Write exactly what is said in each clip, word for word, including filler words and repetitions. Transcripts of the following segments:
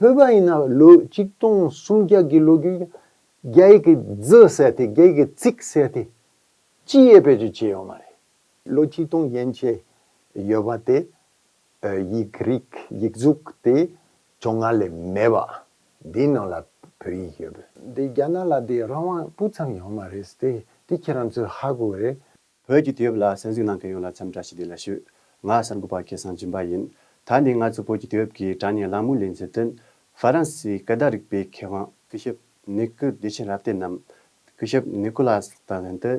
བོད་པ་ཡིན་ན་ལོ་ཆིག་སྟོང་སུམ་བརྒྱ་གི་ལོ་རྒྱུས། རྒྱ་ཡིག་གི་ཛ་ཟེར་དེ། རྒྱ་ཡིག་གི་ཙིག་ཟེར་དེ་ཅི་ཡས་བེད་སྤྱོད་བྱས་ཡོད་མ་རེད། ལོ་ཆིག་སྟོང་ཡན་ཆད་ཡོད་པ་དེ། ཨ། ཡིག་རིགས་ཡིག་གཟུགས་དེ་བཅོ་ལྔ་ལས་མེད་པ། འདིའི་ནང་ལ་བོད་ཡིག་ཡོད་པས། འདི་རྒྱ་ནག་ལ་འདི་རང་དབང་སྤུ་ཙམ་ཡོད་མ་རེད། དེ་དེ་ཁྱེད་རང་ཚོས་ཧ་གོ་གི་རེད། བོད་ཀྱི་དུས་བབ་ལ་གསན་གཟིགས་གནང་མཁན་ཡོངས་ལ་འཚམས་བཀྲ་ཤིས་བདེ་ལེགས་ཞུ། ང་གསར་འགོད་པ་སྐལ་བཟང་སྦྱིན་པ་ཡིན། ད་ནི་ང་ཚོ་བོད་ཀྱི་དུས་བབ་ཀྱི་དྲ་བརྙན་གླེང་མོལ་ལེ་ཚན་དེ། ཧྥ་རན་སིའི་སྐད་བརྡ་རིག་པའི་མཁས་དབང་སྐུ་ཞབས་ནི་ཀི་བདེ་ཆེན་རབ་བརྟན་ནམ། སྐུ་ཞབས་ནི་ཀོ་ལཱས་དང་ལྷན་དུ།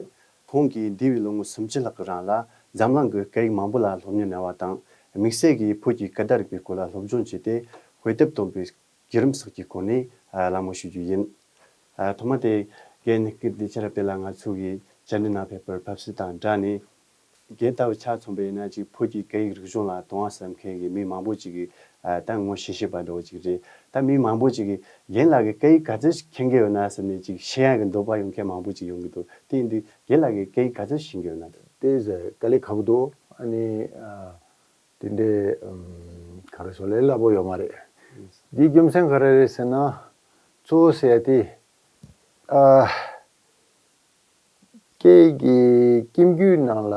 ཁོང་གིས་འདས་པའི་ལོ་ངོ་སུམ་ཅུ་ལྷག་གི་རིང་ལ་འཛམ་གླིང་གི་སྐད་ཡིག་མང་པོ་ལ་སློབ་གཉེར་གནང་བ་དང་། དམིགས་བསལ་གྱིས་བོད་ཀྱི་སྐད་བརྡ་རིག་པའི་སྐོར་ལ་སློབ་སྦྱོང་བྱས་ཏེ། དཔེ་དེབ་བཏོན་པའི་བརྒྱུད་རིམ་སོགས་ཀྱི་སྐོར་ནས་གླེང་མོལ་ཞུ་རྒྱུ་ཡིན། ཨ། ཐོག་མ་དེ་རྒན་ནི་ཀི་བདེ་ཆེན་རབ་བརྟན་ལགས་ང་ཚོ་གི་བཅར་འདྲི་གནང་ཕེབས་པར་ཕེབས་བསུ་དང་སྦྲགས་ནས། རྒན་ལྟ་བུ་ཆ་མཚོན་པ་ཡིན་ན་ཅིག་བོད་ཀྱི་སྐད་ཡིག་རིག་གཞུང་ལ་དུང་བ་ཟ་མཁན་གྱི་མི་མང་པོ་ཅིག་གིས། ཨ། ད་ངོ་ཤེས་ཤེས་པ་འདྲ་བོ་ཅིག་རེད། ད་མི་མང་པོ་ཅིག་གིས་རྒན་ལགས་ཀྱིས་སྐད་ཡིག་ག་ཚོད་ཤེས་ཀྱི་ཡོད་ན་བསམ་ནས་ཅིག་ཤེས་ཡག་གི་འདོད་པ་ཡོང་མཁན་མང་པོ་ཅིག་ཡོང་གི་འདུག་དེ་ཡིན་དུས་རྒན་ལགས་ཀྱིས་སྐད་ཡིག་ག་ཚོད་ཤེས་ཀྱི་ཡོད་ན། དེ་ཟེར་དཀའ་ལས་ཁག་པོ་འདུག་ཨ་ནི། ཨ། དེ་འདྲའི། ཨམ། ག་རེ་ཟེར། ལས་སླ་པོ་ཡོད་མ་རེད། འདིའི་རྒྱུ་མཚན་ག་རེ་རེད་ཟེར་ན། གཙོ་བོ་ཟེར་ཡ་དེ། ཨ། སྐད་ཀྱི་ཁྱིམ་རྒྱུད་ནང་ལ།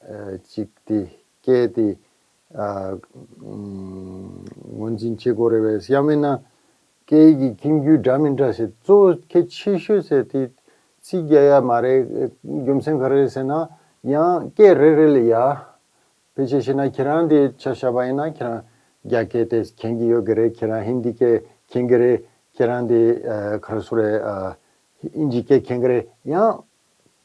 ཨ། ཅིག་དེ་སྐད་དེ། ཨ། ཨམ། ངོས་འཛིན་བྱེད་དགོས་རེད་པས། ཡང་མིན་ན་སྐད་ཀྱི་ཁྱིམ་རྒྱུད་འདྲ་མི་འདྲ་ཟེར། གཙོ་བོ་གལ་ཆེ་ཤོས་ཟེར་དེ་ཚིག་རྒྱག་ཡ་མ་རེད། རྒྱུ་མཚན་ག་རེ་རེད་ཟེར་ན། ཡང་སྐད་རེ་རེ་ལ་ཡ། དཔེ་ཆ་བཞག་ན་ཁྱེད་རང་དེ་ཆ་བཞག་པ་ཡིན་ན། ཁྱེད་རང་རྒྱ་སྐད་དེ་མཁྱེན་གྱི་ཡོད་ཀྱི་རེད། ཁྱེད་རང་ཧིན་དི་སྐད་མཁྱེན་གྱི་རེད། ཁྱེད་རང་དེ། ཨ། ག་རེ་ཟེར་རེད། ཨ། དབྱིན་ཇི་སྐད་མཁྱེན་གྱི་རེད། ཡང་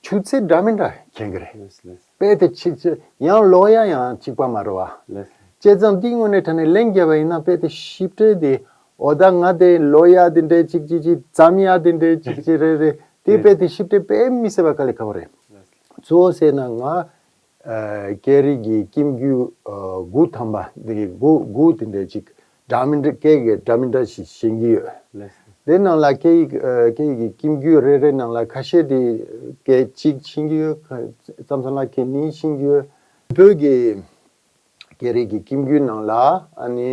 ཆུ་ཚད་འདྲ་མི་འདྲ་མཁྱེན་གྱི་རེད། ལགས་སོ། ལགས་སོ། དཔེ་དེ་གཅིག་གཅིག་ཡང་ཀློག་ཡ་ཡང་གཅིག་པ་མ་རེད་པ། ལགས་སོ། བྱས་ཙང་འདི་དངོས་གནས་དྲང་གནས་ལན་བརྒྱབ་པ་ཡིན་ན། དཔེ་དེ་ཞིབ་ཕྲ་དེ། འོ་ད་ང་དེ་ཀློག་ཡ་དེ་འདྲ་གཅིག་གཅིག་གཅིག་བརྩམ་ཡ་དེ་འདྲ་གཅིག་གཅིག་རེད་རེད། དེ་དཔེ་དེ་ཞིབ་ཕྲ་དཔེ་མི་སྲིད་པ་དཀའ་ལས་ཁག་པོ་རེད། ལགས་སོ། གཙོ་བོ་ཟེར་ན་ང་། ཨ། སྐད་རིགས་ཀྱི་ཁྱིམ་རྒྱུད། ཨ། དགུ་ཐམ་པ་འདི་གི་དགུ་དགུ་དེ་འདྲ་ཅིག་འདྲ་མི་འདྲ། སྐད་ཀྱི་འདྲ་མི་འདྲ་ཞིག་ཤེས་ཀྱི་ཡོད། ལགས་སོ། དེ་ནང་ལ་སྐད་ཡིག་ཨ། སྐད་ཡིག་གི་ཁྱིམ་རྒྱུད་རེ་རེ་ནང་ལ་ཁ་ཤས་དེ་སྐད་གཅིག་ཤེས་ཀྱི་ཡོད། ཁ་མཚམས་མཚམས་ལ་སྐད་གཉིས་ཤེས་ཀྱི་ཡོད། བོད་ཀྱི་སྐད་རིགས་ཀྱི་ཁྱིམ་རྒྱུད་ནང་ལ། ཨ་ནི།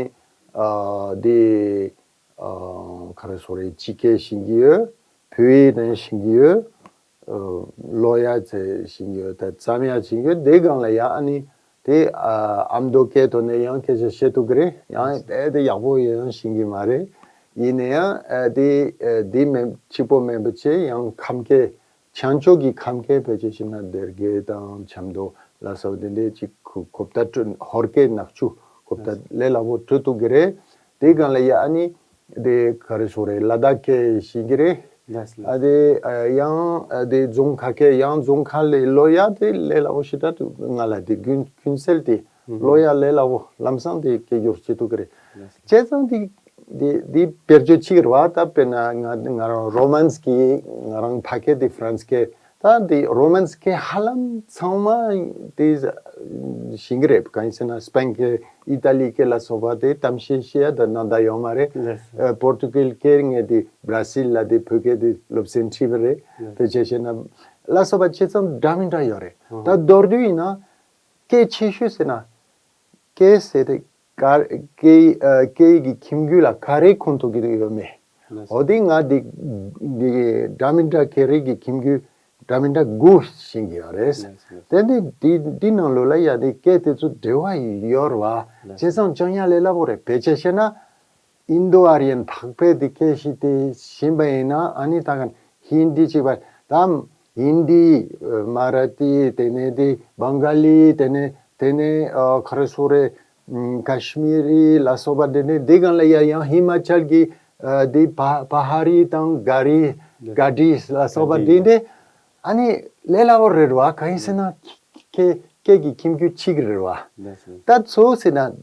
ཨ། དེ། ཨ། ག་རེ་ཟེར་རེད། སྤྱི་སྐད་ཤེས་ཀྱི་ཡོད། བོད་ཡིག་ནང་ཤེས་ཀྱི་ཡོད། ཨ། ཀློག་ཡ་ཚེ་ཤེས་ཀྱི་ཡོད། ད་བརྩམ་ཡ་ཤེས་ཀྱི་ཡོད། དེ་སྒང་ལ་ཡ། ཨ་ནི་དེ། ཨ། ཨ་མདོ་སྐད་ཐོག་ནས་ཡང་སྐད་ཆ་བཤད་ཐུབ་ཀྱི་རེད། ཡང་དཔེ་དེ་ཡག་པོ་ཡང་ཤེས་ཀྱི་མ་རེད། ཡིན་ན་ཡང་། ཨ། དེ། ཨ། དེ་མིན་གཅིག་པོ་མིན་པ་བྱས། ཡང་ཁམས་སྐད། བྱང་ཕྱོགས་ཀྱི་ཁམས་སྐད། དཔེ་ཆ་བཞག་ན་སྡེ་དགེ་དང་ཆབ་མདོ་ལ་སོགས་དེ་འདྲའི་ཅིག་གོ་གོ་བརྡ་སྤྲོད། ཧོར་སྐད་ནག་ཆུ། གོ་བརྡ་ལས་སླ་པོ་སྤྲོད་ཐུབ་ཀྱི་རེད། དེ་སྒང་ལ་ཡ། ཨ་ནི་དེ་ག་རེ་ཟེར་རེད། ལ་དྭགས་སྐད་ཤེས་ཀྱི་རེད། ལགས་སོ། ཨ། དེ། ཨ། ཡང་། ཨ། དེ་རྫོང་ཁག་སྐད། ཡང་རྫོང་ཁག་ལ་ཀློག་ཡ་དེ་ལས་སླ་པོ་ཞེ་དྲག་འདུག་ང་ལ་དེ་ཀུན་ཀུན་གསལ་དེ། ཨུ་ཧུ། ཀློག་ཡ་ལས་སླ་པོ་ལམ་སང་དེ་སྐད་སྒྱུར་བྱེད་ཐུབ་ཀྱི་རེད། ལགས་སོ། བྱས་ཙང་དེ་དེ་དེ་བེད་སྤྱོད་བྱེད་ཀྱི་རེད་པ། ད་དཔེར་ན་ང་ང་རང་རོ་མན་སི་ཀི། ང་རང་ཕ་སྐད་དེ་ཧྥ་རན་སི་སྐད། ད་དེ་རོ་མན་སི་སྐད་ཧ་ལམ་ཚང་མ་དེ་ཤེས་ཀྱི་རེད། གང་ཡིན་ཟེར་ན་སྤེན་སྐད། ཨི་ཏ་ལི་སྐད་ལ་སོགས་པ་དེ་གཏམ་བཤད་བཤད་ཡ་ད་ནང་ད་ཡོད་མ་རེད། ལགས་སོ། ཨ། པོར་ཏུ་གལ་སྐད། ངས་དེ་བྷ་ར་སིལ་ལ་དེ་བོད་སྐད་དེ་སློབ་ཚན་ཁྲིད་པ་རེད། ལགས་སོ། དེ་བྱས་བཤད་ན་ལ་སོགས་པ་བྱས་ཙང་འདྲ་མི་འདྲ་ཡོད་རེད། ཨ། ད་མདོར་བསྡུས་ཡིན་ན་སྐད་ཆེ་ཤོས་ཟེར་ན། སྐད་ཟེར་དེ་ག་སྐད། ཨ། སྐད་ཡིག་གི་ཁྱིམ་རྒྱུད་ལ་ག་རེ་ཁོངས་གཏོགས་ཀྱི་ཡོད་མེད། ལགས་སོ། འོ་དེ་ང་དེ་དེ་འདྲ་མི་འདྲ་སྐད་རིགས་ཀྱི་ཁྱིམ་རྒྱུད་འདྲ་མི་འདྲ་དགུ་ཤེས་ཀྱི་ཡོད་རེད། ལགས་སོ། དེ་ནི་དེ་དེ་ནང་ལོགས་ལ་ཡ་དེ་སྐད་དེ་ཚོ་འབྲེལ་བ་ཡོད་རེད་པ། ལགས་སོ། བྱས་ཙང་སྦྱང་ཡ་ལས་སླ་པོ་རེད། དཔེ་ཆ་བཤད་ན། ཨིན་རྡོ་ཨར་ཡན་འཕགས་པའི་དེ་སྐད་ཤེས་དེ་ཤེས་པ་ཡིན་ན། ཨ་ནི་ད་ག་ཧིན་དི་གཅིག་པ་དང་། ཧིན་དི། ཨ། མ་ར་ཐི། དེ་ནས་དེ་བང་ག་ལི། དེ་ནས་དེ་ནས། ཨ། ག་རེ་ཟེར་རེད། ཨམ། ཀ་ཤི་མི་རི་ལ་སོགས་པ་དེ་ནས། དེ་སྒང་ལ་ཡ་ཡང་ཧི་མ་ཅལ་གྱི། ཨ། དེ་བ་བ་ཧ་རི་དང་ག་རི། ག་ཌི་ལ་སོགས་པ་དེ་འདྲ། ཨ་ནི་ལས་སླ་པོ་རེད་པ། གང་ཡིན་ཟེར་ན་སྐད་སྐད་ཀྱི་ཁྱིམ་རྒྱུད་གཅིག་རེད་པ། ད་གཙོ་བོ་ཟེར་ན།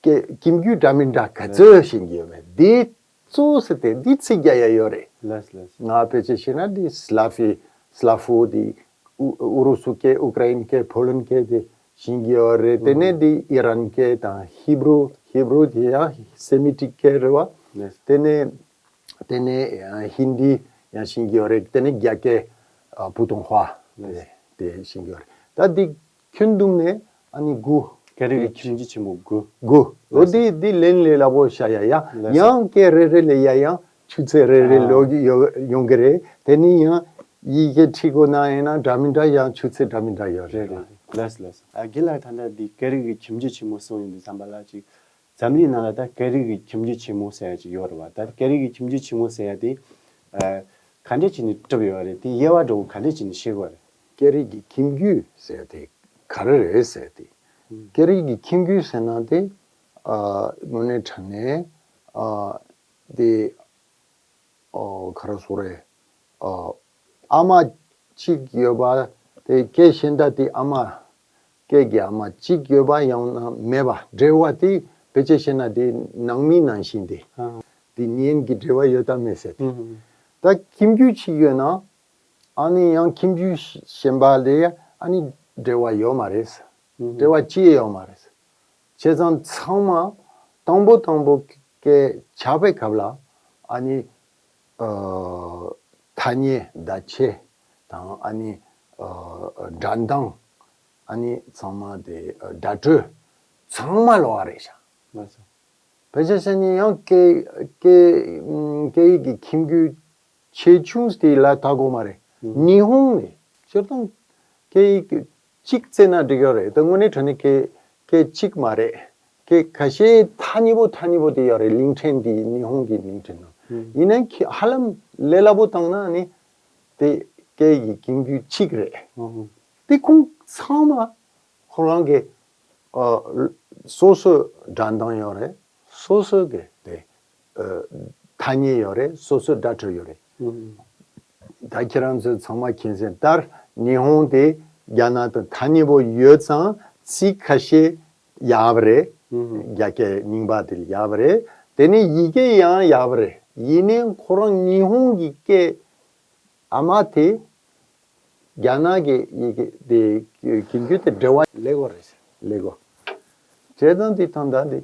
སྐད་ཁྱིམ་རྒྱུད་འདྲ་མི་འདྲ་ག་ཚོད་ཤེས་ཀྱི་ཡོད་མེད། འདི་གཙོ་བོ་ཟེར་དེ་འདི་ཚིག་རྒྱག་ཡ་ཡོད་རེད། ལགས་ལགས། ང་དཔེ་ཆ་བཤད་ན་འདི་སླ་ཕི། སླ་ཕོ་འདི། ཨུ་ཨུ་རུ་སུ་སྐད། ཨུ་ཀྲ་ཡིན་སྐད། ཕོ་ལན་སྐད་དེ་ཤེས་ཀྱི་ཡོད་རེད། དེ་ནས་འདི་ཨི་རན་སྐད་དང་ཧི་བྷུ་རུ། ཧི་བྷུ་རུ་དེ་ཡང་སེ་མི་ཊིག་སྐད་རེད་པ། ལགས། དེ་ནས་དེ་ནས་ཧིན་དི་ཡང་ཤེས་ཀྱི་ཡོད་རེད། དེ་ནས་རྒྱ་སྐད། ཨ། ཕུ་ཐུང་ཧྭ། ལགས། དེ་དེ་ཤེས་ཀྱི་ཡོད་རེད། ད་འདི་ཁྱོན་བསྡོམས་ནས་ཨ་ནི་དགུ། སྐད་རིགས་ཀྱི་ཁྱིམ་རྒྱུད་ཆེན་མོ་དགུ། དགུ། འོ་དེ་དེ་ལན་ལས་སླ་པོ་བྱ་ཡ་ཡ། ལགས་སོ། ཡང་སྐད་རེ་རེ་ལ་ཡ་ཡང་ཆུ་ཚོད་རེ་རེ་ཨ། ལོག་ཡོ་ཡོང་གི་རེད། དེ་ནི་ཡང་ཡི་གེ་ཁྲིད་དགོས་ན་ཡིན་ན་འདྲ་མི་འདྲ་ཡང་ཆུ་ཚོད་འདྲ་མི་འདྲ་ཡོད་རེད། རེད་རེད། ལགས་སོ་ལགས་སོ། ཨ་རྒན་ལགས་ད་ལྟ་འདི་སྐད་རིགས་ཀྱི་ཁྱིམ་རྒྱུད་ཆེན་མོ་གསུངས་ཡོང་དུས་ཙམ་པ་ལ་ཅིག་འཛམ་གླིང་ནང་ལ་ད་སྐད་རིགས་ཀྱི་ཁྱིམ་རྒྱུད་ཆེན་མོ་ཟེར་ཡ་ཅིག་ཡོད་རེད་བ། ད་སྐད་རིགས་ཀྱི་ཁྱིམ་རྒྱུད་ཆེན་མོ་ཟེར་ཡ་དེ་ཨ་ག་འདྲས་བྱས་ནས་གྲུབ་ཡོད་རེད། དེ་དབྱེ་བ་འདྲ་བོ་ག་འདྲས་བྱས་ནས་ཕྱེ་དགོས་རེད། སྐད་རིགས་ཀྱི་ཁྱིམ་རྒྱུད་ཟེར་དེ་ག་རེ་རེད་ཟེར་དེ། ཨུམ། སྐད་རིགས་ཀྱི་ཁྱིམ་རྒྱུད་ཟེར་ན་དེ་ཨ་དངོས་གནས་དྲང་གནས་ཨ་དེ་ཨོ་ག་རེ་ཟེར་རེད། ཨ་ཨ་མ་གཅིག་ཡོད་པ་དེ་སྐད་གཞན་དག་དེ་ཨ་མ་སྐད་ཀྱི་ཨ་མ་གཅིག་ཡོད་པ་ཡང་ན་མེད་པ་འབྲེལ་བ་དེ་བེད་སྤྱད་བྱས་ན་དེ་ནང་མི་ནང་བཞིན་དེ་ཨ། དེ་གཉེན་གྱི་འབྲེལ་བ་ཡོད་དམ་མེད་ཟེར་དེ། ཨུམ། ད་ཁྱིམ་རྒྱུད་གཅིག་ཡོད་ན་ཨ་ནི་ཡང་ཁྱིམ་རྒྱུད་གཞན་པ་ལས་ཨ་ནི་འབྲེལ་བ་ཡོད་མ་རེད། ཨུམ། འབྲེལ་བ་ཅི་ཡང་ཡོད་མ་རེད། བྱས་ཙང་ཚང་མ་དང་པོ་དང་པོ་སྐད་ཆགས་པའི་སྐབས་ལ་ཨ་ནི་ཨ་ཐ་སྙད་བརྡ་ཆད་དང་ཨ་ནི་ཨ་སྒྲ་གདངས་ཨ་ནི་ཚང་མ་དེ་ཨ་སྒྲ་སྤྲོད་ཚང་མ་ལོགས་ཀ་རེད་ཤག་ལགས་སོ། བེད་སྤྱད་བྱས་ནས་ཡང་སྐད་སྐད་སྐད་ཡིག་གི་ཁྱིམ་རྒྱུད་ཆེ་ཆུང་དེ་ལ་ལྟ་དགོས་མ་རེད། ཨུམ། ཉི་ཧོང་ནས་སྤྱིར་བཏང་སྐད་ཡིག་གཅིག་བརྩིས་ན་འགྲིག་ཡོད་རེད། ད་དངོས་གནས་དྲང་གནས་སྐད་སྐད་གཅིག་མ་རེད། སྐད་ཁ་ཤས་ཐ་སྙད་པོ་ཐ་སྙད་པོ་དེ་ཡོད་རེད། གླིང་ཕྲན་དེ་ཉི་ཧོང་གི་གླིང་ཕྲན་ནང་། ཨུམ། ཡིན་ནའི་ཧ་ལམ་ལས་སླ་པོ་བཏང་ན་ནི་དེ་སྐད་ཡིག་གི་ཁྱིམ་རྒྱུད་གཅིག་རེད། ཨུམ། དེ་ཁོང་ཚང་མ་ཁོ་རང་གི་ཨ་སོ་སོའི་སྒྲ་གདངས་ཡོད་རེད། སོ་སོ་གི་དེ་ཨ་ཐ་སྙད་ཡོད་རེད། སོ་སོའི་སྒྲ་སྤྲོད་ཡོད་རེད། ཨུམ། ད་ཁྱེད་རང་ཚོས་ཚང་མ་མཁྱེན་གསལ་ལྟར་ཉི་ཧོང་དེ་རྒྱ་ནག་དང་ཐ་སྙད་པོ་ཡོད་ཙང་ཚིག་ཁ་ཤས་ཡག་པ་རེད། ཨུམ། རྒྱ་སྐད་རྙིང་པ་དེ་ཡག་པ་རེད། དེ་ནས་ཡི་གེ་ཡང་ཡག་པ་རེད། ཡིན་ནའི་ཁོ་རང་ཉི་ཧོང་གི་སྐད་ཨ་མ་དེ་རྒྱ་ནག་གི་ཡི་གེ་དེ་ཁྱིམ་རྒྱུད་དེ་འབྲེལ་བ་ལེགས་པོ་རེད། ལེགས་པོ། བྱས་ཙང་དེ་དང་ད་དེ་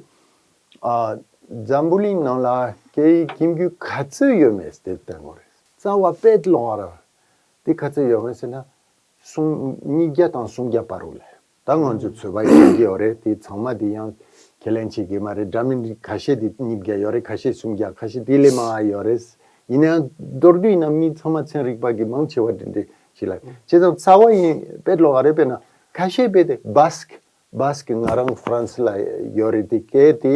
ཨ་འཛམ་བུ་གླིང་ནང་ལ་སྐད་ཡིག་ཁྱིམ་རྒྱུད་ག་ཚོད་ཡོད་མེད་དེ་བསྟན་དགོས་རེད། རྩ་བ་དཔེ་ལོགས་ར་དེ་ག་ཚོད་ཡོད་མེད་ཟེར་ན་སུམ་ཉིས་བརྒྱ་དང་སུམ་བརྒྱ་བར་དུ་ལས། ད་ང་ཚོ་ཚོད་དཔག་ཡོད་ཀྱི་ཡོད་རེད། དེ་ཚང་མ་དེ་ཡང་ཁས་ལེན་བྱེད་ཀྱི་མ་རེད། འདྲ་མིན་ཁ་ཤས་དེ་ཉིས་བརྒྱ་ཡོད་རེད། ཁ་ཤས་སུམ་བརྒྱ། ཁ་ཤས་དེ་ལས་མང་བ་ཡོད་རེད། ཡིན་ནའང་མདོར་བསྡུས་ཡིན་ན་མི་ཚང་མ་ཚན་རིག་པ་གི་མང་ཆེ་བ་དེ་འདྲ་ཞིག་ལ། བྱས་ཙང་རྩ་བ་ཡིན་དཔེ་ལོགས་ཀ་རེད། དཔེར་ན་ཁ་ཤས་དཔེ་དེ་སྦ་སི་ཀི། སྦ་སི་ཀི་ང་རང་ཧྥ་རན་སི་ལ་ཡོད་རེད། དེ་སྐད་དེ་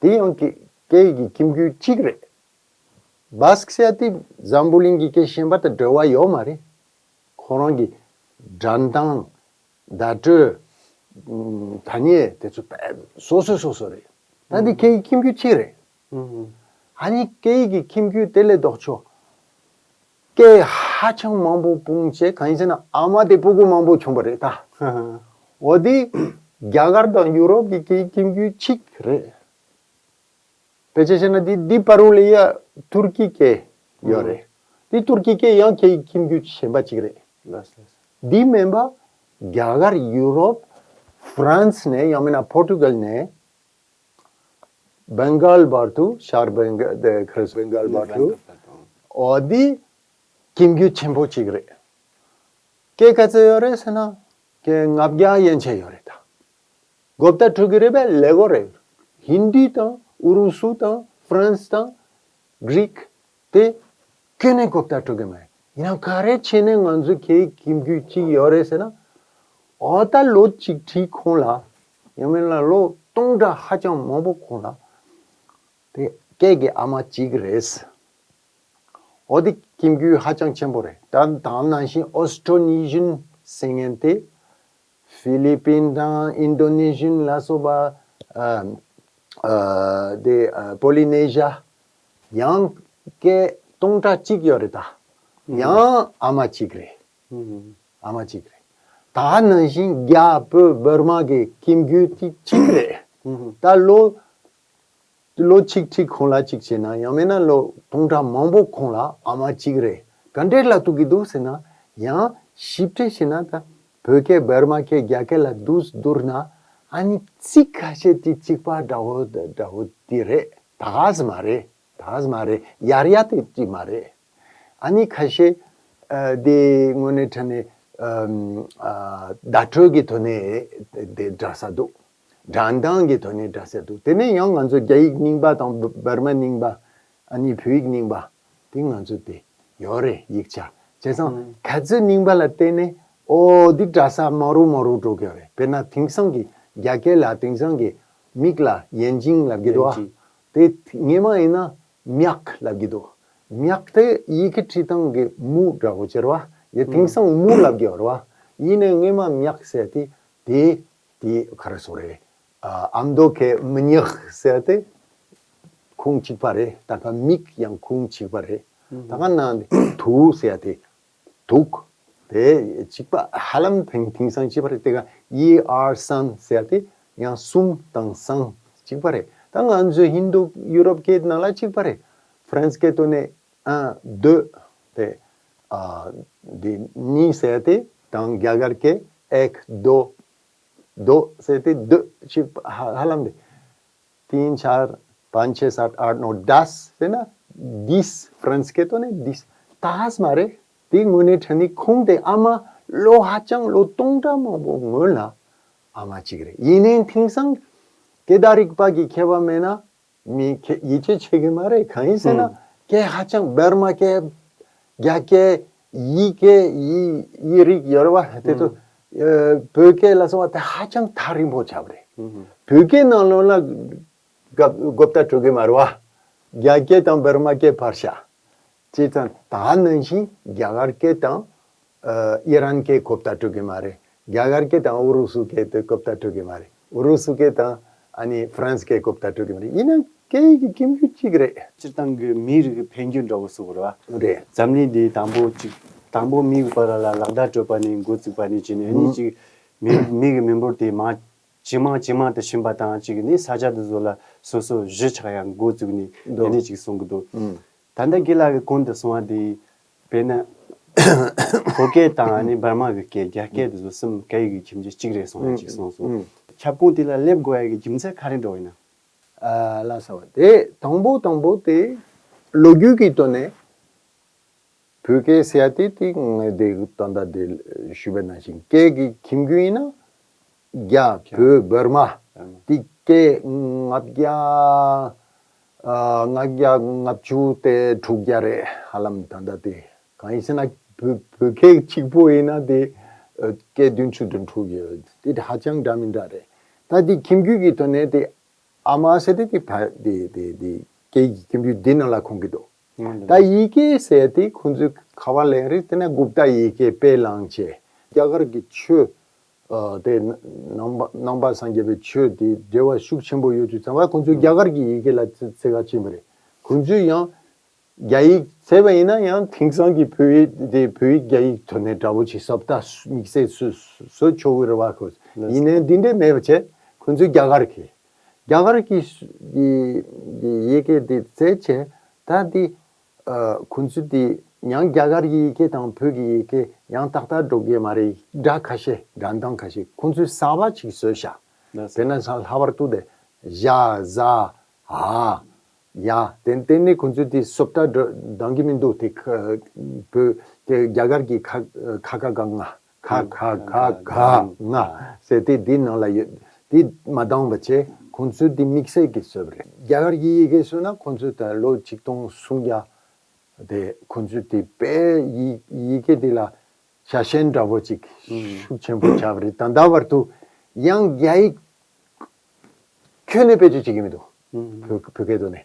དེ་ཡང་སྐད་སྐད་ཀྱི་ཁྱིམ་རྒྱུད་གཅིག་རེད། སྦ་སི་ཀི་ཟེར་དེ་འཛམ་བུ་གླིང་གི་སྐད་གཞན་པ་དང་འབྲེལ་བ་ཡོད་མ་རེད། ཁོ་རང་གི་སྒྲ་གདངས། བརྡ་སྤྲོད། ཐ་སྙད་དེ་ཚོ་དཔེ་སོ་སོ་སོ་སོ་རེད། ད་འདི་སྐད་ཡིག་ཁྱིམ་རྒྱུད་གཅིག་རེད། ཨ་ནི་སྐད་ཡིག་གི་ཁྱིམ་རྒྱུད་དེ་ལས་ལྡོག་ཕྱོགས་སྐད་ཧ་ཅང་མང་པོ་སྤུངས་བྱས། གང་ཡིན་ཟེར་ན་ཨ་མ་དེ་སྤུ་གུ་མང་པོ་བྱུང་བ་རེད་ད། འོ་དེ་རྒྱ་གར་དང་ཡུ་རོབ་ཀྱི་སྐད་ཡིག་ཁྱིམ་རྒྱུད་གཅིག་རེད། དཔེ་ཆ་བཤད་ན་འདི་འདི་བར་དུ་ལ་ཡ་ཏུར་ཀི་སྐད་ཡོད་རེད། འདི་ཏུར་ཀི་སྐད་ཡང་སྐད་ཡིག་ཁྱིམ་རྒྱུད་གཞན་པ་གཅིག་རེད། ལགས་སོ། འདི་མིན་པ་རྒྱ་གར་ཡུ་རོབ་ཧྥ་རན་སི་ནས་ཡང་མིན་ན་པོར་ཏུ་གལ་ནས་བེང་གཱལ་བར་དུ། ཤར་བེང་གཱལ་དེ་ཁ་སང་བེང་གཱལ་བར་དུ། འོ་འདི་ཁྱིམ་རྒྱུད་ཆེན་པོ་གཅིག་རེད། སྐད་ག་ཚོད་ཡོད་རེད་ཟེར་ན་སྐད་ལྔ་བརྒྱ་ཡན་ཆད་ཡོད་རེད་ད། གོ་བརྡ་འཕྲོད་ཀྱི་རེད་པས། ལེགས་པོ་རེད། ཧིན་དི་དང་ཨུ་རུ་སུ་དང་ཧྥ་རན་སི་དང་གྷི་རིག་དེ་ཁྱོན་ནས་གོ་བརྡ་འཕྲོད་ཀྱི་མེད། ཡིན་ནའང་ག་རེ་བྱས་ནས་ང་ཚོའི་སྐད་ཡིག་ཁྱིམ་རྒྱུད་གཅིག་ཡོད་རེད་ཟེར་ན། འོ་ད་ལོ་གཅིག་ཁྲིའི་གོང་ལ་ཡང་མིན་ན་ལོ་སྟོང་ཕྲག་ཧ་ཅང་མང་པོ་གོང་ལ་དེ་སྐད་ཀྱི་ཨ་མ་གཅིག་རེད། འོ་དེ་ཁྱིམ་རྒྱུད་ཧ་ཅང་ཆེན་པོ་རེད། ད་དེ་ནང་བཞིན་ཨོ་སི་ཀྲོ་ནི་ཤན་ཟེར་མཁན་དེ་ཧྥི་ལི་པིན་དང་ཨིན་ཌོ་ནེ་ཤན་ལ་སོགས་པ་ཨ་ཨ་དེ་ཨ་པོ་ལི་ནེ་ཤ་ཡང་སྐད་སྟོང་ཕྲག་གཅིག་ཡོད་རེད་ད། ཡང་ཨ་མ་གཅིག་རེད། ཨ་མ་གཅིག་རེད། ད་ནང་བཞིན་རྒྱ་བོད་འབར་མ་གི་ཁྱིམ་རྒྱུད་དེ་གཅིག་རེད། ད་ལོ་ལོ་གཅིག་ཁྲིའི་གོང་ལ་གཅིག་བྱས་ན་ཡང་མིན་ན་ལོ་སྟོང་ཕྲག་མང་པོ་གོང་ལ་ཨ་མ་གཅིག་རེད། ག་འདྲས་ལ་ཐུག་གི་འདུག་ཟེར་ན། ཡང་ཞིབ་ཕྲ་བྱས་ན་ད་བོད་སྐད་འབར་མ་སྐད་རྒྱ་སྐད་ལ་བསྡུར་བསྡུར་ན་ཨ་ནི་ཚིག་ཁ་ཤས་དེ་གཅིག་པ་འདྲ་བོ་འདྲ་བོ་དེ་རེད། ད་ག་ཟེ་མ་རེད། ད་ག་ཟེ་མ་རེད། ཡར་ཡར་དེ་གཅིག་མ་རེད། ཨ་ནི་ཁ་ཤས་ཨ་དེ་དངོས་གནས་དྲང་གནས་ཨ་ཨ་བརྡ་སྤྲོད་ཀྱི་ཐོག་ནས་དེ་འདྲ་ས་འདུག། སྒྲ་གདངས་ཀྱི་ཐོག་ནས་སྒྲ་གསལ་འདུག་དེ་ནས་ཡང་ང་ཚོ་རྒྱ་ཡིག་རྙིང་པ་དང་བ་བར་མ་རྙིང་པ། ཨ་ནི་བོད་ཡིག་རྙིང་པ། དེ་ང་ཚོ་དེ་ཡོད་རེད་ཡིག་ཆ། བྱས་ཙང་ཨང་། ག་ཚོད་རྙིང་པ་ལ་བརྟེན་ནས་ཨོ་འདི་འདྲ་ས་མང་རུ་མང་རུ་འགྲོ་གི་ཡོད་རེད། དཔེར་ན་དེང་སང་གི་རྒྱ་སྐད་ལ་དེང་སང་གི་མིག་ལ་眼睛ལབ་ཀྱི་འདུག་ཨ། 眼睛། དེ་སྔས་མ་ཡིན་ན་མྱག་ལབ་ཀྱི་འདུག་མྱག་དེ་ཡི་གེ་བྲིས་སྟངས་ཀྱི་མུ་འདྲ་བོ་ཅིག་རེད་བ། ཡ་དེང་སང་མུ་ལབ་ཀྱི་ཡོད་རེད་བ། ཡིན་ནའི་སྔས་མ་མྱག་ཟེར་དེ་དེ་དེ་ག་རེ་ཟེར་རེད། ཨ་ཨ་མདོ་གི་མི་ཉག་ཟེར་དེ་ཁུངས་གཅིག་པ་རེད། ད་ཁ་མིག་ཡང་ཁུངས་གཅིག་པ་རེད། ད་ཁ་ན་དུ་ཟེར་དེ་དུག་དེ་གཅིག་པ་ཧ་ལམ་དེང་དེང་སང་གཅིག་པ་རེད། དེ་ག་ཡི་ཨར་སན་ཟེར་དེ་ཡང་གསུམ་དང་སང་གཅིག་པ་རེད། ད་ང་ཚོའི་ཧིན་དུ་ཡུ་རོབ་སྐད་ནང་ལ་གཅིག་པ་རེད། ཧྥ་རན་སི་སྐད་ཐོག་ནས་ཨ་དོ་དེ་ཨ་དེ་གཉིས་ཟེར་དེ་དང་རྒྱ་གར་སྐད་ཨེག་དོ་དོ་ཟེར་དེ་དོ་གཅིག་ཧ་ཧ་ལམ་དེ། तीन चार पाँच छः सात आठ नौ दस ཟེར་ན་དིས། ཧྥ་རན་སི་སྐད་ཐོག་ནས་དིས། ད་ཧ་སི་མ་རེད། དེ་དངོས་གནས་དྲང་གནས་ཁུངས་དེ་ཨ་མ་ལོ་ཧ་ཅང་ལོ་སྟོང་ཕྲག་མང་པོ་སྔོན་ལ་ཨ་མ་གཅིག་རེད། ཡིན་ནའི་དེང་སང་སྐད་བརྡ་རིག་པ་གི་མཁས་པ་མེད་ན་མི་ཁྱེད་ཡིད་ཆེས་བྱེད་ཀྱི་མ་རེད། གང་ཡིན་ཟེར་ན་ཨང་། སྐད་ཧ་ཅང་བར་མ་སྐད། རྒྱ་སྐད། ཡི་གེ། ཡི་ཡི་རིགས་ཡོད་རེད་བ། དེ་ཚོ་ཨ་བོད་སྐད་ལ་སོགས་པ་དེ་ཧ་ཅང་ཐག་རིང་པོ་ཆགས་པ་རེད། བོད་སྐད་ནང་ལོགས་ལ་གབ་གོ་བརྡ་འཕྲོད་ཀྱི་མ་རེད་བ། རྒྱ་སྐད་དང་བར་མ་སྐད་བར་ཤ། བྱས་ཙང་ད་ནང་བཞིན་རྒྱ་གར་སྐད་དང་ཨ་ཨི་རན་སྐད་གོ་བརྡ་འཕྲོད་ཀྱི་མ་རེད། རྒྱ་གར་སྐད་དང་ཨུ་རུ་སུ་སྐད་དེ་གོ་བརྡ་འཕྲོད་ཀྱི་མ་རེད། ཨུ་རུ་སུ་སྐད་དང་ཨ་ནི་ཧྥ་རན་སི་སྐད་གོ་བརྡ་འཕྲོད་ཀྱི་མ་རེད། ཡིན་ན་སྐད་ཡིག་གི་ཁྱིམ་རྒྱུད་གཅིག་རེད། སྤྱིར་བཏང་གི་མིའི་རིགས་ཀྱི་འཕེལ་འགྱུར་འདྲ་བོ་སོགས་རེད་བ། རེད། འཛམ་གླིང་འདི་དང་པོ་གཅིག་དང་པོ་མིའི་བར་ལ་ལག་བརྡ་སྤྲོད་པ་ནས་འགོ་བཙུགས་པ་ནས་བྱས་ནས་ཨ་ནི་ཧུམ། གཅིག་མི་མི་གི་མི་འབོར་དེ་མང་ཇེ་མང་ཇེ་མང་དུ་ཕྱིན་པ་དང་གཅིག་ནི་ས་ཆ་དེ་ཚོ་ལ་སོ་སོ་གཞིས་ཆགས་ཡང་འགོ་བཙུགས་ནས་འདུག་ཨ་ནི་གཅིག་གསུང་གི་འདུག་ཧུམ། ད་ལྟ་རྒན་ལགས་ཀྱིས་གོང་དུ་གསུངས་པ་དེ་དཔེར་ན་བོད་སྐད་དང་ཨ་ནི་བར་མ་གི་སྐད། རྒྱ་སྐད་དེ་ཚོ་གསུམ་སྐད་ཡིག་གི་ཁྱིམ་རྒྱུད་གཅིག་རེད་གསུངས་ཡ་གཅིག་གསུངས་སོང་། ཁྱབ་ཁོངས་དེ་ལ་སླེབས་དགོས་ཡ་གི་རྒྱུ་མཚན་ག་རེ་འདྲ་བོ་ཡིན་ན། ཨ་ལགས་སོ། དེ་དང་པོ་དང་པོ་དེ་ལོ་རྒྱུས་ཀྱི་ཐོག་ནས་བོད་སྐད་ཟེར་ཡ་དེ་དེ་ངས་དེ་ད་ལྟ་དེ་ཞུས་པ་ནང་བཞིན་སྐད་ཀྱི་ཁྱིམ་རྒྱུད་ཡིན་ན་རྒྱ་བོད་བར་མ་དེ་སྐད་ལྔ་བརྒྱ་ཨ་ལྔ་བརྒྱ་ལྔ་བཅུ་དེ་དྲུག་བརྒྱ་རེད་ཧ་ལམ། ད་ལྟ་དེ་གང་ཡིན་ཟེར་ན་བོད་བོད་སྐད་གཅིག་པོ་ཡིན་ན་དེ་ཨ་སྐད་བདུན་ཅུ་དོན་དྲུག་ཡོད། དེ་ཧ་ཅང་འདྲ་མི་འདྲ་རེད། ད་དེ་ཁྱིམ་རྒྱུད་ཀྱི་ཐོག་ནས་དེ་ཨ་མ་ཟེར་དེ་དེ་ཕ་དེ་དེ་དེ་སྐད་ཀྱི་ཁྱིམ་རྒྱུད་འདི་ནང་ལ་ཁོང་གི་འདུག་ད་ཡི་གེ་ཟེར་དེ་ཁོང་ཚོས་ག་པར་ལེན་རེད་དེ་ན་གུཔྟ་ཡི་གེ་དཔེ་བླངས་བྱས། རྒྱ་གར་གྱི་ཆོས་ཨ་དེ་ནང་པ་ནང་པ་སངས་རྒྱས་པའི་ཆོས་དེ་འབྲེལ་བ་ཤུགས་ཆེན་པོ་ཡོད་དུས་ཙམ་པ་ཁོང་ཚོས་རྒྱ་གར་གྱི་ཡི་གེ་ལ་བརྩི་བརྩི་ག་ཕྱིན་པ་རེད། ཁོང་ཚོས་ཡང་རྒྱ་ཡིག་བཙལ་བ་ཡིན་ན་ཡང་དེང་སང་གི་བོད་ཡིག་དེ་བོད་ཡིག་རྒྱ་ཡིག་ཐོག་ནས་འདྲ་པོ་ཅིག་བཟོ་ལྟ་དམིགས་བསལ་བཟོ་བཟོ་ཆོག་གི་རེད་བ། ཁོ་ཡིན་ནའི་འདི་འདྲས་མེད་པ་བྱས་ཁོང་ཚོས་རྒྱ་གར་གྱི་རྒྱ་གར་གྱི་གི་གི་ཡི་གེ་དེ་བཙལ་བྱས་ད་འདི་ཨ་ཁོང་ཚོས་དེ་ཡང་རྒྱ་གར་གྱི་ཡི་གེ་དང་བོད་ཀྱི་ཡི་གེ་ཡང་ཏག་ཏག་འགྲོ་གི་མ་རེད། སྒྲ་ཁ་ཤས་སྒྲ་གདངས་ཁ་ཤས་ཁོང་ཚོས་གསར་པ་ཅིག་བཟོས་ཤག་དཔེར་ན་ས་ལྷག་པར་དུ་དེ་ཞ་ཟ་འ་ཡ་དེ་དེ་ནི་ཁོང་ཚོས་དེ་བཟོ་ལྟ་འགྲོ་འདང་གི་མི་འདུག་དེ་ཁ་བོད་དེ་རྒྱ་གར་གྱི་ཁ་ཁ་ཁ་ག་ང་། ཁ་ཁ་ཁ་ག་ང་ཟེར་དེ་འདི་ནང་ལ་ཡོད། འདི་མ་འདང་བ་བྱས་ཁོང་ཚོས་འདི་དམིགས་བསལ་གྱིས་བཟོས་པ་རེད། རྒྱ་གར་གྱི་ཡི་གེ་བཟོས་ན་ཁོང་ཚོས་ད་ལོ་ཆིག་སྟོང་སུམ་བརྒྱ་དེ་ཁོང་ཚོས་དེ་དཔེ་ཡི་ཡི་གེ་འདི་ལ་ཤ་ཞེན་འདྲ་པོ་ཅིག་ཤུགས་ཆེན་པོ་ཆགས་པ་རེད། ད་ལྟ་བར་དུ་ཡང་རྒྱ་ཡིག་ཁྱོན་ནས་བེད་སྤྱོད་བྱེད་ཀྱི་མི་འདུག་ཨུམ། བོད་བོད་སྐད་ཐོག་ནས།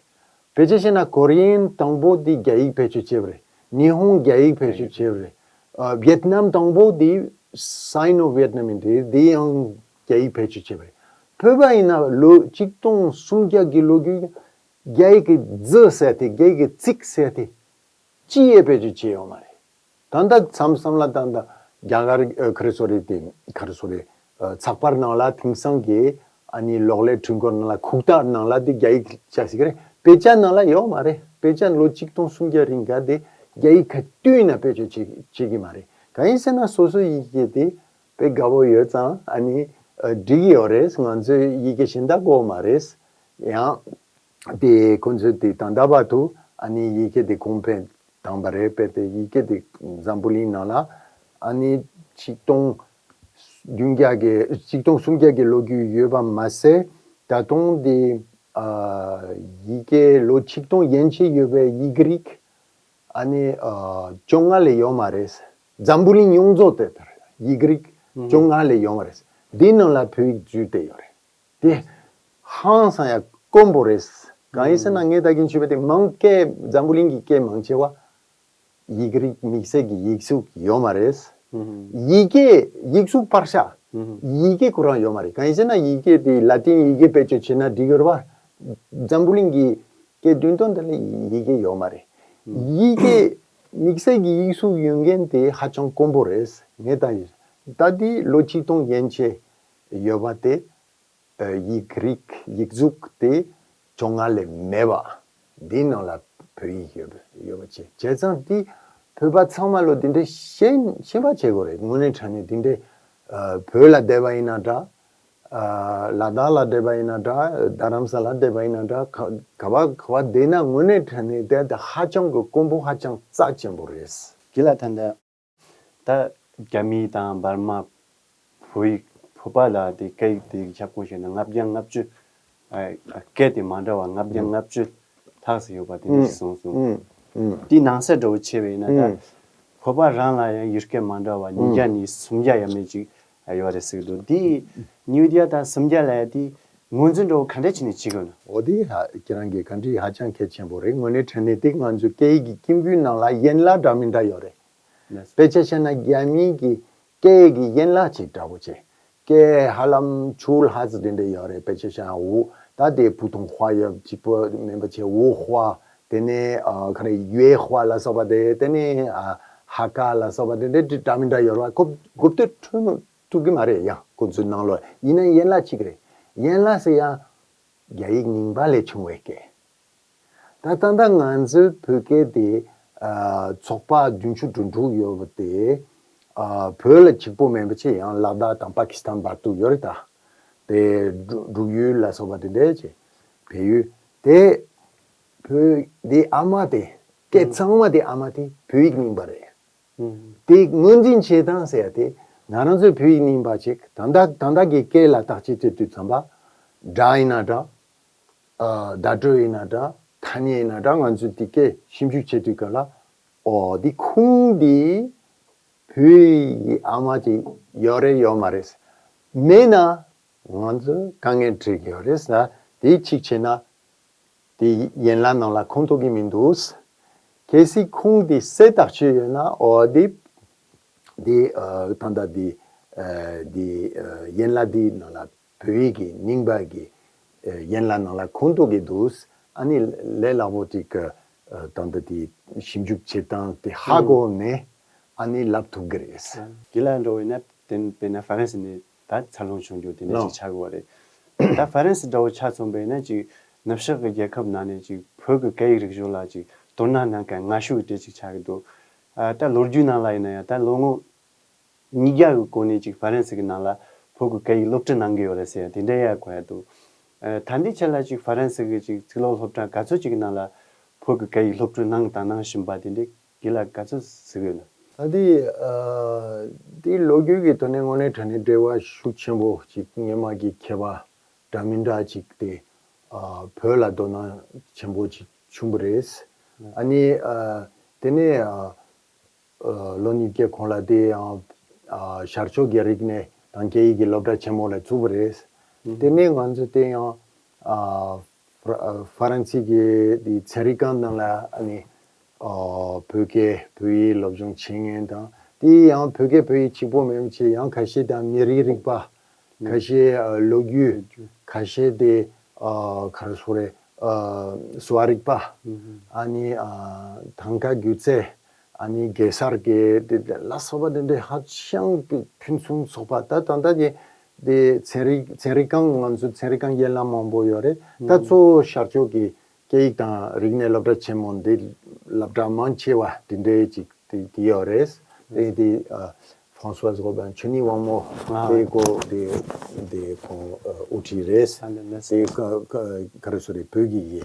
ཕལ་ཆེར་བཤད་ན་ཀོ་རི་ཡན་དང་པོ་འདི་རྒྱ་ཡིག་བེད་སྤྱོད་བྱས་པ་རེད། ཉི་ཧོང་རྒྱ་ཡིག་བེད་སྤྱོད་བྱས་པ་རེད། ཨ་ཝེད་ནམ་དང་པོ་འདི་Sino Vietnamese ཡིན་དེ་འདི་ཡང་རྒྱ་ཡིག་བེད་སྤྱོད་བྱས་པ་རེད། བོད་པ་ཡིན་ན་ལོ་ཆིག་སྟོང་སུམ་བརྒྱ་གི་ལོ་རྒྱུས་རྒྱ་ཡིག་གི་ཛི་ཟེར་དེ་རྒྱ་ཡིག་གི་ཙིག་ཟེར་དེ་ཅི་ཡང་བེད་སྤྱོད་བྱས་ཡོད་མ་རེད། ད་ལྟ་མཚམས་མཚམས་ལ་ད་ལྟ་རྒྱ་གར་ཨ་ཁ་རི་སོ་རི་དེ་ཁ་རི་སོ་རི་ཨ་ཚགས་པར་ནང་ལ་དེང་སང་གི་ཨ་ནི་གློག་ཀླད་འཕྲུལ་འཁོར་ནང་ལ་ཁུག་རྟ་ནང་ལ་དེ་རྒྱ་ཡིག་ཆགས་ཤིག་རེད། དཔེ་ཆ་ནང་ལ་ཡོད་མ་རེད། དཔེ་ཆ་ལོ་ཆིག་སྟོང་སུམ་བརྒྱ་རིང་ག་དེ་རྒྱ་ཡིག་ག་དུས་ཡིན་ན་བེད་སྤྱོད་བྱེད་བྱེད་ཀྱི་མ་རེད། གང་ཡིན་ཟེར་ན་སོ་སོ་ཡི་གེ་དེ་དཔེ་དགའ་པོ་ཡོད་ཙང་ཨ་ནི་ཨ་འགྲིག་གི་ཡོད་རེད། ང་ཚོའི་ཡི་གེ་གཞན་དག་དགོས་མ་རེད། ཡང་དེ་ཁོང་ཚོས་དེ་ད་ལྟ་བར་དུ་ཨ་ནི་ཡི་གེ་དེ་གོང་འཕེལ་བཏང་པ་རེད། དཔེ་དེ་ཡི་གེ་དེ་འཛམ་བུ་གླིང་ནང་ལ་ཨ་ནི་ཆིག་སྟོང་ བདུན་བརྒྱ་གི་ཆིག་སྟོང་སུམ་བརྒྱ་གི་ལོ་རྒྱུས་ཡོད་པ་མ་ཟད། ད་དུང་དེ་ཨ་ཡི་གེ་ལོ་ཆིག་སྟོང་ཡན་ཆད་ཡོད་པའི་ཡིག་རིགས་ཨ་ནི་ཨ་བཅོ་ལྔ་ལས་ཡོད་མ་རེད། འཛམ་བུ་གླིང་ཡོངས་རྫོགས་དེ་ལྟར་ཡིག་རིགས་བཅོ་ལྔ་ལས་ཡོད་མ་རེད། འདིའི་ནང་ལ་བོད་ཡིག་འཛུལ་བསྡད་ཡོད་རེད། དེ་ཧང་སང་ཡ་དཀོན་པོ་རེད། གང་ཡིན་ཟེར་ན་ངས་ད་གིན་ཞུས་པ་དེ་མང་སྐད་འཛམ་བུ་གླིང་གི་སྐད་མང་ཆེ་བ་ཡིག་རིགས་དམིགས་བསལ་གྱི་ཡིག་གཟུགས་ཡོད་མ་རེད། ཡི་གེ་ཡིག་གཟུགས་པར་ཤ་ཡི་གེ་ཁོ་རང་ཡོད་མ་རེད། གང་ཡིན་ཟེར་ན་ཡི་གེ་དེ་ལ་ཏིན་ཡི་གེ་བེད་སྤྱོད་བྱས་ན་འགྲིག་ཡོད་རེད་པ། འཛམ་བུ་གླིང་གི་སྐད་བདུན་སྟོང་དེ་ལ་ཡི་གེ་ཡོད་མ་རེད། ཡི་གེ་དམིགས་བསལ་གྱི་ཡིག་གཟུགས་ཡོད་མཁན་དེ་ཧ་ཅང་དཀོན་པོ་རེད། ངས་ད་ད་དེ་ལོ་ཆིག་སྟོང་ཡན་ཆད་ཡོད་པ་དེ། ཨ་ཡིག་རིགས་ཡིག་གཟུགས་དེ་བཅོ་ལྔ་ལས་མེད་པ། འདིའི་ནང་ལ་བོད་ཡིག་ཡོད་པ་ཡོད་པ་བྱས། བྱས་ཙང་དེ་བོད་པ་ཚང་མ་ལོ་འདི་འདྲའི་ཤེས་ཤེས་པ་བྱེད་དགོས་རེད། དངོས་གནས་དྲང་གནས་འདི་འདྲའི་ཨ་བོད་ལ་བསྡད་པ་ཡིན་ན་འདྲ། ཨ་ལ་དྭགས་ལ་བསྡད་པ་ཡིན་ན་འདྲ། རྡ་རམ་ས་ལ་བསྡད་པ་ཡིན་ན་འདྲ། ག་ག་བ་ག་བ་བསྡད་ན་དངོས་གནས་དྲང་གནས་དེ་དེ་ཧ་ཅང་གི་དཀོན་པོ་ཧ་ཅང་རྩ་ཆེན་པོ་རེད། དགེ་ལགས་ད་ལྟ། ད་རྒྱ་མི་དང་འབར་མ། བོད་ཡིག་བོད་པ་ལ་དེ་སྐད་ཡིག་དེ་ཁྱབ་ཁོངས་བྱས་ན་ལྔ་བརྒྱ་ལྔ་བཅུ། ཨ་སྐད་དེ་མ་འདྲ་བ་ལྔ་བརྒྱ་ལྔ་བཅུ་ལྷག་ཙམ་ཡོད་པ་དེ་འདྲ་ཞིག་གསུངས་སོང་། ཨུམ་ཨུམ། དེའི་ནང་གསེས་འདྲ་བོ་བྱས་པ་ཡིན་ན་ད་ཨུམ་བོད་པ་རང་ལ་ཡང་ཡུལ་སྐད་མ་འདྲ་བ་ཉིས་བརྒྱ་ནས་སུམ་བརྒྱ་ཡས་མས་ཅིག་ཡོད་རེད་ཟེར་གི་འདུག་དེ་ཉིས་བརྒྱ་དང་སུམ་བརྒྱ་ལ་དེ་ངོས་འཛིན་འདྲ་བོ་ག་འདྲ་བྱས་ནས་བྱེད་དགོས་ན། འོ་དེ་ཧ་ཁྱེད་རང་གིས་བཀའ་འདྲི་ཧ་ཅང་གལ་ཆེན་པོ་རེད། དངོས་གནས་དྲང་གནས་དེ་ང་ཚོའི་སྐད་ཡིག་གི་ཁྱིམ་རྒྱུད་ནང་ལ་ཡན་ལག་འདྲ་མི་འདྲ་ཡོད་རེད། དཔེ་ཆ་བཤད་ན་རྒྱ་མིའི་གི་སྐད་ཀྱི་ཡན་ལག་ཅིག་འདྲ་པོ་བྱས། སྐད་ཧ་ལམ་བཅུ་ལྷག་ཙམ་དེ་འདྲ་ཡོད་རེད། དཔེ་ཆ་བཤད་ན་འུ་ད་དེ་ཕུ་ཐུང་ཧྭ་ཡོད་གཅིག་པོ་མིན་པ་བྱས། འུ་ཧྭ། དེ་ནས་ཨ་ག་རེ་ཡུའེ་ཧྭ་ལ་སོགས་པ་དེ། དེ་ནས་ཨ་ཧ་ཀ་ལ་སོགས་པ་དེ་འདྲ་འདྲ་མི་འདྲ་ཡོད་རེད་པ། གོ་གོ་ཐོས་ཐུབ་ཐུབ་ཀྱི་མ་རེད། ཡང་ཁོ་ཚོའི་ནང་ལོགས་ཡིན་ན་ཡན་ལག་གཅིག་རེད། ཡན་ལག་ཟེར་ཡང་རྒྱ་ཡིག་རྙིང་པ་ལས་བྱུང་བའི་སྐད། ད་ད་ལྟ་ང་ཚོའི་བོད་སྐད་དེ་ཨ་ཚོགས་པ་བདུན་ཅུ་དོན་དྲུག་ཡོད་པ་དེ་ཨ་བོད་ལ་གཅིག་པོ་མིན་པ་བྱས། ཡང་ལ་དྭགས་དང་པ་ཀི་སི་ཐན་བར་དུ་ཡོད་རེད། ད་དེ་འབྲུག་འབྲུག་ཡུལ་ལ་སོགས་པ་དེ་འདྲ་བྱས། བལ་ཡུལ་དེ་བོད་དེ་ཨ་མ་དེ་སྐད་ཚང་མ་དེ་ཨ་མ་དེ་བོད་ཡིག་རྙིང་པ་རེད། དེ་ངོས་འཛིན་བྱེད་སྟངས་ཟེར་ཡ་དེ་ང་རང་ཚོའི་བོད་ཡིག་རྙིང་པ་ཅིག་ད་ལྟ་ད་ལྟ་གི་སྐད་ལ་བརྟག་དཔྱད་བྱེད་དུས་ཙམ་པ་སྒྲ་ཡིན་ན་འདྲ། ཨ་བརྡ་སྤྲོད་ཡིན་ན་འདྲ། ཐ་སྙད་ཡིན་ན་འདྲ། ང་ཚོས་དེ་སྐད་ཞིབ་འཇུག་བྱེད་དུས་སྐབས་ལ་ཨོ་འདི་ཁུངས་འདི་བོད་ཡིག་གི་ཨ་མ་ཅིག་ཡོད་རེད་ཡོད་མ་རེད། མེད་ན་ང་ཚོས་དཀའ་ངལ་འཕྲད་ཀྱི་ཡོད་རེད་ཟེར། དེ་གཅིག་བྱས་ན་དེ་ཡན་ལག་ནང་ལ་ཁུངས་གཏུག་གི་མི་འདུག་གལ་སྲིད་ཁུངས་དེ་གསལ་ཐག་ཆོད་ཡོད་ན་ཨོ་དེ་དེ་ཨ་ད་ལྟ་དེ་ཨ་དེ་ཨ་ཡན་ལག་དེའི་ནང་ལ་བོད་ཡིག་གི་རྙིང་པ་གི་ཨ་ཡན་ལག་ནང་ལ་ཁུངས་གཏུག་གི་འདུག་ཨ་ནི་ལས་སླ་པོ་ཅིག་ཨ་ད་ལྟ་དེ་ཞིབ་འཇུག་བྱེད་སྟངས་དེ་ཧ་གོ་ནས་ཨ་ནི་ལབ་ཐུབ་གི་རེད། དེ་ལ་འགྲོ་བས་ན་དེ་དཔེར་ན་ཧྥ་རན་སི་ནས་ད་འཚར་ལོངས་བྱུང་རྒྱུ་དེ་འདྲ་ཅིག་ཆགས་དགོས་པ་རེད། ད་ཧྥ་རན་སི་འདྲ་བོ་ཆ་མཚོན་པས་ན་ཅིག་ནུབ་ཕྱོགས་ཀྱི་རྒྱལ་ཁབ་ནང་ནས་ཅིག་བོད་ཀྱི་སྐད་ཡིག་རིག་གཞུང་ལ་ཅིག་དོ་སྣང་གནང་མཁན་ངར་ཤུགས་ཀྱི་གྲས་ཅིག་ཆགས་ཀྱི་འདུག་ཨ་ད་ལོ་རྒྱུས་ནང་ལ་ཡིན་ན་ཡང་ད་ལོ་ངོ་ཉིས་བརྒྱ་གི་གོང་ནས་ཅིག་ཧྥ་རན་སི་གི་ནང་ལ་བོད་ཀྱི་སྐད་ཡིག་སློབ་ཁྲིད་གནང་གི་ཡོད་རེད་ཟེར་ཡ་དེ་འདྲ་ཡང་གོ་ཡ་འདུག་ཨ་ད་ལྟའི་ཆ་ལ་ཅིག་ཧྥ་རན་སི་གི་ཅིག་ཚིག་ལོག་སློབ་གྲྭ་ག་ཚོད་ཅིག་གི་ནང་ལ་བོད་ཀྱི་སྐད་ཡིག་སློབ་ཁྲིད་གནང་དང་གནང་བཞིན་པ་དེ་འདྲ་དགེ་ལགས་ག་ཚོད་གཟིགས་ཡོད་ན། ད་དེ་ཨ་དེ་ལོ་རྒྱུས་ཀྱི་ཐོག་ནས་དངོས་གནས་དྲང་གནས་འབྲེལ་བ་ཤུགས་ཆེན་པོ་ཅིག་སྔོན་མ་གི་མཁས་པ་འདྲ་མི་འདྲ་ཅིག་དེ་ཨ་བོད་ལ་དོ་སྣང་ཆེན་པོ་ཅིག་བྱུང་བ་རེད། ཨ་ནི་ཨ་དེ་ནས་ཨ་ཨ་ལོ་ཉིས་བརྒྱ་གོང་ལ་དེ་ཡང་ཨ་ཤར་ཕྱོགས་ཀྱི་རིག་གནས་དང་སྐད་ཡིག་གི་སློབ་གྲྭ་ཆེན་མོ་ལ་བཙུགས་པ་རེད། དེ་ནས་ང་ཚོ་དེ་ཡང་ཨ་ཧྥ་ཧྥ་རན་སི་གི་དེ་ཚན་རིག་ཁང་ནང་ལ་ཨ་ནི་ཨ་བོད་སྐད་བོད་ཡིག་སློབ་སྦྱོང་བྱེད་མཁན་དང་། དེ་ཡང་བོད་སྐད་བོད་ཡིག་གཅིག་པོ་མིན་པ་བྱས། ཡང་ཁ་ཤས་དང་མི་རིགས་རིག་པ། ཁ་ཤས་ཨ་ལོ་རྒྱུས། ཁ་ཤས་དེ་ཨ་ག་རེ་ཟེར་རེད། ཨ་གསོ་བ་རིག་པ། ཨ་ནི་ཨ་ཐང་ག་སྒྱུ་རྩལ། ཨ་ནི་གེ་སར་གྱི་དེ་ལ་སོགས་པ་དེ་འདྲའི་ཧ་ཅང་གི་ཕུན་སུམ་ཚོགས་པ། ད་ད་ལྟ་གི་དེ་ཚན་རིག་ཚན་རིག་ཁང་། ང་ཚོ་ཚན་རིག་ཁང་ཡན་ལག་མང་པོ་ཡོད་རེད། ད་གཙོ་བོ་ཤར་ཕྱོགས་ཀྱི་སྐད་ཡིག་དང་རིག་གནས་སློབ་གྲྭ་ཆེན་མོ་འདི་སློབ་གྲྭ་མང་ཆེ་བ་དེ་འདྲའི་ཅིག་དེ་དེ་ཡོད་རེད། དེ་དེ་ཨ་ཧྥང་སུའེ་ཟེར་བ་ཆོས་ཉིད་དབང་མོ་དེ་ཀོ་དེ་དེ་ཁོང་ཨ་དབུ་ཁྲིད་རེད། དེ་ཀ་ཀ་ག་རེ་ཟེར་རེད། བོད་ཀྱི་ཡི་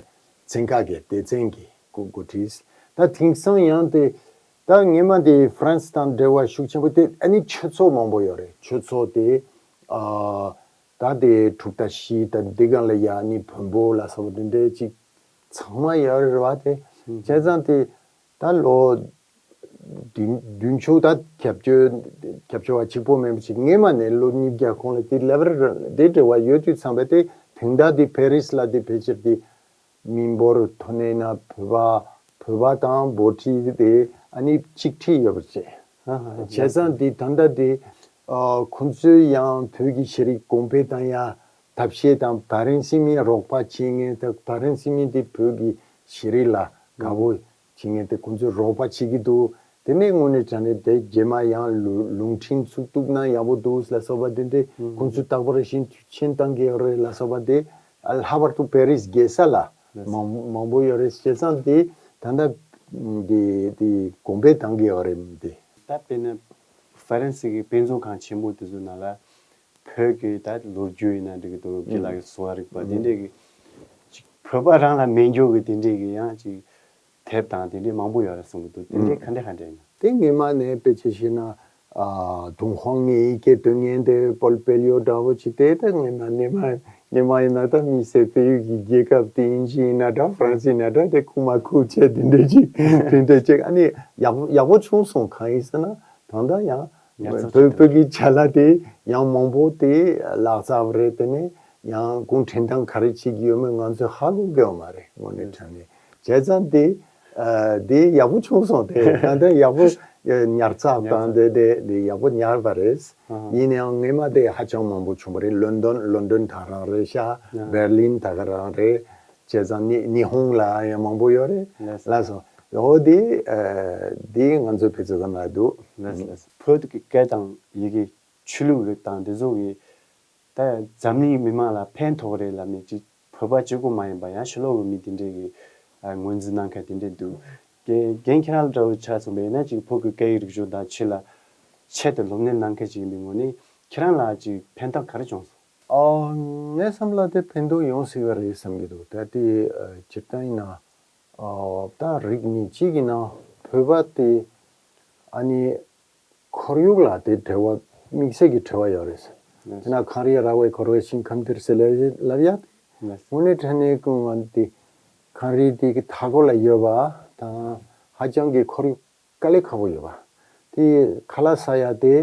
ཚན་ཁག་གི་སྡེ་ཚན་གྱི་འགོ་འགོ་ཁྲིད། ད་དེང་སང་ཡང་དེ་ ད་སྔས་མ་དེ་ཧྥ་རན་སི་དང་འབྲེལ་བ་ཤུགས་ཆེན་པོ་དེ་ཨ་ནི་ཆོས་ཚོགས་མང་པོ་ཡོད་རེད། ཆོས་ཚོགས་དེ་ཨ་ད་དེ་གྲུབ་མཐའ་བཞི་དང་འདི་གང་ལ་ཡ་ཨ་ནི་བོན་པོ་ལ་སོགས་པ་དེ་འདྲའི་ཅིག་ཚང་མ་ཡོད་རེད་བ། དེ་བྱས་ཙང་དེ་ད་ལོ་བདུན་བདུན་ཅུ་ད་བརྒྱད་ཅུ་བརྒྱད་ཅུ་བ་གཅིག་པོ་མིན་པ་ཅིག་སྔས་མ་ནས་ལོ་ཉིས་བརྒྱ་གོང་ལ་དེ་ལེ་བལ་དེ་འབྲེལ་བ་ཡོད་དུས་ཙམ་པ་དེ་དེང་ད་དེ་ཕེ་རིས་ལ་དེ་ཕལ་ཆེར་དེ། མི་འབོར་ཐོན་ནས་ན་བོད་པ་བོད་པ་དང་བྷོ་ཊི་དེ་ཨ་ནི་གཅིག་ཁྲིད་ཡོད་པར་བྱས། ཨ་ཧ་ཧ། བྱས་ཙང་དེ་ད་ལྟ་དེ་ཨ་ཁོང་ཚོས་ཡང་བོད་ཀྱི་ཤེས་རིག་གོང་འཕེལ་དང་ཡང་ཐབས་ཤེས་དང་བར་རིམ་ཟིན་མི་རོགས་པ་བྱེད་མཁན་དང་བར་རིམ་ཟིན་མི་དེ་བོད་ཀྱི་ཤེས་རིག་ལ་དགའ་པོ་བྱེད་མཁན་དེ་ཁོང་ཚོས་རོགས་པ་བྱེད་ཀྱི་འདུག་དེ་ནས་དངོས་གནས་དྲང་གནས་དེ་རྗེས་མ་ཡང་ལུ་རླུང་འཕྲིན་ཚུགས་ཐུབ་ན་ཡག་པོ་འདུག་ལ་སོགས་པ་དེ་འདྲས་ཁོང་ཚོས་རྟག་པར་ཤུགས་ཆེན་བཏང་གི་ཡོད་རེད་ལ་སོགས་པ་དེ། ལྷག་པར་དུ་པེ་རིས་རྒྱལ་ས་ལ་ལགས། མང་མང་པོ་ཡོད་རེད། བྱས་ཙང་དེ་ད་ལྟ་དེ་དེ་གོང་འཕེལ་བཏང་གི་ཡོད་རེད་དེ། ད་དཔེར་ན་ཧྥ་རན་སི་གི་དཔེ་མཛོད་ཁང་ཆེན་མོ་དེ་ཚོ་ནང་ལ་བོད་ཀྱི་ད་ལོ་རྒྱུས་ཡིན་ན་འགྲིག་གི་འདུག་སྐྱིད་ལ་གི་གསོ་བ་རིག་པ་དེ་འདྲས་ཀྱི་ཅིག་བོད་པ་རང་ལ་མེད་འགྱོ་གི་དེ་འདྲས་ཀྱི་ཡང་ཅིག་དེབ་དང་དེ་འདྲས་མང་པོ་ཡོད་རེད་གསུང་གི་འདུག་དེ་འདྲས་ག་འདྲས་ག་འདྲས་ཡིན་ན། དེ་སྔས་མ་ནས་དཔེ་ཆ་བཤད་ན། ཨ་ཏུན་ཧོང་ངེ་ཡི་གེ་སྟོན་མཁན་དེ་པོལ་པེ་ལིའོ་འདྲ་བོ་ཅིག་དེ་ད་སྔས་མ་སྔས་མ་སྔས་མ་ཡིན་ན་ད་དམིགས་བསལ་བལ་ཡུལ་གྱི་རྒྱལ་ཁབ་དེ་ཨིན་ཇི་ཡིན་ན་འདྲ་ཧྥ་རན་སི་ཡིན་ན་འདྲ་དེ་ཁུག་མ་ཁུག་བྱས་དེ་འདྲས་ཅིག་དེ་འདྲས་ཅིག་ཨ་ནི་ཡག་པོ་ཡག་པོ་བྱུང་སོང་། གང་ཡིན་ཟེར་ན་ད་ལྟ་ཡང་ཉར་ཚགས་བོད་བོད་ཀྱི་ཅ་ལག་དེ་ཡང་མང་པོ་དེ་ལག་རྩལ་བ་རེད། དེ་ནས་ཡང་གུང་ཁྲན་ཏང་ག་རེ་བྱེད་ཀྱི་ཡོད་མེད་ང་ཚོས་ཧ་གོ་གི་ཡོད་མ་རེད་དངོས་གནས་དྲང་གནས། བྱས་ཙང་དེ་ཨ་དེ་ཡག་པོ་བྱུང་སོང་། དེ་ད་ལྟ་ཡག་པོ་ཉར་ཚགས་དང་དེ་དེ་དེ་ཡག་པོ་ཉར་བ་རེད། ཨ་ཡིན་ཡང་སྔས་མ་དེ་ཧ་ཅང་མང་པོ་བྱུང་བ་རེད། ལོན་ཌོན་ལོན་ཌོན་ད་རང་རེད་ཤག་བྷར་ལིན་ད་ག་རང་རེད། བྱས་ཙང་ཉི་ཉི་ཧོང་ལ་ཡང་མང་པོ་ཡོད་རེད་ལགས་སོ། འོ་དེ་ཨ་དེ་ང་ཚོའི་ཕེ་ཚོ་ཙམ་ལ་འདུག་ལགས་སོ་ལགས་སོ། བོད་ཀྱི་སྐད་དང་ཡི་གེ་ཆོས་ལུགས་རིགས་དང་དེ་ཚོ་གི་ད་འཛམ་གླིང་མི་མང་ལ་ཕན་ཐོགས་རེད་ལབ་ནས་ཅིག་བོད་པ་གཅིག་པུ་མ་ཡིན་པ་ཡང་ཕྱི་ལོགས་ཀྱི་མི་དེ་འདྲས་ཀྱིས་ཨ་ངོས་འཛིན་གནང་མཁན་དེ་འདྲས་འདུག་རྒན་རྒན་ཁྱེད་རང་འདྲ་བོ་ཆ་མཚོན་པ་ཡིན་ན་ཅིག་བོད་ཀྱི་སྐད་ཡིག་རིག་གཞུང་དང་ཆོས་ལ་ཆེད་དུ་སློབ་གཉེར་གནང་མཁན་ཅིག་ཡིན་པའི་ངོས་ནས་ཁྱེད་རང་ལ་ཅིག་ཕན་ཐོགས་ག་རེ་བྱུང་སོང་། ཨ་ངའི་བསམ་པ་ལ་དེ་ཕན་ཐོགས་ཡོང་སྲིད་པ་རེད་བསམ་གྱི་འདུག་ད་དེ་ཨ་སྤྱིར་བཏང་ཡིན་ན། ཨོ། ད་རིགས་གཉིས་གཅིག་ཡིན་ན་བོད་པ་དེ་ཨ་ནི་ཁོར་ཡུག་ལ་དེ་འབྲེལ་བ་དམིགས་བསལ་གྱི་འབྲེལ་བ་ཡོད་རེད། དེ་ན་གངས་རི་ར་བས་བསྐོར་བའི་ཞིང་ཁམས་འདིར་ཟེར་ལབ་ཡ་དེ་དངོས་གནས་དྲང་གནས་ཀུན་ང་དེ་གངས་རི་དེ་གི་མཐའ་སྐོར་ལ་ཡོད་པ་དང་ཧ་ཅང་གི་ཁོར་ཡུག་དཀའ་ལས་ཁག་པོ་ཡོད་པ། དེ་ཁ་ལག་ཟ་ཡ་དེ་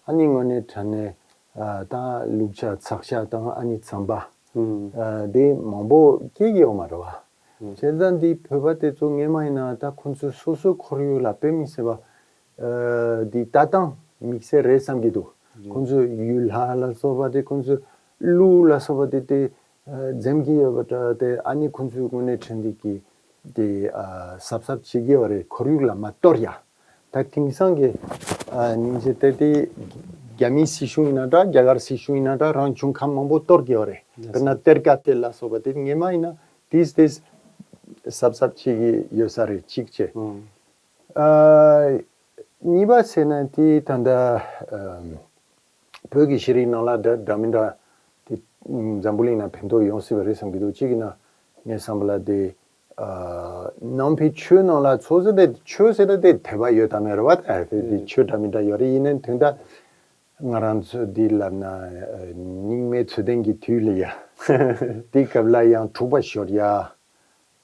ཨ་ནི་དངོས་གནས་དྲང་གནས་ཨ་ད་ལུག་ཤ་ཚག་ཤ་དང་ཨ་ནི་རྩམ་པ་ཨ་དེ་མང་པོ་སྐྱེ་གི་ཡོད་མ་རེད་བ། བྱས་ཙང་འདི་བོད་པ་དེ་ཚོ་སྔས་མ་ཡིན་ན་ད་ཁོང་ཚོའི་སོ་སོའི་ཁོར་ཡུག་ལ་དཔེ་མི་སྲིད་པ་ཨ་འདི་ལྟ་སྟངས་དམིགས་བསལ་རེད་བསམ་གྱི་འདུག་ཁོང་ཚོའི་ཡུལ་ལྷ་ལ་སོགས་པ་དེ་ཁོང་ཚོའི་གླུ་ལ་སོགས་པ་དེ་དེ་འཛེམ་གྱི་ཡོད་པ་འདྲ། དེ་ཨ་ནི་ཁོང་ཚོའི་དངོས་གནས་དྲན་འདི་གི་དེ་ཨ་གཟབ་གཟབ་བྱེད་ཀྱི་ཡོད་རེད། ཁོར་ཡུག་ལ་མ་གཏོར་ཡ། ད་དེང་སང་གི་ཨ་སྙིང་རྗེ་དེ་དེ་རྒྱ་མིའི་སྲིད་གཞུང་ཡིན་ན་འདྲ། རྒྱ་གར་སྲིད་གཞུང་ཡིན་ན་འདྲ། རང་བྱུང་ཁམས་མང་པོ་གཏོར་གྱི་ཡོད་རེད། དཔེར་ན་གཏེར་ཁ་དེ་ལ་སོགས་པ་དེ་སྔས་མ་ཡིན་ན་དེས་དེས་གཟབ་གཟབ་བྱེད་ཀྱི་ཡོད་ས་རེད། གཅིག་བྱས། ཨ་གཉིས་པ་ཟེར་ན་དེ་ད་ལྟ་ཨ་བོད་ཀྱི་ཤེས་རིག་ནང་ལ་འདྲ་འདྲ་མི་འདྲ་དེ་འཛམ་བུ་གླིང་ནང་ཕན་ཐོགས་ཡོང་སྲིད་པ་རེད་བསམ་གྱི་འདུག་གཅིག་ཡིན་ན་ངའི་བསམ་པ་ལ་དེ་ཨ་ནང་པའི་ཆོས་ནང་ལ་ཚོགས་ཟེར་ཏེ་ཆོས་ཟེར་ཏེ་དད་པ་ཡོད་དམ་མེད་རེད་བ། ད་དེ་དེ་ཆོས་འདྲ་མི་འདྲ་ཡོད་རེད། ཡིན་ནའི་དོན་དག་ང་རང་ཚོ་འདི་ལབ་ན་ཨ་རྙིང་མའི་ཚུལ་ལྡན་གྱི་དུས་ལ་ཡ་དེ་སྐབས་ལ་ཡང་འཁྲུག་པ་ཤོར་ཡ་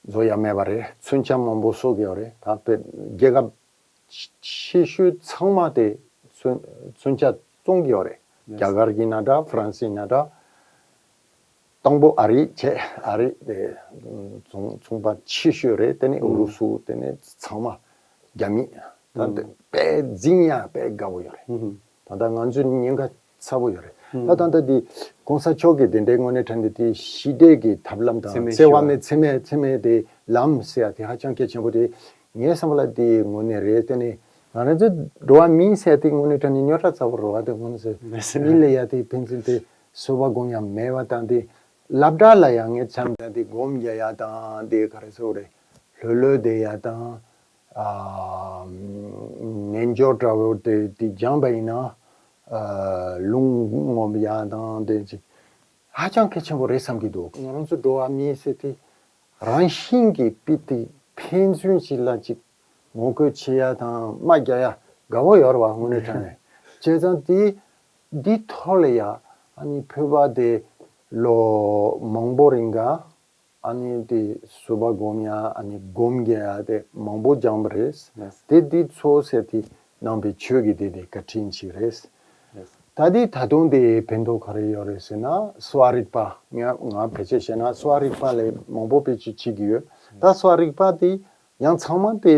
བཟོ་ཡ་མེད་པ་རེད། མཚོན་ཆ་མང་པོ་གསོག་གི་ཡོད་རེད། ད་དཔེ་རྒྱལ་ཁབ་ཆེ་ཤོས་ཚང་མ་དེ་མཚོན་མཚོན་ཆ་བཙོང་གི་ཡོད་རེད། རྒྱ་གར་གྱི་ན་འདྲ་ཧྥ་རན་སི་ན་འདྲ། དང་པོ་ཨ་རི་བྱས། ཨ་རི་དེ་ཚོང་ཚོང་པ་ཆེ་ཤོས་རེད། དེ་ནས་ཨུ་རུ་སུ། དེ་ནས་ཚང་མ་རྒྱ་མི། ད་དེ་དཔེ་འཛིང་ཡ་དཔེ་དགའ་བོ་ཡོད་རེད། ད་ལྟ་ང་ཚོའི་ཉེན་ཁ་ཚ་བོ་ཡོད་རེད། ད་ད་ལྟ་དེ་གོང་ས་མཆོག་གིས་དེ་འདྲའི་དངོས་གནས་དྲང་གནས་དེ་ཞི་བདེ་གི་ཐབས་ལམ་དང་འཚེ་བ་མེད་འཚེ་མེད་འཚེ་མེད་དེ་ལམ་ཟེར་ཡ་དེ་ཧ་ཅང་གལ་ཆེན་པོ་རེད། ངའི་བསམ་པ་ལ་དེ་དངོས་གནས་རེད། དེ་ནས་ང་རང་ཚོའི་འགྲོ་བ་མི་ཟེར་དེ་དངོས་གནས་དྲང་གནས་རྙོག་དྲ་ཚ་བོ་རེད་བ། དེ་དངོས་གནས་ཟེར་མི་ལ་ཡ་དེ་ཕན་ཚུན་དེ་བཟོད་པ་སྒོམ་ཡ་མེད་པ་དང་དེ་སློབ་གྲྭ་ལ་ཡང་ངས་འཆམ་དང་དེ་སྒོམ་རྒྱག་ཡ་དང་དེ་ག་རེ་ཟེར་དགོས་རེད། ལྷོད་ལྷོད་བསྡད་ཡ་དང་ཨ་རྣལ་འབྱོར་འདྲ་བོ་དེ་དེ་སྦྱངས་པ་ཡིན་ན་ཨ་རླུང་ངོམ་ཡ་དང་དེ་ཅིག་ཧ་ཅང་གལ་ཆེན་པོ་རེད་བསམ་གྱི་འདུག་ང་རང་ཚོ་འགྲོ་བ་མི་ཟེར་དེ་རང་བཞིན་གྱིས་དཔེ་དེ་ཕན་ཚུན་ཞིག་ལ་ཅིག་ ངོ་རྒོལ་བྱེད་ཡ་དང་དམག་རྒྱག་ཡ་དགའ་པོ་ཡོད་རེད་བ། དངོས་གནས་དྲང་གནས། བྱས་ཙང་དེ་འདི་ཐོག་ལ་ཡ་ཨ་ནི་བོད་པ་དེ་ལོ་མང་པོ་རིང་ག་ཨ་ནི་དེ་བཟོད་པ་སྒོམ་ཡ་ཨ་ནི་སྒོམ་རྒྱག་ཡ་དེ་མང་པོ་སྦྱངས་པ་རེད། ལགས། དེ་འདི་ཚོ་ཟེར་དེ་གནང་བའི་ཆོས་ཀྱི་དེ་དེ་བཀའ་དྲིན་ཅིག་རེད། ལགས། ད་དེ་ད་དུང་དེ་ཕན་ཐོགས་ག་རེ་ཡོད་རེད་ཟེར་ན། གསོ་བ་རིག་པ། ང་ང་ཕལ་ཆེར་བཤད་ན་གསོ་བ་རིག་པ་ལས་མང་པོ་ཕལ་ཆེར་བྱེད་ཀྱི་ཡོད། ད་གསོ་བ་རིག་པ་དེ་ཡང་ཚང་མ་དེ་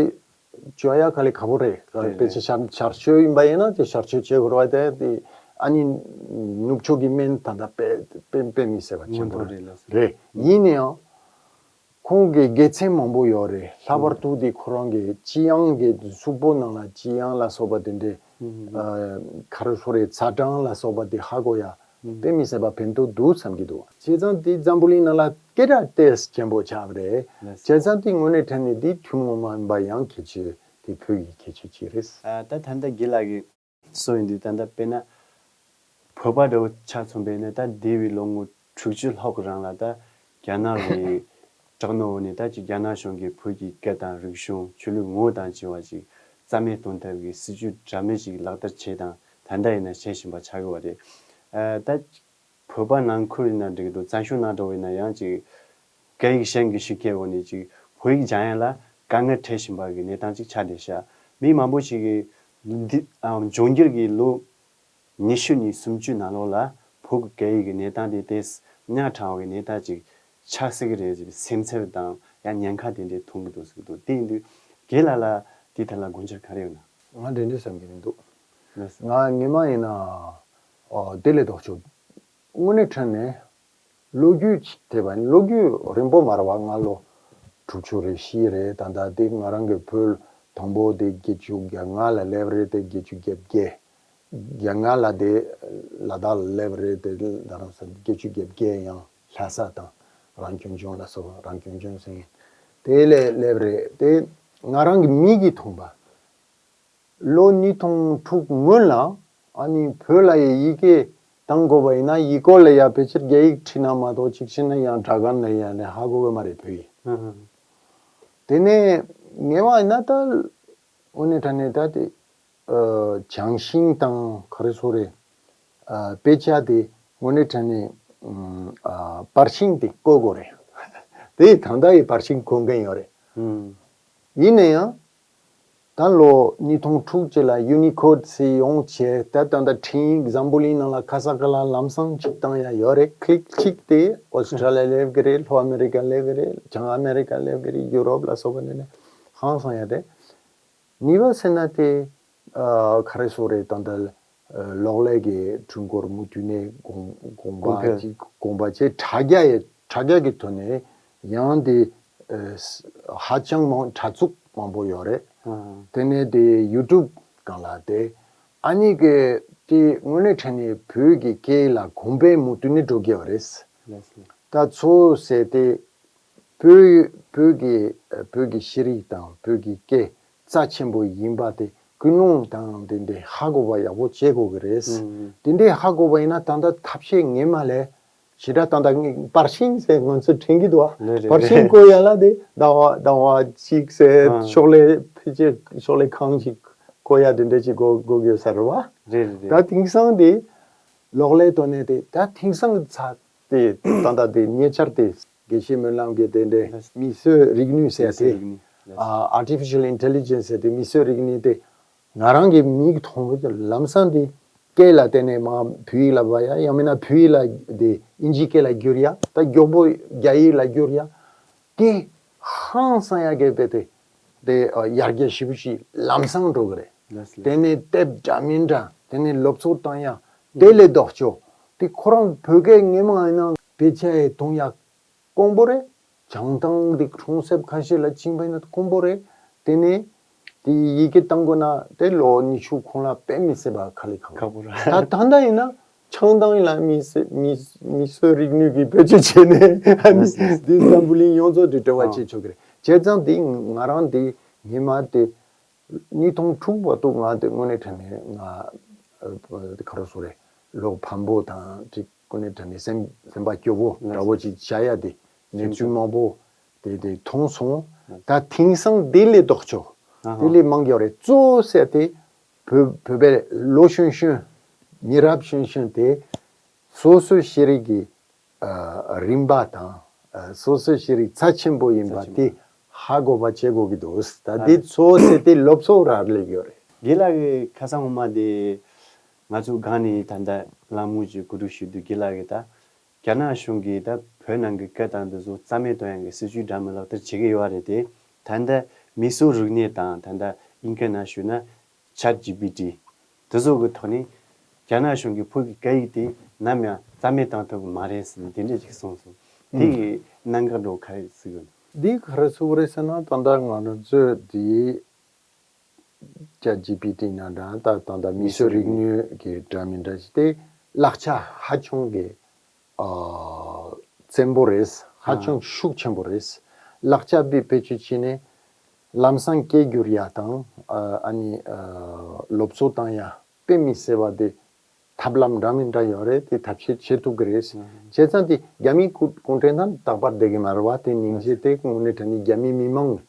བཅོས་ཡ་དཀའ་ལས་ཁག་པོ་རེད། རེད། ཕལ་ཆེར་ཤར་ཤར་ཆོས་ཡིན་པ་ཡིན་ན་དེ་ཤར་ཆོས་བྱེད་དགོས་རེད་བ། དེ་དེ་ཨ་ནི་ནུབ་ཕྱོགས་ཀྱི་སྨན་ད་ལྟ་དཔེ་དཔེ་དཔེ་མི་སྲིད་པ་ཆེན་པོ་མངོན་མཐོ་རེད། རེད་ལགས་སོ། རེད། ཡིན་ན་ཡང་ཁོང་གི་དགེ་མཚན་མང་པོ་ཡོད་རེད། ལྷག་པར་དུ་དེ་ཁོ་རང་གི་ལྕི་ཡང་གི་གཟུགས་པོ་ནང་ལ་ལྕི་ཡང་ལ་སོགས་པ་དེ་འདྲའི་ཨ་ག་རེ་ཟེར་རེད། ཚ་གྲང་ལ་སོགས་པ་དེ་ཧ་གོ་ཡ་དཔེ་མི་སྲིད་པ་ཕན་ཐོགས་འདུག་བསམ་གྱི་འདུག་བྱས་ཙང་དེ་འཛམ་བུ་གླིང་ནང་ལ་སྐད་གྲགས་ཏོག་ཙམ་ཆེན་པོ་ཆགས་པ་རེད། ལགས། བྱས་ཙང་དེ་དངོས་གནས་དྲང་གནས་དེ་ཐུན་མོང་མ་ཡིན་པ་ཡང་ཁྱད་ཆོས་དེ་བོད་ཀྱི་ཁྱད་ཆོས་ཅིག་རེད། ཨ་ད་ད་ལྟ་དགེ་ལགས་ཀྱིས་གསུངས་ཡོང་དུས། ད་ལྟ་དཔེར་ན་བོད་པ་འདྲ་བོ་ཆ་མཚོན་པ་ཡིན་ན། ད་འདས་པའི་ལོ་ངོ་དྲུག་ཅུ་ལྷག་གི་རིང་ལ་ད་རྒྱ་ནག་གི་དྲག་གནོན་འོག་ནས་ད་ཅིག་རྒྱ་ནག་གཞུང་གིས་བོད་ཀྱི་སྐད་དང་རིག་གཞུང་ཆོས་ལུགས་ངོ་བོ་དང་བཅས་པ་ཅིག་རྩ་མེད་གཏོང་ཐབས་ཀྱི་སྲིད་ཇུས་འདྲ་མིན་ཅིག་ལག་བསྟར་བྱས་དང་ད་ལྟ་ཡིན་ན་བྱེད་བཞིན་པ་ཆགས་ཀྱི་ཡོད་རེད། ཨ་ད་བོད་པ་ནང་ཁུལ་ཡིན་ན་འགྲིག་འདུག་བཙན་བྱོལ་ནང་འགྲོ་བ་ཡིན་ན་ཡང་ཅིག་སྐད་ཡིག་གཞན་གྱི་ཤུགས་རྐྱེན་འོག་ནས་ཅིག་བོད་ཡིག་སྦྱང་ཡ་ལ་དཀའ་ངལ་འཕྲད་བཞིན་པ་གི་གནས་སྟངས་ཅིག་ཆགས་བསྡད་ཤག་མི་མང་པོ་ཞིག་གིས་འདི་ཨ་འབྱུང་འགྱུར་གྱི་ལོ་ཉི་ཤུ་ནས་སུམ་ཅུ་ནང་ལོགས་ལ་བོད་ཀྱི་སྐད་ཡིག་གི་གནས་སྟངས་དེ་ཏོག་ཙམ་ཉག་ཕྲ་བའི་གནས་སྟངས་ཅིག་ཆགས་སྲིད་ཀྱི་རེད་ཟེར་བའི་སེམས་འཚེར་དང་ཡང་ཉེན་ཁ་དེ་འདྲས་མཐོང་གི་འདུག་ཟེར་གྱི་འདུག་དེ་ཡིན་དུས་དགེ་ལགས་ལ་དེའི་ཐད་ལ་དགོངས་འཆར་ག་རེ་ཡོད་ན། ང་འདྲ་འདྲ་བསམ་གྱི་མི་འདུག་ལགས། ང་སྔོན་མ་ཡིན་ན་ཨོ་དེ་ལས་ལྡོག་ཕྱོགས། དངོས་གནས་དྲང་གནས་ལོ་རྒྱུས་ཅིག་བལྟས་པ་ཡིན། ལོ་རྒྱུས་རིང་པོ་མ་རེད་བ། སྔ་ལོ་དྲུག་ཅུ་རེ་བཞི་རེད། ད་ལྟ་དེ་ང་རང་གི་བོད་དང་པོ་དེ་བརྒྱད་ཅུ་གྱ་ལྔ་ལ་སླེབས་རེད། དེ་བརྒྱད་ཅུ་གྱ་བརྒྱད། གྱ་ལྔ་ལ་དེ་ལ་དྭགས་ལ་སླེབས་རེད། དེ་ད་རང་ས་བརྒྱད་ཅུ་གྱ་བརྒྱད་ཡང་ལྷ་ས་དང་རང་སྐྱོང་ལྗོངས་ལ་སོགས། རང་སྐྱོང་ལྗོངས་ཟེར་མཁན་དེ་ལ་སླེབས་རེད། དེ་ང་རང་གི་མིག་གིས་མཐོང་པ། ལོ་ཉིས་སྟོང་དྲུག་སྔོན་ལ་ཨ་ནི་བོད་ལ་ཡི་ཡི་གེ་བཏང་དགོས་པ་ཡིན་ན་ཡིག་སྐོགས་ལ་ཡ་ཕལ་ཆེར་རྒྱ་ཡིག་བྲིས་ན་མ་གཏོགས་གཅིག་བྱས་ན་ཡང་སྦྲག་སྒམ་ལ་ཡ་ནས་ཧ་གོ་གི་མ་རེད་བོད་ཡིག་ཨ་ཧ། དེ་ནས་ངེས་པ་ཡིན་ན་ད་དངོས་གནས་དྲང་གནས་ད་དེ་ཨ་བྱང་ཤིང་དང་ག་རེ་ཟེར་རེད། ཨ་དཔེ་ཆ་དེ་དངོས་གནས་དྲང་གནས་ཨ་པར་ཤིང་དེ་བརྐོ་དགོས་རེད། དེ་ད་ལྟ་ཡི་པར་ཤིང་བརྐོ་མཁན་ཡོད་རེད། ཨུམ། ཡིན་ན་ཡང་ད་ལོ་ཉིས་སྟོང་དྲུག་ཅུ་ལ་ཡུ་ནི་ཀོཌ་ཟེར་ཡོང་བྱས། ད་ད་ལྟ་འཕྲིན་ཡིག་འཛམ་བུ་གླིང་ནང་ལ་ཁ་ས་ཁ་ལ་ལམ་སང་ཅིག་བཏང་ཡ་ཡོད་རེད། ཀི་ལིག་གཅིག་དེ་ཨོ་སི་ཀྲ་ལི་ཡ་སླེབས་ཀྱི་རེད། ལྷོ་ཨ་མེ་རི་ཀ་སླེབས་ཀྱི་རེད། བྱང་ཨ་མེ་རི་ཀ་སླེབས་ཀྱི་རེད། ཡུ་རོབ་ལ་སོགས་པ་ནས་ནས་ཧང་སང་ཡ་དེ། གཉིས་པ་ཟེར་ན་དེ་ཨ་ག་རེ་ཟེར་རེད། ད་ལྟ་ཨ་གློག་ཀླད་ཀྱི་འཕྲུལ་འཁོར་མུ་མཐུད་ནས་གོང་གོང་གོང་འཕེལ་འཕེལ་གྱི་གོང་འཕེལ་བྱས། དྲ་རྒྱ་ཡི་དྲ་རྒྱ་གི་ཐོག་ནས་ཡང་དེ་ཨ་ཧ་ཅང་མང་དྲ་ཚུགས་མང་པོ་ཡོད་རེད། ཨ་དེ་ནས་དེ་ཡུ་ཊུབ་སྒང་ལ་དེ་ཨ་ནི་གི་དེ་དངོས་གནས་དྲང་གནས་བོད་ཀྱི་སྐད་ལ་གོང་འཕེལ་མུ་མཐུད་ནས་འགྲོ་གི་ཡོད་རེད། ལགས་སོ། ད་ཚོ་ཟེར་དེ་བོད་བོད་ཀྱི་བོད་ཀྱི་ཤེས་རིག་དང་བོད་ཀྱི་སྐད་རྩ་ཆེན་པོ་ཡིན་པ་དེ་ཀུན་སློང་དང་དེ་འདྲའི་ཧ་གོ་བ་ཡག་པོ་བྱེད་དགོས་ཀྱི་རེད། ཨུམ། དེ་འདྲའི་ཧ་གོ་བ་ཡིན་ན་ད་ལྟ་ཐབས་ཤེས་ངེས་མ་ལས་ཞེ་དྲག་ད་ལྟ་པར་ཤིང་ཟེར་ང་ཚོ་དྲན་གྱི་འདུག་ཨ། རེད་རེད་པར་ཤིང་རེད། བརྐོ་ཡ་ལ་དེ་ཟླ་བ་ཟླ་བ་གཅིག་ཟེར། ཨ། ཤོག་ལྷེ་ཕལ་ཆེར་ཤོག་ལྷེ་ཁང་ཞིག་བརྐོ་ཡ་དེ་འདྲ་ཅིག་དགོས་དགོས་ཀྱི་ཡོད་ས་རེད་བ། རེད་རེད་ད་རེད། དེང་སང་དེ་གློག་ཀླད་ཐོག་ནས་དེ་ད་དེང་སང་ཚ་དེ་ད་ལྟ་དེ་ཉེ་ཆར་དེ་དགེ་བཤེས་སྨོན་ལམ་གྱི་དེ་འདྲའི་ལགས། མིས་བཟོས་རིག་ནུས་ཟེར་མིས་བཟོས་དེ་རིག་ནུས་ལགས། ཨ་Artificial Intelligence ཟེར་དེ་མིས་བཟོས་རིག་ནུས་དེ་ང་རང་གི་མིག་མཐོང་བའི་ལམ་སང་དེ་སྐད་ལ་བརྟེན་ནས་མར་བོད་ཡིག་ལ་བ་ཡ། ཡང་མིན་ན་བོད་ཡིག་ལ་དེ་ཨིན་ཇིའི་སྐད་ལ་བསྒྱུར་ཡ། ད་མགྱོགས་པོ་རྒྱ་ཡིག་ལ་བསྒྱུར་ཡ། དེ་ཧང་སང་ཡ་གི་དཔེ་དེ་དེ་ཡར་རྒྱས་ཞེ་པོ་ཞིག་ལམ་སང་འགྲོ་གི་རེད། ལགས་ལགས། དེ་ནས་དེབ་འདྲ་མིན་འདྲ། དེ་ནས་སློབ་ཚོགས་བཏང་ཡ། དེ་ལས་ལྡོག་ཕྱོགས་དེ་ཁོ་རང་བོད་སྐད་སྔོན་མ་ཡིན་ན་དཔེ་ཆ་ཡི་མཐོང་ཡ་དཀོན་པོ་རེད། བྱང་ཐང་དེ་གྲོང་གསེབ་ཁ་ཤས་ལ་ཕྱིན་པ་ཡིན་ན་དཀོན་པོ་རེད། དེ་ནས་དེ་ཡི་གེ་བཏང་དགོས་ན་དེ་ལོ་ཉི་ཤུ་གོང་ལ་དཔེ་མི་སྲིད་པ་དཀའ་ལས་ཁག་པོ་ཁག་པོ་རེད། ད་ད་ལྟ་ཡིན་ན་ཆང་དང་ཡིན་ལ་མིས་བཟོས་མིས་མིས་བཟོས་རིག་ནུས་ཀྱི་བེད་སྤྱོད་བྱས་ནས་ཨ་ནི་ལགས་ལགས། འདི་འཛམ་བུ་གླིང་ཡོངས་རྫོགས་དེ་འབྲེལ་བ་ཨ་བྱེད་ཆོག་གི་རེད། བྱས་ཙང་དེ་ང་རང་དེ་ཉི་མ་དེ་ཉིས་སྟོང་དྲུག་བར་དུ་ང་དེ་དངོས་གནས་དྲང་གནས་ང་ཨ་ག་རེ་ཟེར་རེད། ལོ་ཕམ་པོ་དང་ཅིག་དངོས་གནས་དྲང་གནས་སེམས་སེམས་པ་སྐྱོ་བོ་ལགས་འདྲ་བོ་ཅིག་བྱ་ཡ་དེ་གནས་ཚུལ་མང་པོ་དེ་དེ་མཐོང་སོང་། ད་དེང་སང་དེ་ལས་ལྡོག་ཕྱོགས་ ཨ་ཧ། དེ་ལས་མང་གི་ཡོད་རེད། གཙོ་བོ་ཟེར་དེ་བོད་བོད་པའི་ལོ་གཞོན་གཞོན་མི་རབས་གཞོན་གཞོན་དེ་སོ་སོའི་ཤེས་རིག་གི་ཨ་རིམ་པ་དང་ཨ་སོ་སོའི་ཤེས་རིག་རྩ་ཆེན་པོ་ཡིན་པ་རྩ་ཆེན་དེ་པོ། ཧ་གོ་བ་བྱེད་དགོས་ཀྱི་འདུག་ད་ཨ་དེ་རེད། གཙོ་བོ་ཟེར་དེ་སློབ་གསོ་རག་ལས་ཡོད་རེད། དགེ་ལགས་ཀྱི་ཁ་སང་འོ་མ་དེ་ང་ཚོ་སྒང་ནས་ད་ལྟ་གླེང་མོལ་གྱི་གོ་སྒྲིག་ཞུས་དུས་དགེ་ལགས་ཀྱིས་ད་རྒྱ་ནག་གཞུང་གིས་ད་བོད་ནང་གི་སྐད་དང་འདི་ཚོ་རྩ་མེད་གཏོང་ཡག་གི་སྲིད་ཇུས་འདྲ་མིན་ལག་བསྟར་བྱེད་ཀྱི་ཡོད་རེད་དེ། ད་ལྟ་མིས་བཟོས་རིག་གནས་དང་ད་ལྟ་དབྱིན་སྐད་ནང་ཞུས་ན་Chat G P T དེ་ཚོ་གི་ཐོག་ནས་རྒྱ་ནག་གཞུང་གིས་བོད་ཀྱི་སྐད་ཡིག་དེ་ནམ་ཡང་རྩ་མེད་བཏང་ཐུབ་ཀྱི་མ་རེད་ཟེར་ནས་དེ་འདྲས་ཅིག་གསུངས་སོང་།། དེ་ཡི་གནད་འགག་འགྲོ་ག་རེ་ཟེར་གི་ཡོད། འདི་ག་རེ་ཟེར་དགོས་རེད་ཟེར་ན། ད་ལྟ་ང་རང་ཚོས་འདི་Chat G P T ནང་འདྲ་ད་ད་ལྟ་མིས་བཟོས་རིག་ནུས་ཀྱི་འདྲ་མི་འདྲ་ཞིག་དེ་ལག་ཆ་ཧ་ཅང་གི་ཨ་བཙན་པོ་རེད། ཧ་ཅང་ཤུགས་ཆེན་པོ་རེད། ལག་ཆ་དེ་བེད་སྤྱོད་བྱས་ནས་ལམ་སང་སྐད་སྒྱུར་ཡ་དང་ཨ་ཨ་ནི་ཨ་སློབ་གསོ་བཏང་ཡ་དཔེ་མི་སྲིད་པ་དེ་ཐབས་ལམ་འདྲ་མི་འདྲ་ཡོད་རེད། དེ་ཐབས་ཤེས་བྱེད་ཐུབ་ཀྱི་རེད། བྱས་ཙང་དེ་རྒྱ་མིའི་གུང་གུང་ཁྲན་ཏང་རྟག་པར་བསྡད་ཀྱི་མ་རེད་བ། དེ་སྙིང་རྗེ་དེ་དངོས་གནས་དྲང་གནས་རྒྱ་མིའི་མི་མང་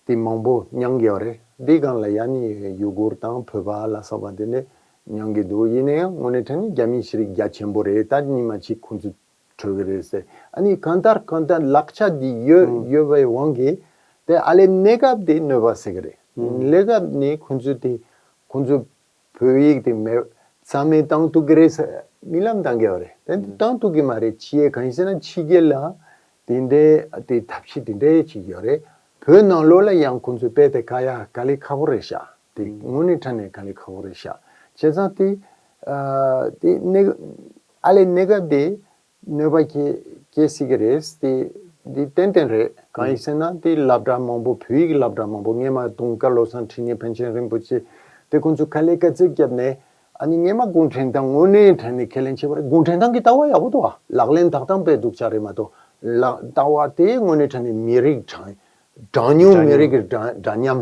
དེ་མང་པོ་མྱངས་ཀྱི་ཡོད་རེད། འདི་སྒང་ལ་ཡ་ནི་ཡུ་གུར་དང་བོད་པ་ལ་སོགས་པ་དེ་འདྲས་མྱངས་ཀྱི་འདུག་ཡིན་ན་ཡང་དངོས་གནས་དྲང་གནས་རྒྱ་མིའི་ཤེས་རིག་རྒྱ་ཆེན་པོ་རེད། ད་ཉི་མ་གཅིག་ཁོང་ཚོ་གྲོལ་གི་རེད་ཟེར། ཨ་ནི་གང་ལྟར་གང་ལྟར་ལག་ཆ་འདི་ཡོད་ཡོད་པའི་དབང་གིས་དེ་ཨ་ལས་གནས་སྐབས་དེ་གནོད་པ་སེལ་གི་རེད། གནས་སྐབས་ནི་ཁོང་ཚོ་དེ་ཁོང་ཚོ་བོད་ཡིག་དེ་མེད་རྩ་མེད་བཏང་ཐུབ་ཀྱི་རེད་ཟེར་རྨི་ལམ་བཏང་གི་ཡོད་རེད། དེ་བཏང་ཐུབ་ཀྱི་མ་རེད། ཅི་ཡས་གང་ཡིན་ཟེར་ན་ཕྱི་རྒྱལ་ལ་དེ་འདྲའི་དེ་ཐབས་ཤེས་དེ་འདྲའི་ཅིག་ཡོད་རེད། བོད་ནང་ལོགས་ལ་ཡང་ཁོང་ཚོས་དཔེ་དེ་དཀའ་ཡ་དཀའ་ལས་ཁག་པོ་རེད་ཤག་དེ་དངོས་གནས་དྲང་གནས་དཀའ་ལས་ཁག་པོ་རེད་ཤག་བྱས་ཙང་དེ་ཨ་དེ་གནས་ཨ་ལས་གནས་སྐབས་དེ་གནོད་པ་སྐྱེལ་སྐྱེལ་སྲིད་ཀྱི་རེད། དེ་འདི་ཏན་ཏན་རེད། གང་ཡིན་ཟེར་ན་དེ་སློབ་གྲྭ་མང་པོ་བོད་ཡིག་སློབ་གྲྭ་མང་པོ་སྔས་མ་དུང་དཀར་བློ་བཟང་འཕྲིན་ལས་པཎ་ཆེན་རིན་པོ་ཆེ་དེ་ཁོང་ཚོས་དཀའ་ལས་དཀའ་ཚེགས་བརྒྱབ་ནས་ཨ་ནི་སྔས་མ་གུང་ཁྲན་ཏང་དངོས་གནས་དྲང་གནས་ཁས་ལེན་བྱས་པ་རེད། གུང་ཁྲན་ཏང་གི་ལྟ་བ་ཡག་པོ་འདུག་ཨ། ལག་ལེན་བསྟར་སྟངས་དཔེ་སྡུག་ཅག་རེད་མ་གཏོགས་ལག་ལྟ་བ་དེ་དངོས་གནས་དྲང་གནས་མི་རིགས་དྲང་གྲངས་ཉུང་མི་རིགས་ཀྱི་འདྲ་འདྲ་མཉམ་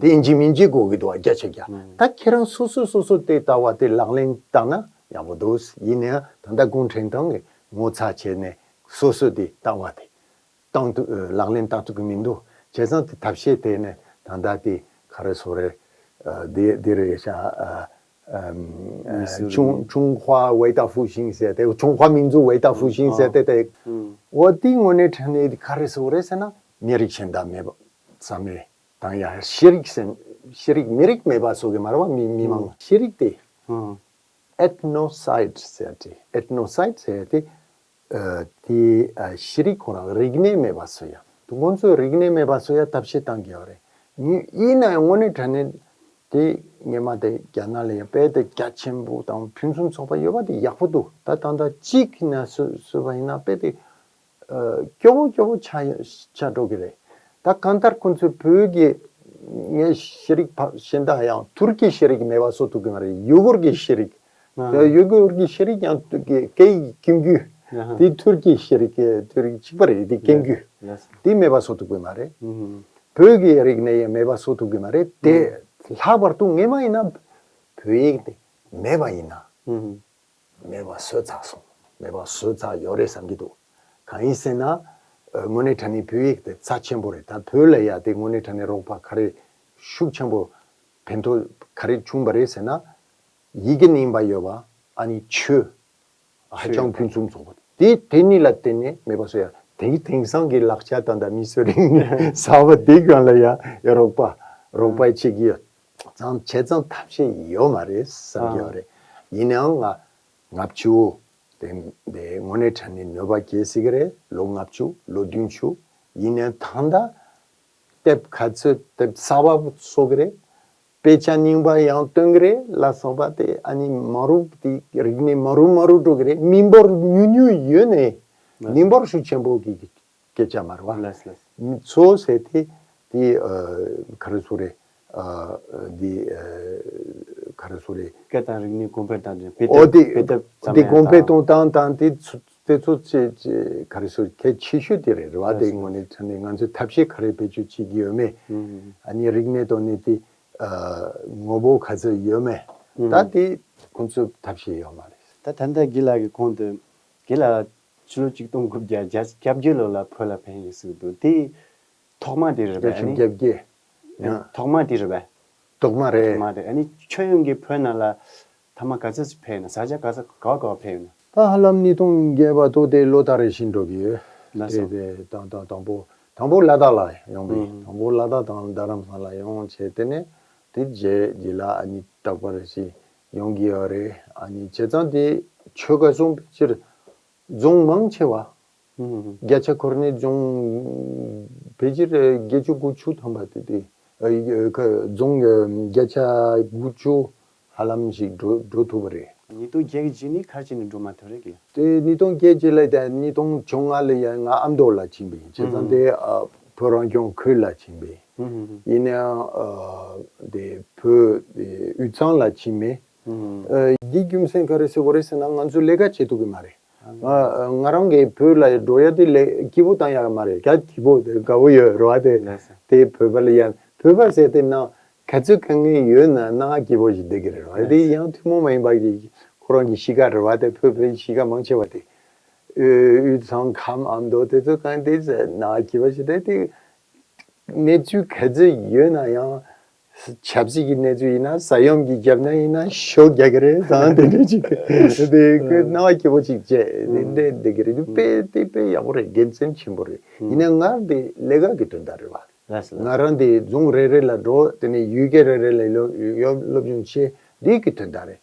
དེ་ཡིན་གཅིག་མིན་གཅིག་དགོས་ཀྱི་འདུག་བ། རྒྱ་ཆེ་རྒྱ། ད་ཁྱེད་རང་སོ་སོ་སོ་སོ་དེ་ལྟ་བ་དེ་ལག་ལེན་བསྟར་ན་ཡག་པོ་འདུག་ཡིན་ནའང་ད་ལྟ་གུང་ཁྲན་ཏང་གི་ངོ་ཚ་བྱས་ནས་སོ་སོ་དེ་ལྟ་བ་དེ་བཏང་ཐུབ་ལག་ལེན་བསྟར་ཐུབ་ཀྱི་མི་འདུག་བྱས་ཙང་དེ་ཐབས་ཤེས་དེ་ནས་ད་ལྟ་དེ་ག་རེ་ཟེར་རེད། དེ་དེ་རེད་ཤག་ཨ། ཨམ། ཨ། 中中华伟大复兴 ཟེར་ཏེ། 中华民族伟大复兴 ཟེར་ཏེ་ཏེ། འོ་དེ་དངོས་གནས་དྲང་གནས་ག་རེ་ཟེར་དགོས་རེད་ཟེར་ན་མི་རིགས་གཞན་དག་མེད་པ་བསམ་མེད་དང་ཡང་ཤེས་རིག་ཟེར་ཤེས་རིག་མི་རིགས་མེད་པ་བཟོ་གི་མ་རེད་བ། མི་མི་མང་ཤེས་རིག་དེ་Ethnocide ཟེར་ཏེ། Ethnocide ཟེར་ཏེ། ཨ། དེ་ཨ་ཤེས་རིག་ཁོ་རང་རིག་གནས་མེད་པ་བཟོ་ཡ། དུ་ཁོང་ཚོས་རིག་གནས་མེད་པ་བཟོ་ཡ་ཐབས་ཤེས་བཏང་གི་ཡོད་རེད། ཡིན་ཡིན་ན་ཡང་དངོས་གནས་དྲང་གནས་དེ་སྔས་མ་དེ་རྒྱ་ནག་ལ་ཡང་དཔེ་དེ་རྒྱ་ཆེན་པོ་དང་ཕུན་སུམ་ཚོགས་པ་ཡོད་པ་དེ་ཡག་པོ་འདུག་ད་ད་ལྟ་གཅིག་ན་སུ་སུ་བ་ཡིན་ན་དཔེ་དེ་ཨ་སྐྱོ་བོ་སྐྱོ་བོ་ཆགས་ཆགས་འགྲོ་གི་རེད། ད་གང་ལྟར་ཁོང་ཚོས་བོད་ཀྱི་ངའི་ཤེས་རིག་ཕ་གཞན་དག་ཡང་ཐུར་གྱི་ཤེས་རིག་མེད་པ་བཟོ་ཐུབ་ཀྱི་མ་རེད། ཡུ་གུར་གྱི་ཤེས་རིག་ཡུ་གུར་གྱི་ཤེས་རིག་ཡང་སྐད་ཡིག་ཀུན་རྒྱུ་དེ་ཐུར་གྱི་ཤེས་རིག་ཐུར་རིག་གཅིག་པ་རེད། དེ་ཀུན་རྒྱུ་དེ་མེད་པ་བཟོ་ཐུབ་ཀྱི་མ་རེད། བོད་ཀྱི་རིག་གནས་ཡང་མེད་པ་བཟོ་ཐུབ་ཀྱི་མ་རེད་དེ། ལྷག་པར་དུ་སྔས་མ་ཡིན་ན་བོད་ཡིག་དེ་མེད་པ་ཡིན་ན་མེད་པ་བཟོས་ཚར་སོང་། མེད་པ་བཟོས་ཚར་ཡོད་རེད་བསམ་གྱི་འདུག་གང་ཡིན་ཟེར་ན་དངོས་གནས་དྲང་གནས་བོད་ཡིག་དེ་རྩ་ཆེན་པོ་རེད། ད་བོད་ལ་ཡ་དེ་དངོས་གནས་དྲང་གནས་རོགས་པ་ག་རེ་ཤུགས་ཆེན་པོ་ཕན་ཐོགས་ག་རེ་བྱུང་བ་རེད་ཟེར་ན། ཡི་གེ་རྙིང་པ་ཡོད་པ། ཨ་ནི་ཆོས་ཧ་ཅང་ཕུན་སུམ་ཚོགས་པ་དེ་དེ་གཉིས་ལ་བརྟེན་ནས་མེད་པ་བཟོ་ཡ། དེང་དེང་སང་གི་ལག་ཆ་དང་ད་མིས་བཟོས་རིག་གནས་གསར་པ་དེ་སྒང་ལ་ཡ་ཡ་རོགས་པ་རོགས་པ་བྱེད་ཀྱི་ཡོད་ཙང་བྱས་ཙང་ཐབས་ཤེས་ཡོད་མ་རེད་བསམ་གྱི་ཡོད་རེད། ཡིན་ནའང་ང་ལྔ་བཅུ་དེ་དེ་དངོས་གནས་དྲང་གནས་གནོད་པ་སྐྱེལ་སྲིད་ཀྱི་རེད། ལོ་ལྔ་བཅུ་ལོ་བདུན་ཅུ་ཡིན་ནའང་ད་ལྟ་དེབ་ག་ཚོད་དེབ་གསར་པ་བཟོ་གི་རེད། དཔེ་ཆ་རྙིང་པ་ཡང་སྟོན་གི་རེད་ལ་སོགས་པ་དེ་ཨ་ནི་མ་རུབ་དེ་རིག་གནས་མ་རུབ་མ་རུབ་འགྲོ་གི་རེད། མི་འབོར་ཉུང་ཉུང་ཡོད་ནས་མི་འབོར་ཤུགས་ཆེན་པོ་གི་སྐད་ཆ་མ་རེད་བ། ལགས་ལགས། མི་ཚོ་ཟེར་དེ་དེ་ཨ་ག་རེ་ཟེར་རེད། ཨ་དེ་ཨ་ག་རེ་ཟེར་རེད། སྐད་དང་རིག་གནས་གོང་འཕེལ་དང་འབྲེལ་དཔེ་ཨོ་དེབ་དེ་དཔེ་དེབ་རྩ་དེ་མེད་གོང་འཕེལ་དང་གཏོང་སྟངས་དང་དེ་ཚོ་དེ་ཚོ་ཆེ་ཆེ་ག་རེ་ཟེར་གལ་ཆེ་ཤོས་དེ་རེད་བ། དེ་དངོས་གནས་དྲང་གནས་ང་ཚོས་ཐབས་ཤེས་ག་རེ་བེད་སྤྱོད་བྱེད་ཀྱི་ཡོད་མེད། ཨ་ནི་རིག་གནས་ཐོག་ནས་དེ་ཨ་ངོ་བོ་ག་ཚོད་ཡོད་མེད། ད་དེ་ཁོང་ཚོས་ཐབས་ཤེས་ཡོད་མ་རེད། ད་ད་ལྟ་དགེ་ལགས་ཀྱི་ཁོང་དུ་དགེ་ལགས་ཕྱི་ལོ་ཆིག་སྟོང་དགུ་བརྒྱ་བརྒྱད་ཅུ་གྱ་བརྒྱད་ལོ་ལ་བོད་ལ་ཕེབས་ཡོད་ཟེར་གྱི་འདུག་དེ་ཐོག་མ་དེ་རེད་པས། བརྒྱད་ཅུ་གྱ་བརྒྱད། ཡང་། ཐོག་མ་དེ་རེད་པས། ཐོག་མ་རེད། ཐོག་མ་རེད། ཨ་ནི་ཁྱོད་ཡོང་གི་བོད་ནང་ལ་ཐ་མ་ག་ཚོད་ཕེབས་ན། ས་ཆ་ག་ཚོད་ག་བ་ག་བ་ཕེབས་ན། ད་ཧ་ལམ་ཉིས་སྟོང་བརྒྱད་བར་དུ་དེ་ལོ་ལྟར་རེ་བཞིན་འགྲོ་གི་ཡོད། ལགས་སོ། དེ་དེ་དང་དང་དང་པོ་དང་པོ་ལ་དྭགས་ལ་ཡོང་པས། ཨུམ། དང་པོ་ལ་དྭགས་དང་རྡ་རམ་ས་ལ་ཡོང་བྱས། དེ་ནས་དེ་རྗེས་རྗེས་ལ་ཨ་ནི་རྟག་པར་ཞིག་ཡོང་གི་ཡོད་རེད། ཨ་ནི་བྱས་ཙང་དེ་ཆོལ་ཁ་གསུམ་ཕལ་ཆེར་རྫོང་མང་ཆེ་བ། ཨུམ། བརྒྱ་ཆ་འཁོར་ནས་རྫོང་ཕལ་ཆེར་བརྒྱད་ཅུ་དགུ་བཅུ་ཐམ་པ་དེ་དེ། ཨ་ཡ་ཁ་རྫོང་བརྒྱ་ཆ་དགུ་བཅུ་ཧ་ལམ་ཞིག་འགྲོ་འགྲོ་ཐུབ་པ་རེད། ཉིས་སྟོང་བརྒྱད་ཀྱི་རྗེས་ནས་ག་རེ་བྱས་ནས་འགྲོ་མ་ཐུབ་རེད་གི། དེ་ཉིས་སྟོང་བརྒྱད་ཀྱི་ལ་དེ་ཉིས་སྟོང་བཅོ་ལྔ་ལ་ཡང་ང་ཨ་མདོ་ལ་ཕྱིན་པ་ཡིན། བྱས་ཙང་དེ་ཨ་བོད་རང་སྐྱོང་ཁུལ་ལ་ཕྱིན་པ་ཡིན། ཨུམ། ཡིན་ནའང་ཨ་དེ་བོད་དེ་དབུས་གཙང་ལ་ཕྱིན་མེད། ཨུམ། ཨ་འདི་རྒྱུ་མཚན་ག་རེ་ཟེར་བ་རེད་ཟེར་ན། ང་ཚོ་ལས་ཀ་བྱེད་ཐུབ་ཀྱི་མ་རེད། ང་ང་རང་གིས་བོད་ལ་འགྲོ་ཡ་དེ་ལས་སྐྱིད་པོ་བཏང་ཡ་མ་རེད། ག་སྐྱིད་པོ་དེ་དགའ་བོ་ཡོད་རེད་བ། དེ་ལགས་སོ། དེ་བོད་པ་ལ་ཡང་བོད་པ་ཟེར་དེ་ན་ག་ཚོད་དཀའ་ངལ་ཡོད་ན་ན་སྐྱིད་པོ་ཞིག་བསྡད་ཀྱི་རེད་བ། དེ་ཡང་ཐུན་མོང་མ་ཡིན་པ་གི་ཁོ་རང་གི་གཤིས་ཀ་རེད་བ། དེ་བོད་པའི་གཤིས་ཀ་མང་ཆེ་བ་དེ་དབུས་གཙང་ཁམས་ཨ་མདོ་དེ་ཚོ་གང་དེ་ན་སྐྱིད་པོ་ཞིག་བསྡད་དེ། གནས་ཚུལ་ག་ཚོད་ཡོད་ན་ཡང་། ཆབ་སྲིད་ཀྱི་གནས་ཚུལ་ཡིན་ན། ས་ཡོམ་གྱི་རྒྱབ་ན་ཡིན་ན་ཤོག་རྒྱག་གི་རེད་ཟེར་དེ་འདྲ་ཅིག་དེ་ཁོས་སྣང་བ་སྐྱིད་པོ་ཅིག་བྱས་དེ་འདྲ་བསྡད་ཀྱི་རེད། དཔེ་དེ་དཔེ་ཡག་པོ་རེད། དགེ་མཚན་ཆེན་པོ་རེད། ཡིན་ན་ང་དེ་ལས་ཀ་གི་དོན་དག་རེད་བ། ལགས་སོ། ང་རང་དེ་རྫོང་རེ་རེ་ལ་འགྲོ། དེ་ནས་ཡུལ་སྐད་རེ་རེ་ལ་སློབ་སློབ་སྦྱོང་བྱས། འདི་གི་དོན་དག་རེད།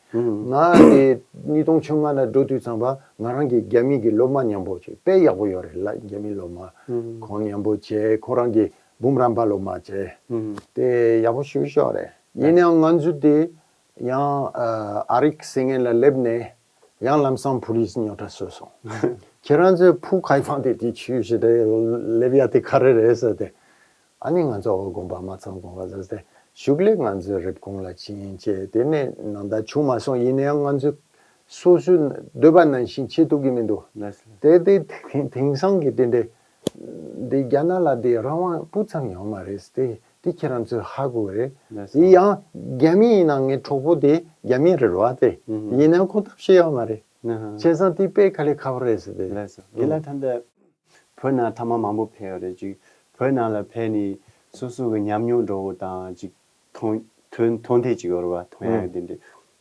ང་དེ་ཉིས་སྟོང་བཅོ་ལྔ་ལ་འགྲོ་དུས་ཙམ་པ་ང་རང་གི་རྒྱ་མི་གི་སློབ་མ་མཉམ་པོ་ཅིག་དཔེ་ཡག་པོ་ཡོད་རེད་ལ། རྒྱ་མི་སློབ་མ་ཁོང་མཉམ་པོ་བྱས། ཁོ་རང་གི་འབུམ་རམས་པ་སློབ་མ་བྱས། དེ་ཡག་པོ་ཞེ་པོ་ཅིག་རེད། ཡིན་ནའང་ང་ཚོ་དེ་ཡང་ཨ་ཨ་རིག་ཟེར་མཁན་ལ་སླེབས་ནས་ཡང་ལམ་སང་ཕུ་ལིས་རྙོག་དྲ་བཟོས་སོང་། ཁྱེད་རང་ཚོའི་ཕུ་ཁའི་ཕང་དེ་དེ་ཆུ་ཞིག་དེ་སླེབས་ཡ་དེ་ག་རེ་རེད་ཟེར་ཏེ། ཨ་ནི་ང་ཚོ་འོ་དགོངས་པ་མ་ཚོམ་དགོངས་པ་ཟེར་ཏེ། གཞུག་ལས་ང་ཚོའི་རེབ་གོང་ལ་ཕྱིན་བྱས། དེ་ནས་ནང་ཟླ་བྱུང་མ་སོང་། ཡིན་ནའང་ང་ཚོས་སོ་སོའི་འདོད་པ་ནང་བཞིན་བྱེད་ཐུབ་ཀྱི་མི་འདུག་ལགས་སོ། དེ་དེ་དེང་དེང་སང་གི་དེ་འདྲའི་འདི་རྒྱ་ནག་ལ་དེ་རང་དབང་སྤུ་ཙམ་ཡོད་མ་རེད། དེ་དེ་ཁྱེད་རང་ཚོས་ཧ་གོ་རེད། ལགས་སོ། དེ་ཡང་རྒྱ་མི་ཡིན་ན་ངའི་གྲོགས་པོ་དེ་རྒྱ་མི་རེད་བ། དེ་ཡིན་ནའང་ཁོ་ཐབས་ཤེས་ཡོད་མ་རེད། བྱས་ཙང་དེ་དཔེ་དཀའ་ལས་ཁག་པོ་རེད་ཟེར་ཏེ། ལགས་སོ། རྒན་ལགས་ད་ལྟ་བོད་ནང་ཐེངས་མ་མང་པོ་ཕེབས་ཡོད་རེད། ཅིག་བོད་ནང་ལ་ཕེབས་ནས་སོ་སོ་གི་ཉམས་མྱོང་འདྲ་བོ་དང་། ཅིག་མཐོང་མཐོང་མཐོང་ཐེངས་ཅིག་ཡོད་རེད་བ། མཐོང་ཡག་དེ་འདྲ་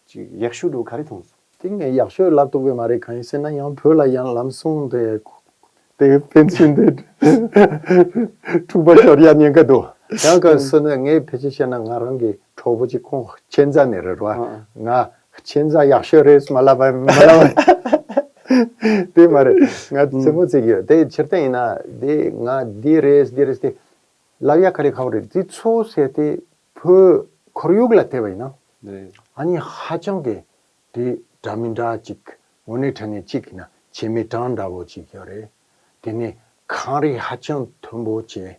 ཅིག་ཡག་ཤོས་འདྲ་བོ་ག་རེ་མཐོང་སོང་། དེ་ངས་ཡག་ཤོས་ལབ་ཐུབ་ཀྱི་མ་རེད། གང་ཡིན་ཟེར་ན་ཡང་བོད་ལ་ཡང་ལམ་སང་དེ་དེ་ཕན་ཚུན་དེ་འཁྲུག་པ་ཤོར་ཡ་ཉེན་ཁ་འདུག་ཡང་ག་ཟེར་ན་ངས་ཕལ་ཆེར་བཤད་ན་ང་རང་གི་གྲོགས་པོ་ཅིག་ཁོང་ཆེན་ཙ་ནས་རེད་བ། ང་ཆེན་ཙ་ཡག་ཤོས་རེད་མ་ལབ་པ་མ་ལབ་པ། དེ་མ་རེད། ང་རྩེད་མོ་རྩེ་གི་ཡོད། དེ་ཕྱིར་བལྟས་ཡིན་ན་དེ་ང་འདི་རེད་འདི་རེད་དེ་ལབ་ཡ་དཀའ་ལས་ཁག་པོ་རེད། དེ་ཚོ་ཟེར་དེ་བོད་ཁོར་ཡུག་ལ་བལྟས་པ་ཡིན་ན། རེད། ཨ་ནི་ཧ་ཅང་གི་དེ་འདྲ་མི་འདྲ་ཅིག་དངོས་གནས་དྲང་གནས་གཅིག་ཡིན་ན་བྱེ་མའི་གྲངས་འདྲ་བོ་ཅིག་ཡོད་རེད། དེ་ནས་གངས་རི་ཧ་ཅང་མཐོན་པོ་བྱས།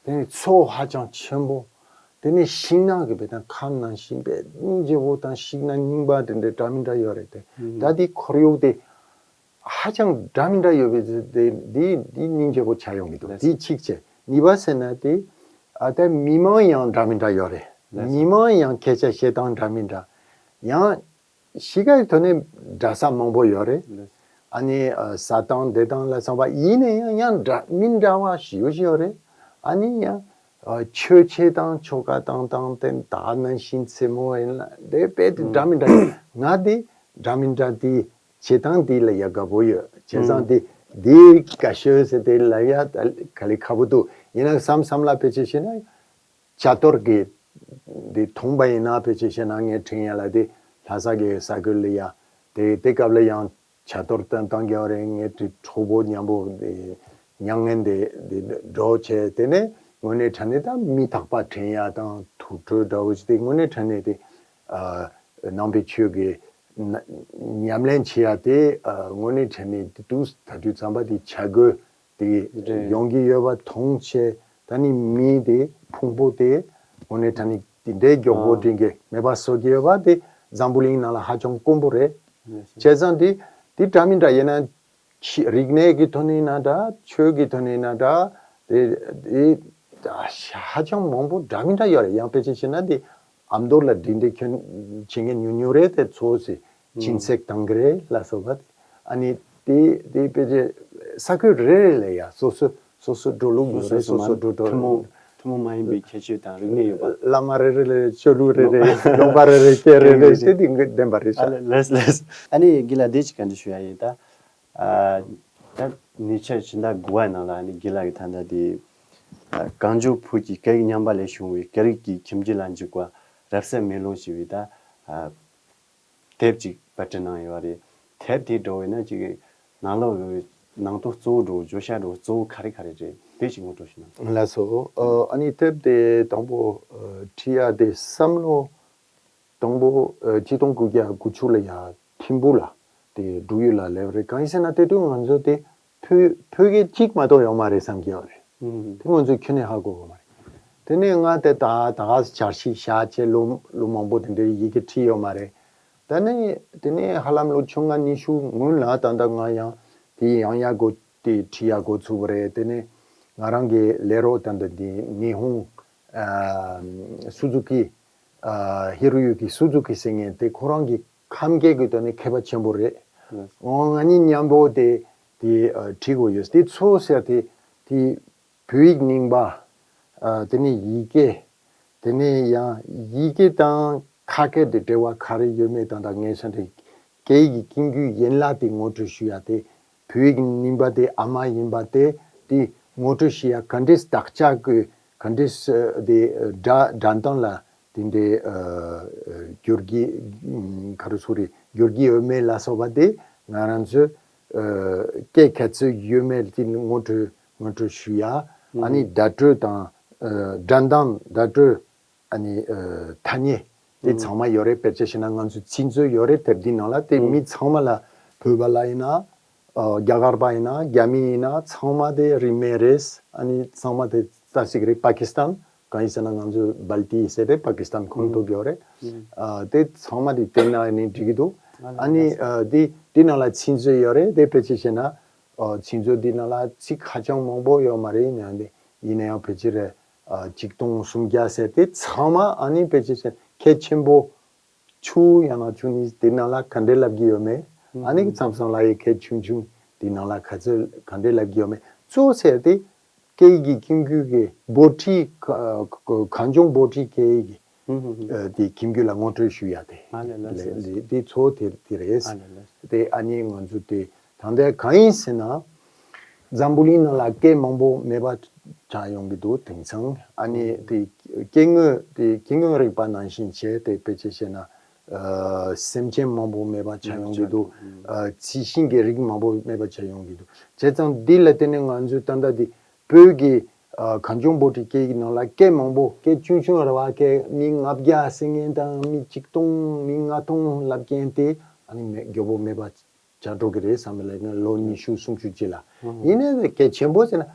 དེ་ནས་མཚོ་ཧ་ཅང་ཆེན་པོ། དེ་ནས་ཤིང་ནགས་ཀྱི་བེ་དང་ཁམས་ནང་བཞིན་པའི་སྙིང་རྗེ་བོ་དང་ཤིང་ནགས་རྙིང་པ་དེ་འདྲའི་འདྲ་མི་འདྲ་ཡོད་རེད་དེ། ད་དེ་ཁོར་ཡུག་དེ་ཧ་ཅང་འདྲ་མི་འདྲ་ཡོད་པའི་དེ་དེ་དེ་སྙིང་རྗེ་བོ་ཆགས་ཡོང་གི་འདུག་དེ་གཅིག་བྱས། གཉིས་པ་ཟེར་ན་དེ་ཨ་ད་མི་མང་ཡང་འདྲ་མི་འདྲ་ཡོད་རེད། མི་མང་ཡང་སྐད་ཆ་བཤད་སྟངས་འདྲ་མི་འདྲ། ཡང་གཤིས་ཀའི་ཐོག་ནས་འདྲ་ས་མང་པོ་ཡོད་རེད། ཨ་ནི་ཨ་ཟ་སྟངས་བསྡད་སྟངས་ལ་སོགས་པ། ཡིན་ན་ཡང་ཡང་འདྲ་མི་འདྲ་བ་ཞེ་པོ་ཅིག་ཡོད་རེད། ཨ་ནི་ཡང་ཨ་ཆོས་བྱེད་སྟངས་ཆོ་ག་བཏང་སྟངས་དེ་ད་ནང་བཞིན་རྩེད་མོ་ཡིན་ལ་དེ་དཔེ་དེ་འདྲ་མི་འདྲ། ང་དེ་འདྲ་མི་འདྲ་དེ་བྱེད་སྟངས་དེ་ལ་ཡ་དགའ་པོ་ཡོད། བྱས་ཙང་དེ་དེ་དགའ་ཤོས་ཟེར་དེ་ལ་ཡ་ད་ག་ལེ་དགའ་པོ་འདུག་ཡིན་ན་བསམ་བསམ་ལ་ཕལ་ཆེར་བཤད་ན། བྱ་གཏོར་གྱི་འདི་མཐོང་པ་ཡིན་ན་ཕལ་ཆེར་བཤད་ན་ངའི་དྲན་ཡ་ལ་དེ་ལྷ་ས་གི་ས་ཁུལ་ལ་ཡ་དེ་དེ་སྐབས་ལ་ཡང་བྱ་གཏོར་བཏང་བཏང་གི་ཡོད་རེད། ངའི་དེ་གྲོགས་པོ་མཉམ་པོ་དེ་མྱ་ངན་དེ་དེ་འགྲོ་བྱས། དེ་ནས་དངོས་གནས་དྲང་གནས་ད་མི་རྟག་པ་དྲན་ཡ་དང་དུར་ཁྲོད་འདྲ་བོ་ཞིག་དེ་དངོས་གནས་དྲང་གནས་དེ་ཨ་ནང་པའི་ཆོས་ཀྱི་ན་ཉམས་ལེན་བྱེད་ཡ་དེ་ཨ་དངོས་གནས་དྲང་གནས་དེ་དུས་ད་དུས་ཙམ་པ་དེ་བྱ་དགོས། དེ་རེད། ཡོང་གི་ཡོད་པ་མཐོང་བྱས། ད་ནི་མི་དེ་ཕུང་པོ་དེ་དངོས་གནས་དྲང་གནས་དེ་འདྲའི་མགྱོགས་པོ་ཨ་དྲན་གི་མེད་པ་བཟོ་གི་ཡོད་པ་དེ་འཛམ་བུ་གླིང་ནང་ལ་ཧ་ཅང་དཀོན་པོ་རེད། ལགས་སོ། བྱས་ཙང་དེ་དེ་འདྲ་མི་འདྲ་ཡིན་ན་ཆི་རིག་གནས་ཀྱི་ཐོག་ནས་ཡིན་ན་འདྲ། ཆོས་ཀྱི་ཐོག་ནས་ཡིན་ན་འདྲ། དེ་དེ་ཧ་ཅང་མང་པོ་འདྲ་མི་འདྲ་ཡོད་རེད། ཡང་དཔེ་ཆ་བཤད་ན་དེ་ཨ་མདོ་ལ་འགྲིག་འགྲིག་ཁྱོན་བྱེད་མཁན་ཉུང་ཉུང་རེད། དེ་ཚོ་སི་ཨུམ། སྦྱིན་སྲེག་བཏང་གི་རེད་ལ་སོགས་པ་དེ། ཨ་ནི་དེ་དེ་དཔེ་ཆ་ས་ཁུལ་རེ་རེ་ལ་ཡ་སོ་སོ་སོ་སོ་འགྲོ་ལུགས་ཡོད་རེད། སོ་སོ་སོ་སོ་མ་འགྲོ་འགྲོ་ཐུན་མོང་། ཐུན་མོང་མ་ཡིན་པའི་ཁྱད་ཆོས་དང་རིག་གནས་ཡོད་པ། བླ་མ་རེ་རེ་ལ་ཆོས་ལུགས་རེ་རེ། ལུང་པ་རེ་རེ། སྐད་རེ་རེ། རེ་རེ། དེ་དེ་ལྡན་པ་རེད་ཤག་ཨ་ལེ་ལེས་ལེས། ཨ་ནི་དགེ་ལགས་འདི་ཅིག་བཀའ་འདྲི་ཞུ་ཡ་ཡིན་ད། ཨ་ད་ཉེ་ཆར་ཕྱི་ཟླ་དགུ་པའི་ནང་ལ་ཨ་ནི་དགེ་ལགས་ཀྱིས་ད་ལྟ་དེ་ཨ་གངས་ལྗོངས་བོད་ཀྱི་སྐད་ཡིག་ཉམས་པ་ལས་བྱུང་བའི་སྐད་རིགས་ཀྱི་ཁྱིམ་རྒྱུད་ལ་འཇུག་པ་རབ་གསལ་མེ་ལོང་ཞེས་པའི་ད་ཨ་དེབ་ཅིག་པར་སྐྲུན་གནང་ཡོད་རེད། དེབ་དེ་འགྲོ་བས་ན་ཅིག་ནང་ལོགས་ཀྱི་ནང་དོན་གཙོ་བོ་འགྲོ་བརྗོད་བྱ་འགྲོ་གཙོ་བོ་ག་རེ་ག་རེ་རེད། དེ་ཅིག་ངོ་སྤྲོད་ཞུ་ན། ལགས་སོ། ཨ་ཨ་ནི་དེབ་དེ་དང་པོ་ཨ་བྲིས་ཡ་དེ་བསམ་བློ་དང་པོ་ཨ་ཆིག་སྟོང་དགུ་བརྒྱ་དགུ་བཅུ་ལ་ཡ་ཐིམ་ཕུག་ལ་དེ་འབྲུག་ཡུལ་ལ་སླེབས་རེད། གང་ཡིན་ཟེར་ན་དེ་དུས་ང་ཚོ་དེ་བོད་བོད་སྐད་གཅིག་མ་གཏོགས་ཡོད་མ་རེད་བསམ་གྱི་ཡོད་རེད། ཨུམ། དེ་ང་ཚོས་ཁྱོན་ནས་ཧ་གོ་གི་མ་རེད། དེ་ནས་ང་དེ་ད་ད་ག་སེ་འཆར་གཞི་བཞག་བྱས་ལོ་ལོ་མང་པོ་དེ་འདྲའི་ཡི་གེ་བྲིས་ཡོད་མ་རེད། ད་ནི་དེ་ནས་ཧ་ལམ་ལོ་བཅོ་ལྔ་ཉི་ཤུ་སྔོན་ལ་ད་ལྟ་ང་ཡང་དེ་ཡང་ཡང་འགོ་དེ་བྲིས་ཡ་འགོ་ཚུགས་པ་རེད། དེ་ནས་ང་རང་གི་ལས་རོགས་ད་ལྟ་དེ་ཉི་ཧོང་ཨ་སུ་ཛུ་ཀི་ཨ་ཧི་རོ་ཡུ་ཀི་སུ་ཛུ་ཀི་ཟེར་མཁན་དེ་ཁོ་རང་གི་ཁམས་སྐད་ཀྱི་ཐོག་ནས་མཁས་པ་ཆེན་པོ་རེད། ཨོ་ང་གཉིས་མཉམ་པོ་དེ་དེ་ཨ་བྲིས་དགོས་ཡོད། དེ་ཚོ་ཟེར་དེ་དེ་བོད་ཡིག་རྙིང་པ། ཨ་དེ་ནས་ཡི་གེ། དེ་ནས་ཡང་ཡི་གེ་དང་ཁ་སྐད་དེ་འབྲེལ་བ་ག་རེ་ཡོད་མེད་དང་། ད་ངས་ཤ་འདྲེ་སྐད་ཡིག་གི་ཀུན་རྒྱུད་ཡན་ལག་དེ་ངོ་སྤྲོད་ཞུ་ཡ་དེ། བོད་ཡིག་རྙིང་པ་དེ་ཨ་མ་ཡིན་པ་དེ་དེ་ངོ་སྤྲོད་ཞུ་ཡ་ག་འདྲས་བརྟག་དཔྱད་དགོས། ག་འདྲས་དེ་སྒྲ་སྒྲ་གདངས་ལ་དེ་འདྲའི་ཨ་ཨ་འགྱུར་གྱི་ཨ་ག་རེ་ཟེར་རེད། འགྱུར་གྱི་ཡོད་མེད་ལ་སོགས་པ་དེ་ང་རང་ཚོས་ཨ་སྐད་ག་ཚོད་ཡོད་མེད་དེ་ངོ་སྤྲོད་ངོ་སྤྲོད་ཞུ་ཡ། ཨ་ནི་བརྡ་སྤྲོད་དང་ཨ་སྒྲ་གདངས། བརྡ་སྤྲོད། ཨ་ནི་ཨ་ཐ་སྙད་དེ་ཚང་མ་ཡོད་རེད། དཔེ་ཆ་བཞག་ན་ང་ཚོའི་ཚིག་མཛོད་ཡོད་རེད། དེབ་འདི་ནང་ལ་དེ་མི་ཚང་མ་ལ་བོད་པ་ལ་ཡིན་ན་ཨ་རྒྱ་གར་པ་ཡིན་ན་རྒྱ་མི་ཡིན་ན་ཚང་མ་དེ་རིན་མེད་རེད། ཨ་ནི་ཚང་མ་དེ་ལྟ་སྲིད་རེད། པ་ཀི་སི་ཐན། གང་ཡིན་ཟེར་ན་ང་ཚོ་སྦལ་ཏི་ཟེར་ཏེ་པ་ཀི་སི་ཐན་ཁོངས་གཏོགས་ཡོད་རེད། ཨ་དེ་ཚང་མ་དེ་བལྟས་ན་ནི་འགྲིག་གི་འདུག་ཨ་ནི་ཨ་དེ་དེ་ནང་ལ་ཚིག་མཛོད་ཡོད་རེད། དེ་དཔེ་ཆ་བཞག་ན་ཨ་ཚིག་མཛོད་དེ་ནང་ལ་ཚིག་ཧ་ཅང་མང་པོ་ཡོད་མ་རེད། ཡིན་ན་དེ་ཡིན་ན་ཡང་ཕལ་ཆེར་ཨ་ཆིག་སྟོང་སུམ་བརྒྱ་ཟེར་དེ་ཚང་མ། ཨ་ནི་ཕལ་ཆེར་ཟེར་ཁྱད་ཆེན་པོ་ཆུང་ཡང་ན་ཆུང་ནི་དེ་ནང་ལ་ག་འདྲས་ལབ་ཀྱི་ཡོད་མེད། ཨ་ནི་མཚམས་མཚམས་ལ་ཡི་ཁྱད་ཆུང་ཆུང་དེ་ནང་ལ་ག་ཚོད་ག་འདྲས་ལབ་ཀྱི་ཡོད་མེད་གཙོ་ཟེར་དེ་སྐད་ཡིག་གི་ཀུན་རྒྱུད་ཀྱི་བྷོ་ཊི་གངས་ལྗོངས་བྷོ་ཊི་སྐད་ཡིག་གི་ཨ་དེ་ཁྱིམ་རྒྱུད་ལ་ངོ་སྤྲོད་ཞུ་ཡ་དེ། ཨ་ལེ་ལེ་ལེ། དེ་དེ་ཚོ་དེ་དེ་རེད། ཨ་ལེ་ལེ། དེ་ཨ་ནི་ང་ཚོ་དེ་ད་ལྟ་གང་ཡིན་ཟེར་ན། འཛམ་བུ་གླིང་ནང་ལ་སྐད་མང་པོ་མེད་པ་ཆགས་ཡོང་གི་འདུག་དེང་སང་ཨ་ནི་དེ་སྐྱེ་དངོས་དེ་སྐྱེ་དངོས་རིག་པ་ནང་བཞིན་བྱས་ཏེ་དཔེ་ཆ་བཤད་ན། ཨ་སེམས་ཅན་མང་པོ་མེད་པ་ཆགས་ཡོང་གི་འདུག་ཨ་རྩི་ཤིང་གི་རིགས་མང་པོ་མེད་པ་ཆགས་ཡོང་གི་འདུག་བྱས་ཙང་འདི་ལ་བརྟེན་ནས་ང་ཚོས་ད་ལྟ་འདི་བོད་ཀྱི་ཨ་གངས་ལྗོངས་བྷོ་ཊི་སྐད་ཡིག་ནང་ལ་སྐད་མང་པོ་སྐད་ཆུང་ཆུང་རེད་བ། སྐད་མི་ལྔ་བརྒྱ་ཟེར་མཁན་དང་མི་ཆིག་སྟོང་མི་ལྔ་སྟོང་ལབ་མཁན་དེ་ཨ་ནི་མེད་མགྱོགས་པོ་མེད་པ་ཆགས་འགྲོ་གི་རེད་བསམ་ལས་ང་ལོ་ཉི་ཤུ་སུམ་ཅུ་ཅིག་ལ། ཡིན་ནའི་སྐད་ཆེན་པོ་ཟེར་ན།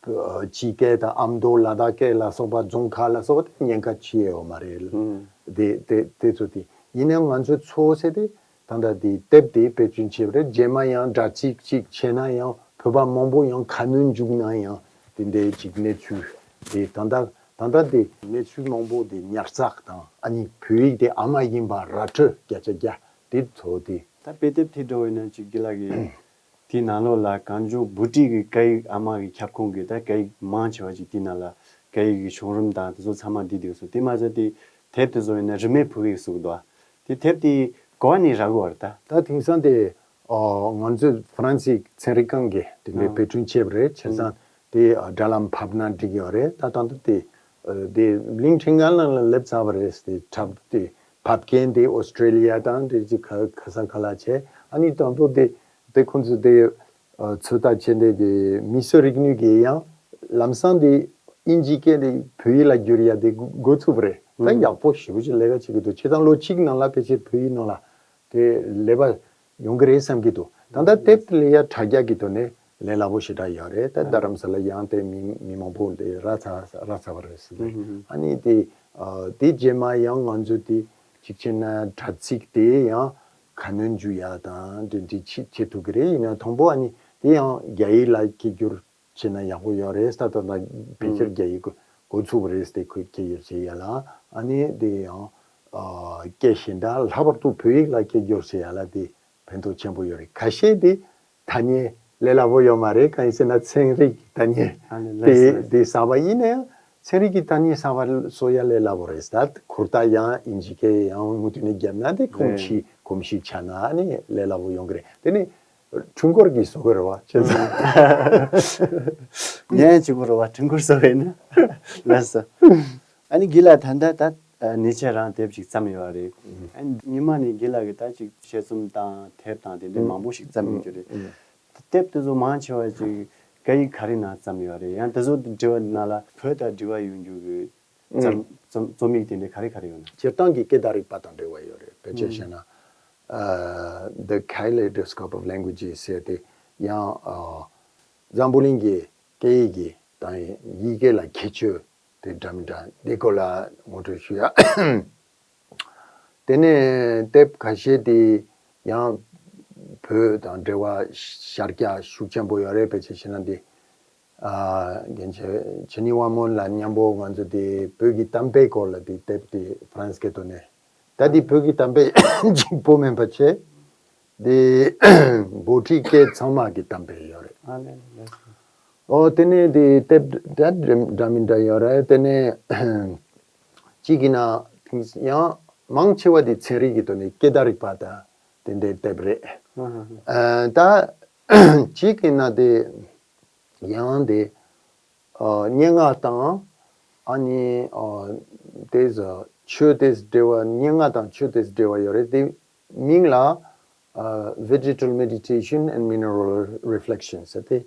ཕྱི་སྐད་དང་ཨ་མདོ་ལ་དྭགས་སྐད་ལ་སོགས་པ་རྫོང་ཁ་ལ་སོགས་པ་དེ་ཉེན་ཁ་ཆེ་ཡོད་མ་རེད། ཨུམ། དེ་དེ་དེ་ཚོ་དེ་ཡིན་ནའང་ང་ཚོའི་ཚོ་ཟེར་དེ་ད་ལྟ་དེ་དེབ་དེ་དཔེ་སྐྲུན་བྱས་པ་རེད། རྗེས་མ་ཡང་དྲ་ཚིགས་གཅིག་བྱས་ན་ཡང་བོད་པ་མང་པོ་ཡང་ཁ་སྣོན་འཇུག་ན་ཡང་དེ་འདྲའི་ཅིག་གནས་ཚུལ་དེ་ད་ལྟ་ད་ལྟ་དེ་གནས་ཚུལ་མང་པོ་དེ་ཉར་ཚགས་དང་ཨ་ནི་བོད་ཡིག་དེ་ཨ་མ་ཡིན་པ་ར་སྤྲོད་བརྒྱ་ཆ་བརྒྱ་དེ་ཚོ་དེ། ད་དཔེ་དེབ་དེ་འགྲོ་བས་ན་ཅིག་དགེ་ལགས་ཀྱིས། དེའི་ནང་ལོགས་ལ་གངས་ལྗོངས་བྷོ་ཊི་གི་སྐད་ཡིག་ཨ་མ་གི་ཁྱབ་ཁོངས་ཀྱི་ད་སྐད་ཡིག་མང་ཆེ་བ་ཅིག་དེའི་ནང་ལ་སྐད་ཡིག་གི་བྱུང་རིམ་དང་དེ་ཚོ་ཚང་མ་འདི་འདུག་སོ། དེ་མ་ཟད་དེ་དེབ་དེ་ཚོ་ཡིན་ན་རིན་མེད་བོད་སྐད་ཀྱི་གཟུགས་འདུག་དེ་དེབ་དེ་ག་བ་ནས་རག་གི་ཡོད་རེད་ད། ད་དེང་སང་དེ་ང་ཚོས་ཧྥ་རན་སིའི་ཚན་རིག་ཁང་གིས་དེ་འདྲའི་ཨ་དཔེ་སྐྲུན་བྱས་པ་རེད། བྱས་ཙང་དེ་དྲ་ལམ་ཕབ་ན་འགྲིག་ཡོད་རེད། ད་ད་ལྟ་དེ་དེ་གླིང་ཕྲན་ཁང་ནང་ལ་སླེབས་ཚར་བ་རེད། དེ་འཁྲབ་དེ་ཕབ་མཁན་དེ་ཨོ་སི་ཀྲེ་ལི་ཡ་དང་དེ་ཅིག་ག་ག་ས་ག་ལ་བྱས། ཨ་ནི་དང་པོ་དེ་དེ་ཁོང་ཚོས་དེ་ཨ་ཚོད་ལྟ་བྱས་ཏེ་དེ་མིས་བཟོས་རིག་ནུས་ཀྱི་ཡང་ལམ་སང་དེ་ཨིན་ཇིའི་སྐད་དེ་བོད་ཡིག་ལ་བསྒྱུར་ཡ་དེ་འགོ་ཚུགས་པ་རེད། ད་ཨུམ། ཡག་པོ་ཞེ་པོ་ཅིག་ལས་ཀ་བྱེད་ཀྱི་འདུག་བྱས་ཙང་ལོ་གཅིག་ནང་ལ་ཕལ་ཆེར་བོད་ཡིག་ནང་ལ་དེ་ལས་པ་ཡོང་གི་རེད་བསམ་གྱི་འདུག་ད་ལྟ་དེབ་དེ་ལས་ཡ་དྲ་རྒྱ་གི་ཐོག་ནས་ལས་སླ་པོ་ཞེ་དྲག་ཡོད་རེད། ད་རྡ་རམ་ས་ལ་ཡང་དེ་མི་མི་མང་པོ་དེ་རག་ཚར་རག་ཚར་བ་རེད་ཟེར་ནས། ཨ་ནི་དེ་ཨ་དེ་རྗེས་མ་ཡང་ང་ཚོ་དེ་གཅིག་བྱས་ན་དྲ་ཚིགས་དེ་ཡང་ཁ་སྣོན་འཇུག་ཡ་དང་འབྲེལ་འདྲིས་བྱེད་བྱེད་ཐུབ་ཀྱི་རེད། ཡིན་ན་དང་པོ་ཨ་ནི་དེ་ཡང་རྒྱ་ཡིག་ལ་སྐད་བསྒྱུར་བྱས་ན་ཡག་པོ་ཡོད་རེད། ད་ད་ད་ཕལ་ཆེར་རྒྱ་ཡིག་འགོ་ཚུགས་པ་རེད་དེ་ཁོས་སྐད་བསྒྱུར་བྱེད་ཡ་ལ། ཨ་ནི་དེ་ཡང་ཨ་སྐད་གཞན་དག་ལྷག་པར་དུ་བོད་ཡིག་ལ་སྐད་བསྒྱུར་བྱེད་ཡ་ལ་དེ་ཕན་ཐོགས་ཆེན་པོ་ཡོད་རེད། ཁ་ཤས་དེ་ཐ་སྙད་ལས་སླ་པོ་ཡོད་མ་རེད། གང་ཡིན་ཟེར་ན་ཚན་རིག་ཐ་སྙད་ཨ་ནི་དེ་ལས་དེ་གསར་པ་ཡིན་ན་ཡང་ ཚན་རིག་གི་ཐ་སྙད་གསར་པ་བཟོ་ཡ་ལས་སླ་པོ་རེད། ད་ཁོ་ད་ཡང་དབྱིན་ཇི་སྐད་ཡང་མུ་མཐུད་ནས་བརྒྱབ་ན་དེ་གོམས་གཤིས་གོམས་གཤིས་ཆགས་ན་ཨ་ནི་ལས་སླ་པོ་ཡོང་གི་རེད། དེ་ནི་ཀྲུང་གོར་གྱིས་བཟོ་གི་རེད་བ། བྱས་ཙང་། ངས་གཅིག་པུ་རེད་བ། ཀྲུང་གོར་བཟོ་བས་ན་ལགས་སོ། ཨ་ནི་གི་ལ་ད་ལྟ་ད་ནི་ཆེ་རང་དེབ་ཅིག་བརྩམས་ཡོད་རེད། ཨ་ནི་ཉི་མ་ནས་གི་ལ་གི་ད་ཅིག་དཔྱད་རྩོམ་དང་དེབ་དང་དེ་འདྲའི་མང་པོ་ཞིག་བརྩམས་ཡོད་རྒྱུ་རེད། དེབ་དེ་ཚོ་མང་ཆེ་བ་ཅིག་སྐད་ཡིག་ག་རེ་ནང་བརྩམས་ཡོད་རེད། ཡང་དེ་ཚོ་དེ་འབྲེལ་བ་ནང་ལ་བོད་དང་འབྲེལ་བ་ཡོད་རྒྱུ་གི་རྩོམ་རྩོམ་རྩོམ་ཡིག་དེ་འདྲ་ག་རེ་ག་རེ་ཡོད་ན། སྤྱིར་བཏང་གི་སྐད་དང་རིག་པ་དང་འབྲེལ་བ་ཡོད་རེད། དཔེ་ཆ་བཤད་ན། The Kaleidoscope of Languages ཟེར་དེ་ཡང་འཛམ་བུ་གླིང་གི་སྐད་ཡིག་གི་དང་ཡི་གེ་ལ་ཁྱད་ཆོས་དེ་འདྲ་མི་འདྲ་འདི་སྐོར་ལ་ངོ་སྤྲོད་ཞུ་ཡ། དེ་ནས་དེབ་ཁ་ཤས་དེ་ཡང་བོད་དང་འབྲེལ་བ་ཤར་རྒྱག་ཤུགས་ཆེན་པོ་ཡོད་རེད། དཔེ་ཆ་བཤད་ན་འདི། རྒན་ཆེ་ཆེ་ནི་ཝ་མོན་ལ་མཉམ་པོ་ང་ཚོ་དེ་བོད་ཀྱི་གཏམ་དཔེ་སྐོར་ལ་དེ་དེབ་དེ་ཧྥ་རན་སི་སྐད་ཐོག་ནས། ད་དེ་བོད་ཀྱི་གཏམ་དཔེ་གཅིག་པོ་མིན་པ་བྱས། དེ་འབོ་ཁྲིད་སྐད་ཚང་མ་གི་གཏམ་དཔེ་ཡོད་རེད། ཨ་ལས་ལས། ཨོ་དེ་ནས་དེ་དེབ་འདྲ་འདྲ་མི་འདྲ་ཡོད་རེད། དེ་ནས་གཅིག་གི་ན་ཡང་མང་ཆེ་བ་དེ་ཚན་རིག་གི་ཐོག་ནས་སྐད་དང་རིག་པ་དང་དེ་འདྲའི་དེབ་རེད། ཨ་ད་གཅིག་གི་ན་དེ་ཡང་དེ་སྙན་ངག་དང་ཨ་ནི་དེ་ཆོས་དེ་འབྲེལ་བ། སྙན་ངག་དང་ཆོས་དེ་འབྲེལ་བ་ཡོད་རེད། དེ་མིང་ལ་Vegetal Meditation and Mineral Reflections ཟེར་ཏེ།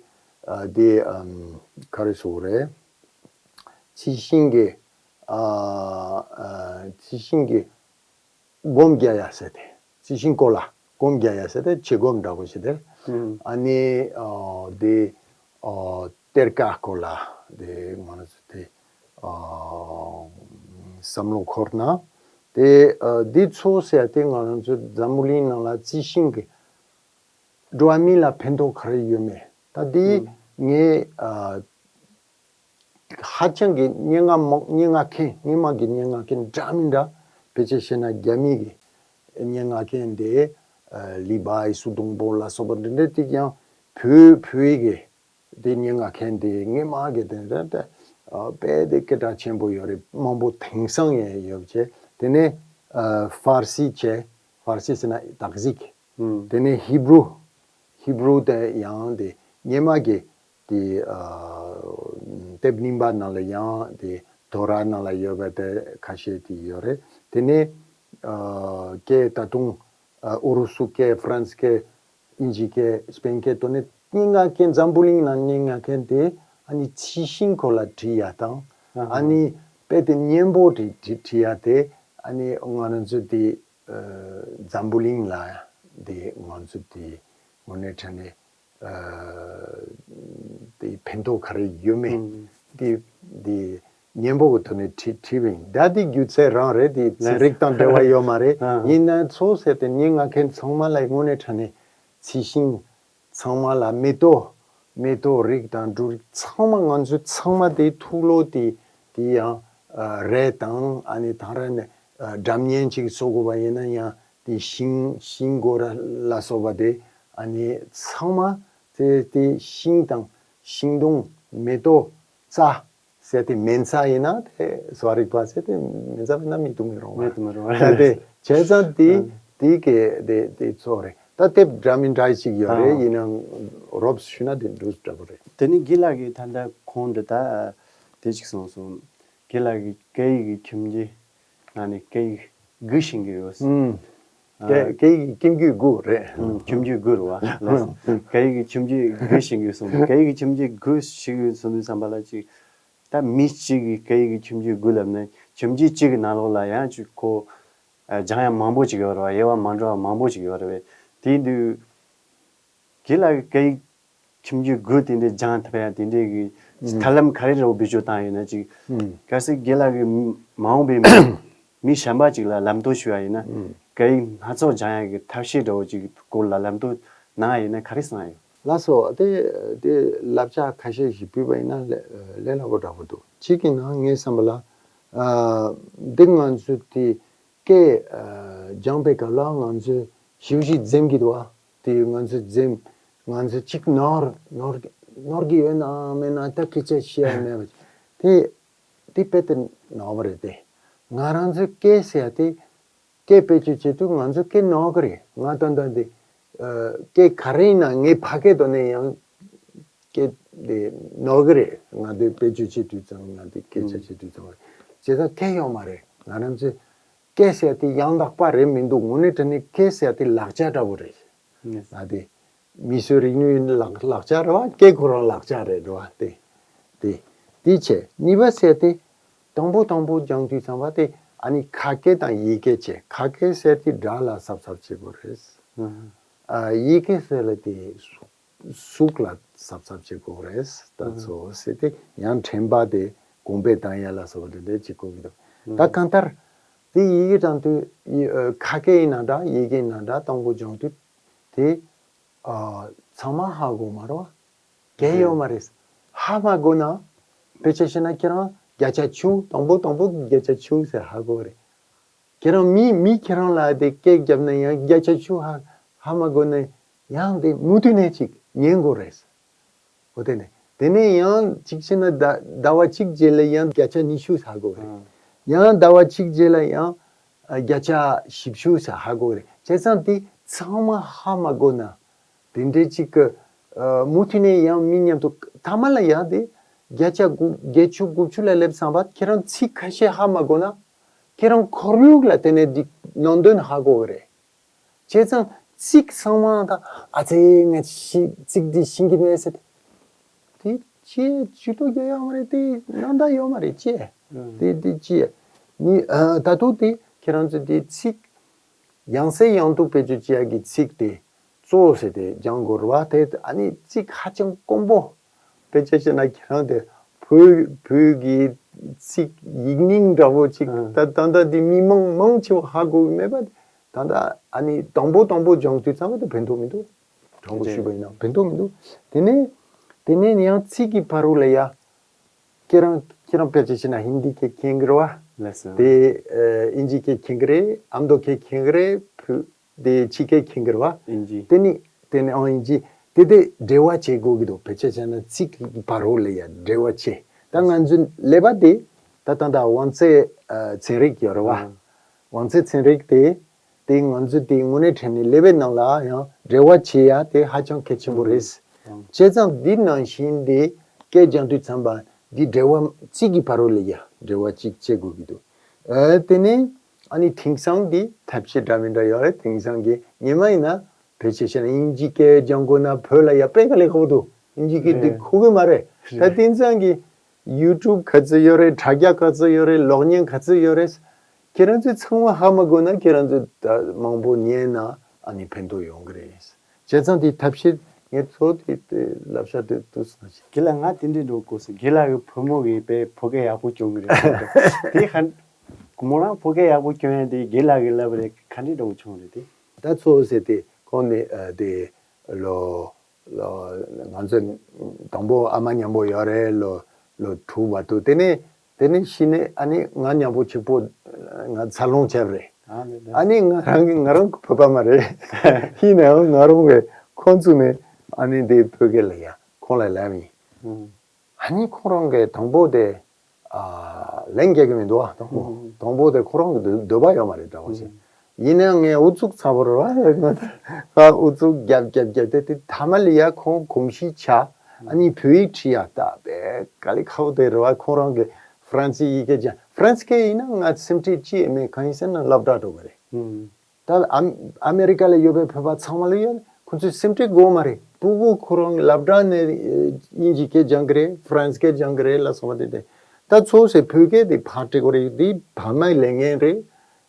དེ་ག་རེ་ཟེར་དགོས་རེད། རྩི་ཤིང་གི་རྩི་ཤིང་གི་སྒོམ་རྒྱག་ཡ་ཟེར་ཏེ། རྩི་ཤིང་སྐོར་ལ་སྒོམ་རྒྱག་ཡ་ཟེར་ཏེ། བྱེད་སྒོམ་འདྲ་པོ་ཞིག་དེར། ཨ་ནི་དེ་གཏེར་ཁ་སྐོར་ལ་དེ་ང་རང་ཚོ་དེ་བསམ་བློ་འཁོར་ན། དེ་འདི་ཚོ་ཟེར་ཏེ་ང་རང་ཚོ་འཛམ་བུ་གླིང་ནང་ལ་རྩི་ཤིང་གི་འགྲོ་བ་མི་ལ་ཕན་ཐོགས་ག་རེ་ཡོད་མེད། ད་འདི་ངས་ཧ་ཅང་གི་སྙན་ངག་མང་། སྙན་ངག་མཁན། སྔོན་མ་གི་སྙན་ངག་མཁན་འདྲ་མི་འདྲ། དཔེ་ཆ་བཤད་ན་རྒྱ་མི་གི་སྙན་ངག་མཁན་དེ་ལི་བའི་སུ་དུང་པོ་ལ་སོགས་པ་འདི་འདྲ་ཅིག་ཡང་བོད་བོད་ཡིག་གི་དེ་སྙན་ངག་མཁན་དེ་སྔོན་མ་གི་དེ་འདྲ་དེ་དཔེ་དེ་སྐད་གྲགས་ཆེན་པོ་ཡོད་རེད། མང་པོ་དེང་སང་ཡང་ཡོད་བྱས། དེ་ནས་ཧྥར་སི་བྱས། ཧྥར་སི་ཟེར་ན་དག་ཟིག་དེ་ནས་ཧི་བྷུ་རུ། ཧི་བྷུ་རུ་དེ་ཡང་དེ་སྔོན་མ་གི་དེ་དེབ་རྙིང་པ་ནང་ལ་ཡང་དེ་ཐོ་ར་ནང་ལ་ཡོད་པ་དེ་ཁ་ཤས་དེ་ཡོད་རེད། དེ་ནས་སྐད་ད་དུང་ཨུ་རུ་སུ་སྐད། ཧྥ་རན་སི་སྐད། དབྱིན་ཇི་སྐད། སྤེན་སྐད་ཐོག་ནས་སྙན་ངག་མཁན། འཛམ་བུ་གླིང་ནང་སྙན་ངག་མཁན་དེ་ཨ་ནི་རྩི་ཤིང་སྐོར་ལ་བྲིས་ཡ་དང་། ཨ་ནི་དཔེ་དེ་སྙན་པོ་བྲིས་བྲིས་བྲིས་ཡ་དེ་ཨ་ནི་ང་རང་ཚོ་དེ་འཛམ་བུ་གླིང་ལ་དེ་ང་ཚོ་དེ་དངོས་གནས་དྲང་གནས་དེ་ཕན་ཐོགས་ག་རེ་ཡོད་མེད་དེ་དེ་སྙན་པོ་གི་ཐོག་ནས་བྲིས་བྲིས་པ་ཡིན། ད་དེ་སྒྱུ་རྩལ་རང་རེད། དེ་ཚན་རིག་དང་འབྲེལ་བ་ཡོད་མ་རེད། ཡིན་ན་ཚོ་ཟེར་ཏེ་སྙན་ངག་མཁན་ཚང་མ་ལ་དངོས་གནས་དྲང་གནས་རྩི་ཤིང་ཚང་མ་ལ། མེ་ཏོག་མེ་ཏོག་རིགས་དང་འབྲུ་རིགས་ཚང་མ། ང་ཚོ་ཚང་མ་དེ་ཐུགས་བློ་དེ་དེ་ཡང་རས་དང་ཨ་ནི་ཐང་ར་ནས་སྒྲ་སྙན་ཅིག་བཟོ་དགོས་པ་ཡིན་ན་ཡང་དེ་ཤིང་ཤིང་སྒོ་ར་ལ་སོགས་པ་དེ་ཨ་ནི་ཚང་མ་དེ་དེ་ཤིང་དང་ཤིང་སྡོང་། མེ་ཏོག་རྩྭ་ཟེར་ཏེ། མེ་རྩྭ་ཡིན་ན་དེ་བཟོ་རིག་པ་ཟེར་ཏེ། མེ་རྩྭ་མེད་ན་མིག་ཏུ་མི་རུང་བ། མིག་ཏུ་མི་རུང་བ། ད་དེ་བྱས་ཙང་དེ་དེ་གི་དེ་དེ་ཚོ་རེད། ད་དེབ་འདྲ་མི་འདྲ་ཞིག་ཡོད་རེད། ཡིན་ནའང་རོབ་ཞུས་ན་དེ་འདྲ་འདྲ་པོ་རེད། དེ་ནི་དགེ་ལགས་ཀྱིས་ད་ལྟ་གོང་དུ་ད་དེ་ཅིག་གསུངས་སོང་། དགེ་ལགས་ཀྱིས་སྐད་ཡིག་གི་ཁྱིམ་རྒྱུད་ནང་ནས་སྐད་ཡིག་དགུ་ཤེས་ཀྱི་ཡོད། ཨུམ། ཨ། སྐད་སྐད་ཡིག་གི་ཁྱིམ་རྒྱུད་དགུ་རེད། ཨུམ། ཁྱིམ་རྒྱུད་དགུ་རེད་བ། ལགས་སོ། སྐད་ཡིག་གི་ཁྱིམ་རྒྱུད་དགུ་ཤེས་ཀྱི་ཡོད་གསུངས། སྐད་ཡིག་གི་ཁྱིམ་རྒྱུད་དགུ་ཤེས་ཀྱི་ཡོད་གསུངས་དུས་ཙམ་པ་ལ་ཅིག་ད་མི་གཅིག་གིས་སྐད་ཡིག་གི་ཁྱིམ་རྒྱུད་དགུ་ལབ་ན་ཁྱིམ་རྒྱུད་གཅིག་གི་ནང་ལོགས་ལ་ཡང་ཅིག་ཁོ་ཨ་སྦྱང་ཡ་མང་པོ་ཅིག་ཡོད་རེད་བ། དབྱེ་བ་མ་འདྲ་བ་མང་པོ་ཅིག་ཡོད་རེད་བས། དེ་དུས་དགེ་ལགས་ཀྱིས་སྐད་ཡིག་ཁྱིམ་རྒྱུད་དགུ་དེ་འདྲའི་སྦྱང་ཐུབ་ཡ་དེ་འདྲའི་གི་ཨུམ། ཐབས་ལམ་ག་རེ་འདྲ་བོ་བེད་སྤྱོད་བཏང་ཡོད་ན། ཅིག་ཨུམ། གལ་སྲིད་དགེ་ལགས་ཀྱིས་མ་འོངས་པའི་མི་མི་གཞན་པ་ཅིག་ལ་ལམ་སྟོན་ཞུ་ཡ་ཡིན་ན། ཨུམ། སྐད་ཡིག་སྣ་ཚོགས་སྦྱང་ཡ་གི་ཐབས་ཤེས་འདྲ་བོ་ཅིག་སྐོར་ལ་ལམ་སྟོན་གནང་ཡ་ཡིན་ན་ག་རེ་གསུང་ཡ་ཡོད། ལགས་སོ། དེ་དེ་བསླབ་བྱ་ཁ་ཤས་ཤིག་ཕུལ་བ་ཡིན་ན་ལས་ལས་སླ་པོ་འདྲ་པོ་འདུག་གཅིག་གི་ནང་ངའི་བསམ་པ་ལ་ཨ་འདི་ང་ཚོ་དེ་སྐད་ཨ་སྦྱང་པའི་སྐབས་ལ་ང་ཚོས་ཞིབ་ཞིབ་འཛེམ་གྱི་འདུག་བ། དེ་ང་ཚོས་འཛེམ། ང་ཚོས་གཅིག་ནོར་ནོར་ནོར་གྱི་ཡོད་ན་མེད་ན་ད་སྐད་ཆ་བཤད་ཡ་མེད་པ་དེ། དེ་དཔེ་དེ་ནོར་བ་རེད་དེ། ང་རང་ཚོའི་སྐད་ཟེར་ཡ་དེ། སྐད་བེད་སྤྱོད་བྱེད་དུས་ང་ཚོ་སྐད་ནོར་གི་རེད། ང་ད་ལྟ་འདི་ཨ་སྐད་ག་རེ་ཡིན་ན་ངའི་ཕ་སྐད་དོ་ནས་ཡང་སྐད་དེ་ནོར་གི་རེད། ང་འདི་བེད་སྤྱོད་བྱེད་དུས་ཙང་ང་འདི་སྐད་ཆ་ཨུམ། བྱེད་དུས་ཙང་རེད། བྱས་ཙང་སྐད་ཡོད་མ་རེད། ང་རང་ཚོའི་སྐད་ཟེར་དེ་ཡང་དག་པ་རེད་མི་འདུག་དངོས་གནས་དྲང་གནས་སྐད་ཟེར་དེ་ལག་ཆ་འདྲ་བོ་རེད། ཡེས། ང་དེ་མི་གསོད་རིག་ནུས་ལག་ལག་ཆ་རེད་བ། སྐད་ཁོ་རང་ལག་ཆ་རེད་རེད་བ། དེ་དེ་དེ་བྱས། གཉིས་པ་ཟེར་དེ་དང་པོ་དང་པོ་སྦྱང་དུས་ཙམ་པ་དེ་ཨ་ནི་ཁ་སྐད་དང་ཡིག་སྐད་བྱས། ཁ་སྐད་ཟེར་དེ་སྒྲ་ལ་གཟབ་གཟབ་བྱེད་དགོས་རེད། ཨ། ཨ་ཡིག་སྐད་ཟེར་ལ་དེ་གཟུགས་ལ་གཟབ་གཟབ་བྱེད་དགོས་རེད། ད་ཨ་ཚོ་ཟེར་དེ་ཡང་དྲན་པ་དེ་གོང་འཕེལ་བཏང་ཡ་ལ་སོགས་པ་དེ་འདྲ་བྱེད་དགོས་ཀྱི་འདུག་ད་ཨ་གང་ལྟར་དེ་ཡི་གེ་དང་དེ་ཡི་ཨ་ཁ་སྐད་ཡིན་ན་འདྲ་ཡི་གེ་ཡིན་ན་འདྲ་དང་པོ་སྦྱང་དུས་དེ་ཨ་ཚང་མ་ཧ་གོ་མ་རེད་བ། གལ་ཡོད་མ་རེད། ཧ་མ་གོ་ན། དཔེ་ཆ་བཤད་ན་ཁྱེད་རང་བརྒྱ་ཆ་བཅུ་དང་པོ་དང་པོ་བརྒྱ་ཆ་བཅུ་ཟེར་ཧ་གོ་རེད། ཁྱེད་རང་མི་མི་ཁྱེད་རང་ལ་དེ་སྐད་བརྒྱབ་ན་ཡང་བརྒྱ་ཆ་བཅུ་ཧ་ཧ་མ་གོ་ན་ཡང་དེ་མུ་མཐུད་ནས་ཅིག་ཉན་དགོས་རེད། འོ་དེ་ནས་དེ་ནས་ཡང་ཅིག་བྱས་ན་ཟླ་ཟླ་བ་གཅིག་རྗེས་ལ་ཡང་བརྒྱ་ཆ་ཉི་ཤུ་ཧ་གོ་རེད། ཨང་། ཡང་ཟླ་བ་གཅིག་རྗེས་ལ་ཡང་ཨ་བརྒྱ་ཆ་བཞི་བཅུ་ཧ་གོ་རེད། བྱས་ཙང་དེ་ཚང་མ་ཧ་མ་གོ་ན། དེ་འདྲའི་ཅིག་གི་ཨ་མུ་མཐུད་ནས་ཡང་མི་མཉམ་དུ་ཐ་མ་ལ་ཡང་དེ་བརྒྱ་ཆ་དགུ་བརྒྱད་ཅུ་དགུ་བཅུ་ལ་སླེབས་ཙམ་པ་ཁྱེད་རང་ཚིག་ཁ་ཤས་ཧ་མ་གོ་ན་ཁྱེད་རང་ཁོར་ཡུག་ལ་དེ་ནས་འདི་ནང་དོན་ཧ་གོ་གི་རེད། བྱས་ཙང་ཚིག་ཚང་མ་དང་ཨ་ཙེ་ང་ཤི་ཚིག་འདི་ཤེས་ཀྱི་མེད་ཟེར། དེ་ཅི་ཇུས་གཏོགས་རྒྱག་ཡག་མ་རེད། དེ་ནང་ད་ཡོད་མ་རེད་ཅེས། ཨང་། དེ་དེ་ཅི་ནི་ཨ་ད་དུང་དེ་ཁྱེད་རང་ཚོ་དེ་ཚིག་ཡང་སེ་ཡང་དུ་བེད་སྤྱོད་བྱེད་ཡག་གི་ཚིག་དེ་གཙོ་བོ་ཟེར་ཏེ་སྦྱང་དགོས་རེད་བ། དེ་ཨ་ནི་ཚིག་ཧ་ཅང་དཀོན་པོ། དཔེ་ཆ་བཤད་ན་ཁྱེད་རང་དེ་བོད་བོད་ཀྱི་ཚིག་ཡིག་རྙིང་འདྲ་བོ་ཅིག་ཨ་ད་ད་ལྟ་དེ་མི་མང་མང་ཆེ་བ་ཧ་གོ་གི་མེད་པ། ད་ལྟ་ཨ་ནི་དང་པོ་དང་པོ་སྦྱང་དུས་ཙམ་པ་དེ་ཕན་ཐོགས་མི་འདུག་དྲང་པོ་ཞུས་པ་ཡིན་ན་ཕན་ཐོགས་མི་འདུག་དེ་ནས་དེ་ནས་ཡང་ཚིག་གི་ཕ་རོལ་ལ་ཡ། ཁྱེད་རང་ཁྱེད་རང་དཔེ་ཆ་བཤད་ན་ཧིན་དི་སྐད་མཁྱེན་གི་རེད་བ། ལགས་སོ། དེ་ཨ་ཨིན་ཇི་སྐད་མཁྱེན་གི་རེད། ཨ་མདོ་སྐད་མཁྱེན་གི་རེད། བོད་དེ་ཕྱི་སྐད་མཁྱེན་གི་རེད་བ། ཨིན་ཇི། དེ་ནི་དེ་ནི་ཨང་ཨིན་ཇི། དེ་དེ་འབྲེལ་བ་བྱེད་དགོས་ཀྱི་འདུག་དཔེ་ཆ་བཤད་ན་ཚིག་གི་བར་རོ་ལ་ཡ་འབྲེལ་བ་བྱེད། ད་ང་ཚོའི་ཀླད་པ་དེ་ད་ད་ད་དབང་རྩའི་ཨ་ཚན་རིག་ཡོད་རེད་བ། ཨང་། དབང་རྩའི་ཚན་རིག་དེ། དེ་ང་ཚོས་དེ་དངོས་གནས་དྲན་ནས་ཀླད་པའི་ནང་ལ་ཡང་འབྲེལ་བ་བྱེད་ཡ་དེ་ཧ་ཅང་གལ་ཆེན་པོ་རེད། ཨང་། བྱས་ཙང་འདི་ནང་བཞིན་དེ་སྐད་སྦྱང་དུས་ཙམ་པ་འདི་འབྲེལ་བ་ཚིག་གི་བར་རོ་ལ་ཡ་འབྲེལ་བ་གཅིག་བྱེད་དགོས་ཀྱི་འདུག་ཨ་དེ་ནས་ཨ་ནི་དེང་སང་འདི་ཐབས་ཤེས་འདྲ་མི་འདྲ་ཡོད་རེད། དེང་སང་གི་སྔོན་མ་ཡིན་ན་བོད་ཆས་བྱས་ན་དབྱིན་ཇི་སྐད་སྦྱང་དགོས་ན་བོད་ལ་ཡ་དཔེ་དཀའ་ལས་ཁག་པོ་འདུག་དབྱིན་ཇི་སྐད་འདི་རེད། གོ་གི་མ་རེད། ད་རེད། དེང་སང་གི་ཡུ་ཊུབ་ག་ཚོད་ཡོད་རེད། དྲ་རྒྱ་ག་ཚོད་ཡོད་རེད། གློག་བརྙན་ག་ཚོད་ཡོད་རེད། ཁྱེད་རང་ཚོས་ཚང་མ་ཧ་མ་གོ་ན་ཁྱེད་རང་ཚོས་ད་མང་པོ་ཉན་ན་ཨ་ནི་ཕན་ཐོགས་ཡོང་གི་རེད། བྱས་ཙང་དེ་ཐབས་ཤེས་ངས་ཚོ་དེ་དེ་བསླབ་བྱ་དེ་དུ་སོང་ཞིག་དགེ་ལགས་ང་དེ་འདྲའི་འགྲོ་དགོས་སོ། དགེ་ལགས་ཀྱི་བུ་མོ་གིས་དཔེ་ཕོ་སྐད་ཡག་པོ་སྐྱོན་གི་རེད། དེ་ཧ་མོ་རང་ཕོ་སྐད་ཡག་པོ་སྐྱོན་ཡ་དེ་དགེ་ལགས་ཀྱིས་བསླབ་པ་རེད། ག་འདྲའི་འདྲ་བོ་བྱུང་རེད་དེ། ད་ཚོ་ཟེར་དེ་ཁོང་ནི་ཨ་དེ་ལོ། ལོ། ང་ཚོ་དང་པོ་ཨ་མ་མཉམ་པོ་ཡོད་རེད། ལོ་ལོ་དྲུག་བར་དུ། དེ་ནས་དེ་ནས་གཞི་ནས་ཨ་ནི་ང་མཉམ་པོ་གཅིག་པོ་ང་འཚར་ལོངས་བྱས་པ་རེད། ཨ་ནི་ང་རང་གི་ང་རང་གི་བོད་པ་མ་རེད། ཡིན་ནའང་ང་རང་གི་ཁོང་ཚོ་ནས་ཨ་ནི་འདི་བོད་སྐད་ལ་ཡ་ཁོང་ལ་ལབ་ཡིན། ཨ་ནི་ཁོ་རང་གིས་དང་པོ་དེ་ཨ་ལན་རྒྱག་གི་མི་འདུག་ཨ་དང་པོ། ཨུམ། དང་པོ་དེ་ཁོ་རང་གི་འདོད་འདོད་པ་ཡོད་མ་རེད་འདྲ་བོ་ཞིག་ཨུམ། ཡིན་ནའང་ངས་ཨུ་ཚུགས་ཚ་པོ་རེད་བ། ང་ཨུ་ཚུགས་རྒྱབ་རྒྱབ་རྒྱབ་དེ་དེ་ཐ་མ་ལ་ཡ་ཁོང་གོམས་གཤིས་ཆགས། ཨ་ནི་བོད་ཡིག་བྲིས་ཡ་ད་དཔེ་དཀའ་ལས་ཁག་པོ་དེ་རེད་བ། ཁོ་རང་གི་ཧྥ་རན་སི་ཡི་གེ་སྦྱང་། ཧྥ་རན་སི་སྐད་ཡིན་ན་ང་སེམས་ཁྲལ་ཅི་ཡང་མེད། གང་ཡིན་ཟེར་ན་སློབ་གྲྭ་འགྲོ་གི་རེད། ཨུམ། ད་ཨ་ཨ་མེ་རི་ཀ་ལ་ཡོད་པའི་བོད་པ་ཚང་མ་ལ་ཡོད། ཁོ་ཚོས་སེམས་ཁྲལ་དགོས་མ་རེད། སྤུ་གུ་ཁོ་རང་སློབ་གྲྭ་ནས་ཨེ་དབྱིན་ཇི་སྐད་སྦྱང་གི་རེད། ཧྥ་རན་སི་སྐད་སྦྱང་གི་རེད་ལ་སོགས་པ་དེ་དེ། ད་ཚོ་ཟེར་བོད་སྐད་དེ་ཕར་སྤྲད་དགོས་རེད། འདི་ཕ་མའི་ལས་འགན་རེད།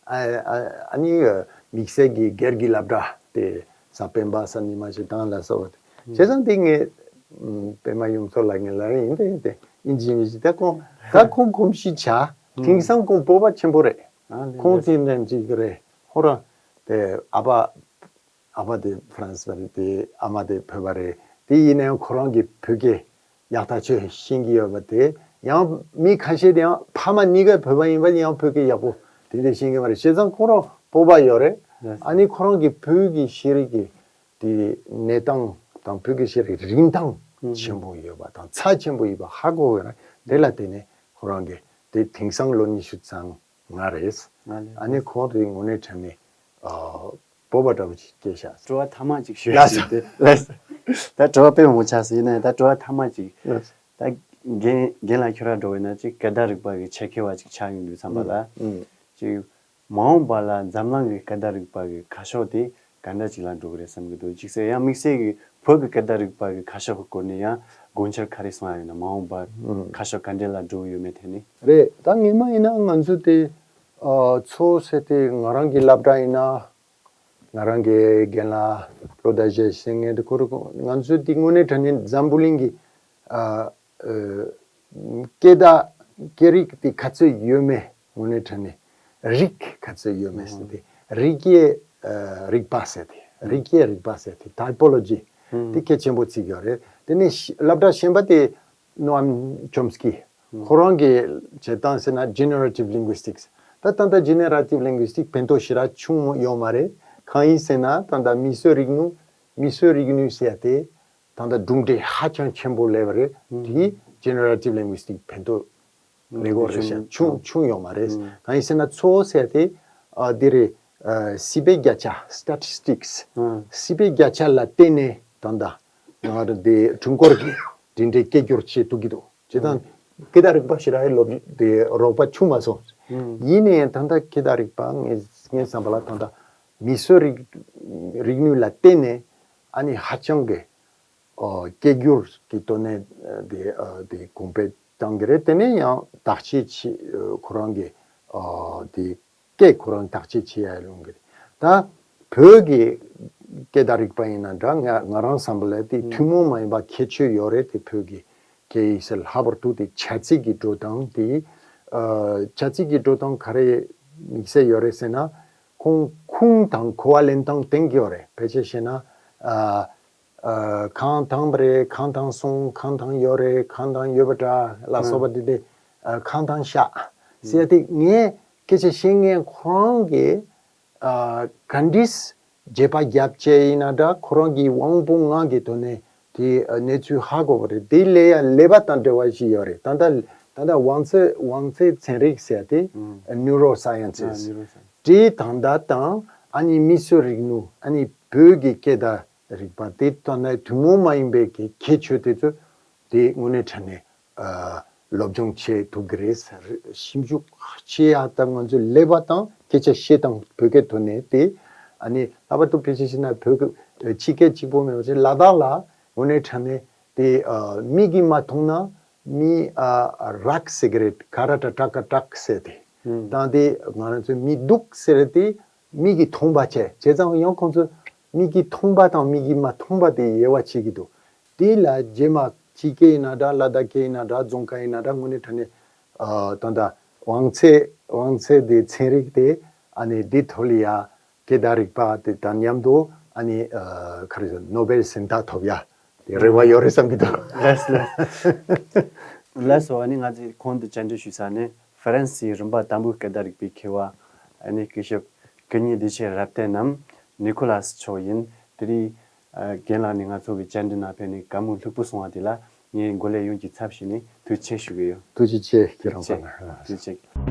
ཨ་ཨ་ཨ་ནི་ཨ་དམིགས་བསལ་གྱི་སྒེར་གྱི་སློབ་གྲྭ་དེ་གཟའ་སྤེན་པ་གཟའ་ཉི་མ་ཞིག་བཏང་ལ་སོགས་པ་དེ། བྱས་ཙང་དེ་ངས་ཨམ་པད་མ་ཡུམ་མཚོ་ལགས་ངས་ལབ་ཡིན། དེ་དེ་དབྱིན་ཇི་མི་ཞིག་ད་ཁོང་ད་ཁོང་གོམས་གཤིས་ཆགས། དེང་སང་ཁོང་སྤོབས་པ་ཆེན་པོ་རེད། ཨ་ལེ་ཁོང་ལེ། དེ་འདྲ་ཅིག་རེད། ཁོ་རང་དེ་ཨ་ཕ་ཨ་ཕ་དེ་ཧྥ་རན་སི་པ་རེད། དེ་ཨ་མ་དེ་བོད་པ་རེད། དེ་ཡིན་ན་ཡང་ཁོ་རང་གིས་བོད་སྐད་ཡག་ཐག་ཆོད་ཤེས་ཀྱི་ཡོད་པ་དེ། ཡང་མི་ཁ་ཤས་དེ་ཡང་ཕ་མ་གཉིས་ཀ་བོད་པ་ཡིན་པ་ཡང་བོད་སྐད་ཡག་པོ་དེ་འདྲ་ཤེས་ཀྱི་མ་རེད། བྱས་ཙང་ཁོ་རང་སྤོབས་པ་ཡོད་རེད། ལགས་སོ། ཨ་ནི་ཁོ་རང་གིས་བོད་ཀྱི་ཤེས་རིག་གི་དེ་གནས་སྟངས་དང་བོད་ཀྱི་ཤེས་རིག་རིན་ཐང་ཆེན་པོ་ཡོད་པ་དང་ཚད་ཆེན་པོ་ཡོད་པ་ཧ་གོ་བས་ན་དེ་ལ་བརྟེན་ནས་ཁོ་རང་གིས་ དེ་དེང་སང་ལོ་ཉི་ཤུ་རྩ་ལྔ་རེད། ང་ལས། ཨ་ནི་ཁོང་དེ་དངོས་གནས་དྲང་གནས་ཨ་སྤོབས་པ་འདྲ་པོ་ཅིག་སྐྱེས་ཤག་དྲི་བ་ཐ་མ་ཅིག་ཞུ་ལགས་སོ། ཡ་ཞུ་དེ་ལགས་སོ། ད་དྲི་བ་དཔེ་མང་པོ་ཆགས་སོང་། ཡིན་ན་ཡང་ད་དྲི་བ་ཐ་མ་ཅིག་ལགས་སོ། ད་རྒན་རྒན་ལགས་ཁྱོད་རང་འདྲ་བོ་ཡིན་ན་ཅིག་སྐད་བརྡ་རིག་པ་གི་ཆེད་མཁས་པ་ཅིག་ཆགས་ཡོང་དུས་ཙམ་པ་ལ། ཨུམ། ཅིག་མ་འོངས་པ་ལ་འཛམ་གླིང་གི་སྐད་བརྡ་རིག་པ་གི་ཁ་ཕྱོགས་དེ་ག་འདྲ་ཅིག་ལ་འགྲོ་གི་རེད་བསམ་གི་འདུག་ཅིག་ཟེར་ཡང་དམིགས་བསལ་གྱི་བོད་ཀྱི་སྐད་བརྡ་རིག་པ་གི་ཁ་ཕྱོགས་ཀྱི་སྐོར་ནས་ཡང་དགོངས་འཆར་ག་རེ་གསུང་ཡ་ཡོད་ན། མ་འོངས་པ་ཨུམ། ཁ་ཕྱོགས་ག་འདྲ་ལ་འགྲོ་གི་ཡོད་མེད་ཐད་ནས། རེད། ད་སྔོན་མ་ཡིན་ན་ང་ཚོ་དེ་ཨ་གཙོ་བོ་ཟེར་དེ་ང་རང་གི་སློབ་གྲྭ་ཡིན་ན། ང་རང་གི་རྒན་ལགས་བློ་བདེ་བཞེས་ཟེར་མཁན་དེ་ཁོ་རང་ང་ཚོའི་དེ་དངོས་གནས་དྲང་གནས་འཛམ་བུ་གླིང་གི་ཨ་ཨ་སྐད་བརྡ་སྐད་རིགས་དེ་ག་ཚོད་ཡོད་མེད། དངོས་གནས་དྲང་གནས་རིགས་ག་ཚོད་ཡོད་མེད་ཟེར་དེ། རིགས་ཀྱི་ཨ་རིག་པ་ཟེར་དེ། རིགས་ཀྱི་རིག་པ་ཟེར་དེ། ཊའི་པོ་ལོ་ཇི་དེ་གལ་ཆེན་པོ་བརྩི་གི་ཡོད་རེད། དེ་ནས་སློབ་གྲྭ་གཞན་པ་དེ་ནོ་ཨམ་ཆོམ་སྐི་ཁོ་རང་གིས་བྱེད་སྟངས་ཟེར་ན་ཇེ་ནེ་རེ་ཊིབ་ལིང་གུ་སི་ཊིག་སི། ད་ད་ལྟ་ཇེ་ནེ་རེ་ཊིབ་ལིང་གུ་སི་ཊིག་སི་ཕན་ཐོགས་ཞེ་དྲག་བྱུང་ཡོད་མ་རེད། གང་ཡིན་ཟེར་ན་ད་ལྟ་མིས་བཟོས་རིག་ནུས་མིས་བཟོས་རིག་ནུས་ཟེར་ཡ་དེ་ད་ལྟ་གྲུབ་འབྲས་ཧ་ཅང་ཆེན་པོ་སླེབས་པ་རེད། དེ་ཇེ་ནེ་རེ་ཊིབ་ལིང་གུ་སི་ཊིག་སི་ཕན་ཐོགས་ལས་འགོ་རེད་ཤག་བྱུང་བྱུང་ཡོད་མ་རེད། གང་ཡིན་ཟེར་ན་གཙོ་བོ་ཟེར་ཡ་དེ་ཨ་དེ་རེད། ཨ་སྲིད་པའི་བརྒྱ་ཆ་སི་ཊེ་ཊི་སི་ཊིག་སི་སྲིད་པའི་བརྒྱ་ཆ་ལ་བརྟེན་ནས་ད་ལྟ་ང་རང་དེ་ཀྲུང་གོར་གྱི་འབྲིང་གྲས་སྐད་སྒྱུར་བྱེད་ཐུབ་ཀྱི་འདུག་བྱེད་སྟངས་སྐད་བརྡ་རིག་པ་ཞེ་དྲག་ཡི་སློབ་དེ་རོགས་པ་བྱུང་མ་སོང་། ཡིན་ནའི་ད་ལྟ་སྐད་བརྡ་རིག་པ་ངས་ངའི་བསམ་པ་ལ་ད་ལྟ་མིས་བཟོས་རིག་རིག་ནུས་ལ་བརྟེན་ནས་ཨ་ནི་ཧ་ཅང་གི་ཨོ་སྐད་སྒྱུར་གྱི་དོན་ནས་ཨ་དེ་ཨ་དེ་གོང་འཕེལ་བཏང་གི་རེད། དེ་ནས་ཡང་བརྟག་དཔྱད་བྱེད་ཨ་ཁོ་རང་གི་ཨ་དེ་སྐད་ཁོ་རང་བརྟག་དཔྱད་བྱེད་ཡ་ཡོང་གི་རེད། ད་བོད་ཀྱི་སྐད་བརྡ་རིག་པ་ཡིན་ན་འདྲ། ང་ང་རང་བསམ་པ་ལ་དེ་ཐུན་མོང་མ་ཡིན་པ་ཁྱད་ཆོས་ཡོད་རེད། དེ་བོད་ཀྱི་སྐད་ཡིག་ཟེར་ལྷག་པར་དུ་དེ་བྱ་ཚིག་གི་འགྲོ་སྟངས་དེ་ཨ་བྱ་ཚིག་གི་འགྲོ་སྟངས་ག་རེ་དམིགས་བསལ་ཡོད་རེད་ཟེར་ན། ཁོང་ཁུངས་དང་གོ་བ་ལེན་སྟངས་བསྟན་གྱི་ཡོད་རེད། ཕལ་ཆེར་བཤད་ན་ཨ་ཨ་གང་བཏང་བ་རེད། གང་བཏང་སོང་། གང་བཏང་ཡོད་རེད། གང་བཏང་ཡོད་པ་འདྲ་ལ་སོགས་པ་དེ་དེ་ཨ་གང་བཏང་ཤག་ཟེར་ཡ་དེ་ངས་སྐད་ཆ་བཤད་མཁན་ཁོ་རང་གིས་ཨ་ག་འདྲས་རྗེས་པ་རྒྱབ་བྱས་ཡིན་ན་འདྲ། ཁོ་རང་གི་དབང་པོ་ལྔ་གི་ཐོག་ནས་དེ་ཨ་གནས་ཚུལ་ཧ་གོ་བ་རེད། དེ་ལས་ཡ་ཀླད་པ་དང་འབྲེལ་བ་ཞིག་ཡོད་རེད། ད་ལྟ་ད་ལྟ་དབང་ཚད་དབང་ཚད་ཚན་རིག་ཟེར་ཡ་དེ་ཨ་ནིའུ་རོ་སའེན་སི་དེ་དང་ད་དང་ཨ་ནི་མིས་བཟོས་རིག་ནུས། ཨ་ནི་བོད་ཀྱི་སྐད་བརྡ་རིག་པ་དེ་ད་ནི་ཐུན་མོང་མ་ཡིན་པའི་གི་ཁྱད་ཆོས་དེ་ཚོ་དེ་དངོས་གནས་དྲང་གནས་ཨ་སློབ་སྦྱོང་བྱེད་ཐུབ་ཀྱི་རེད་ཟེར། ཞིབ་འཇུག་བྱེད་ཡ་ད་ང་ཚོའི་ཀླད་པ་དང་སྐད་ཆ་བཤད་སྟངས་བོད་སྐད་ཐོག་ནས་དེ་ཨ་ནི་ལྷག་པར་དུ་ཕལ་ཆེར་བཤད་ན་བོད་ཀྱི་ཕྱི་སྐད་གཅིག་པོ་མེད་པ་བྱས་ལ་དྭགས་ལ་དངོས་གནས་དྲང་གནས་དེ་ཨ་མིག་གིས་མ་མཐོང་ན་མི་ཨ་རག་ཟེར་གི་རེད། ཁ་ར་ཏ་ཏྲ་ཀ་ཏྲག་ཟེར་དེ། དང་དེ་ང་རང་ཚོའི་མི་སྡུག་ཟེར་དེ་མིག་གིས་མཐོང་པ་བྱས། བྱས་ཙང་ཡང་ཁོང་ཚོ་མིག་གིས་མཐོང་པ་དང་མིག་གིས་མ་མཐོང་པ་དེ་དབྱེ་བ་ཕྱེ་གི་འདུག་དེ་ལ་རྗེས་མ་ཕྱི་སྐད་ཡིན་ན་འདྲ། ལ་དྭགས་སྐད་ཡིན་ན་འདྲ། རྫོང་ཁ་ཡིན་ན་འདྲ། དངོས་གནས་དྲང་གནས་ཨ་ད་ལྟ་དབང་ཚད་དབང་ཚད་དེ་ཚན་རིག་དེ་ཨ་ནི་འདི་ཐོག་ལ་ཡ་སྐད་བརྡ་རིག་པ་དེ་དང་མཉམ་དུ་ཨ་ནི་ཨ་ག་རེ་ཟེར་ནོ་བེལ་གཟེངས་རྟགས་ཐོབ་ཡ་དེ་རེ་བ་ཡོད་རེད་བསམ་གྱི་འདུག་ལགས་ལགས། ལགས་སོ། ཨ་ནི་ང་ཚོས་གོང་དུ་བཅར་འདྲི་ཞུས་ས་ནི་ཧྥ་རན་སིའི་རིམ་པ་དང་པོའི་སྐད་བརྡ་རིག་པའི་མཁས་པ་ཨ་ནི་སྐུ་ཞབས་ཀུན་ཉི་བདེ་ཆེན་རབ་བརྟན་ནམ་ནི་ཁོ་ལཱ་སི་མཆོག་ཡིན། དེ་རིང་ཨ་རྒན་ལགས་ནས་ང་ཚོ་གི་བཅར་འདྲི་ནང་ཕེབས་ནས་བཀའ་མོལ་ལྷུག་པོ་གསུངས་པ་དེ་ལ་ངས་འགོ་ལས་ཡོངས་ཀྱི་ཚབ་ཞུས་ནས་ཐུགས་རྗེ་ཆེ་ཞུ་གི་ཡོད། ཐུགས་རྗེ་ཆེ། ཁྱེད་རང་ཐུགས་རྗེ་ཆེ། ཐུགས་རྗེ་ཆེ།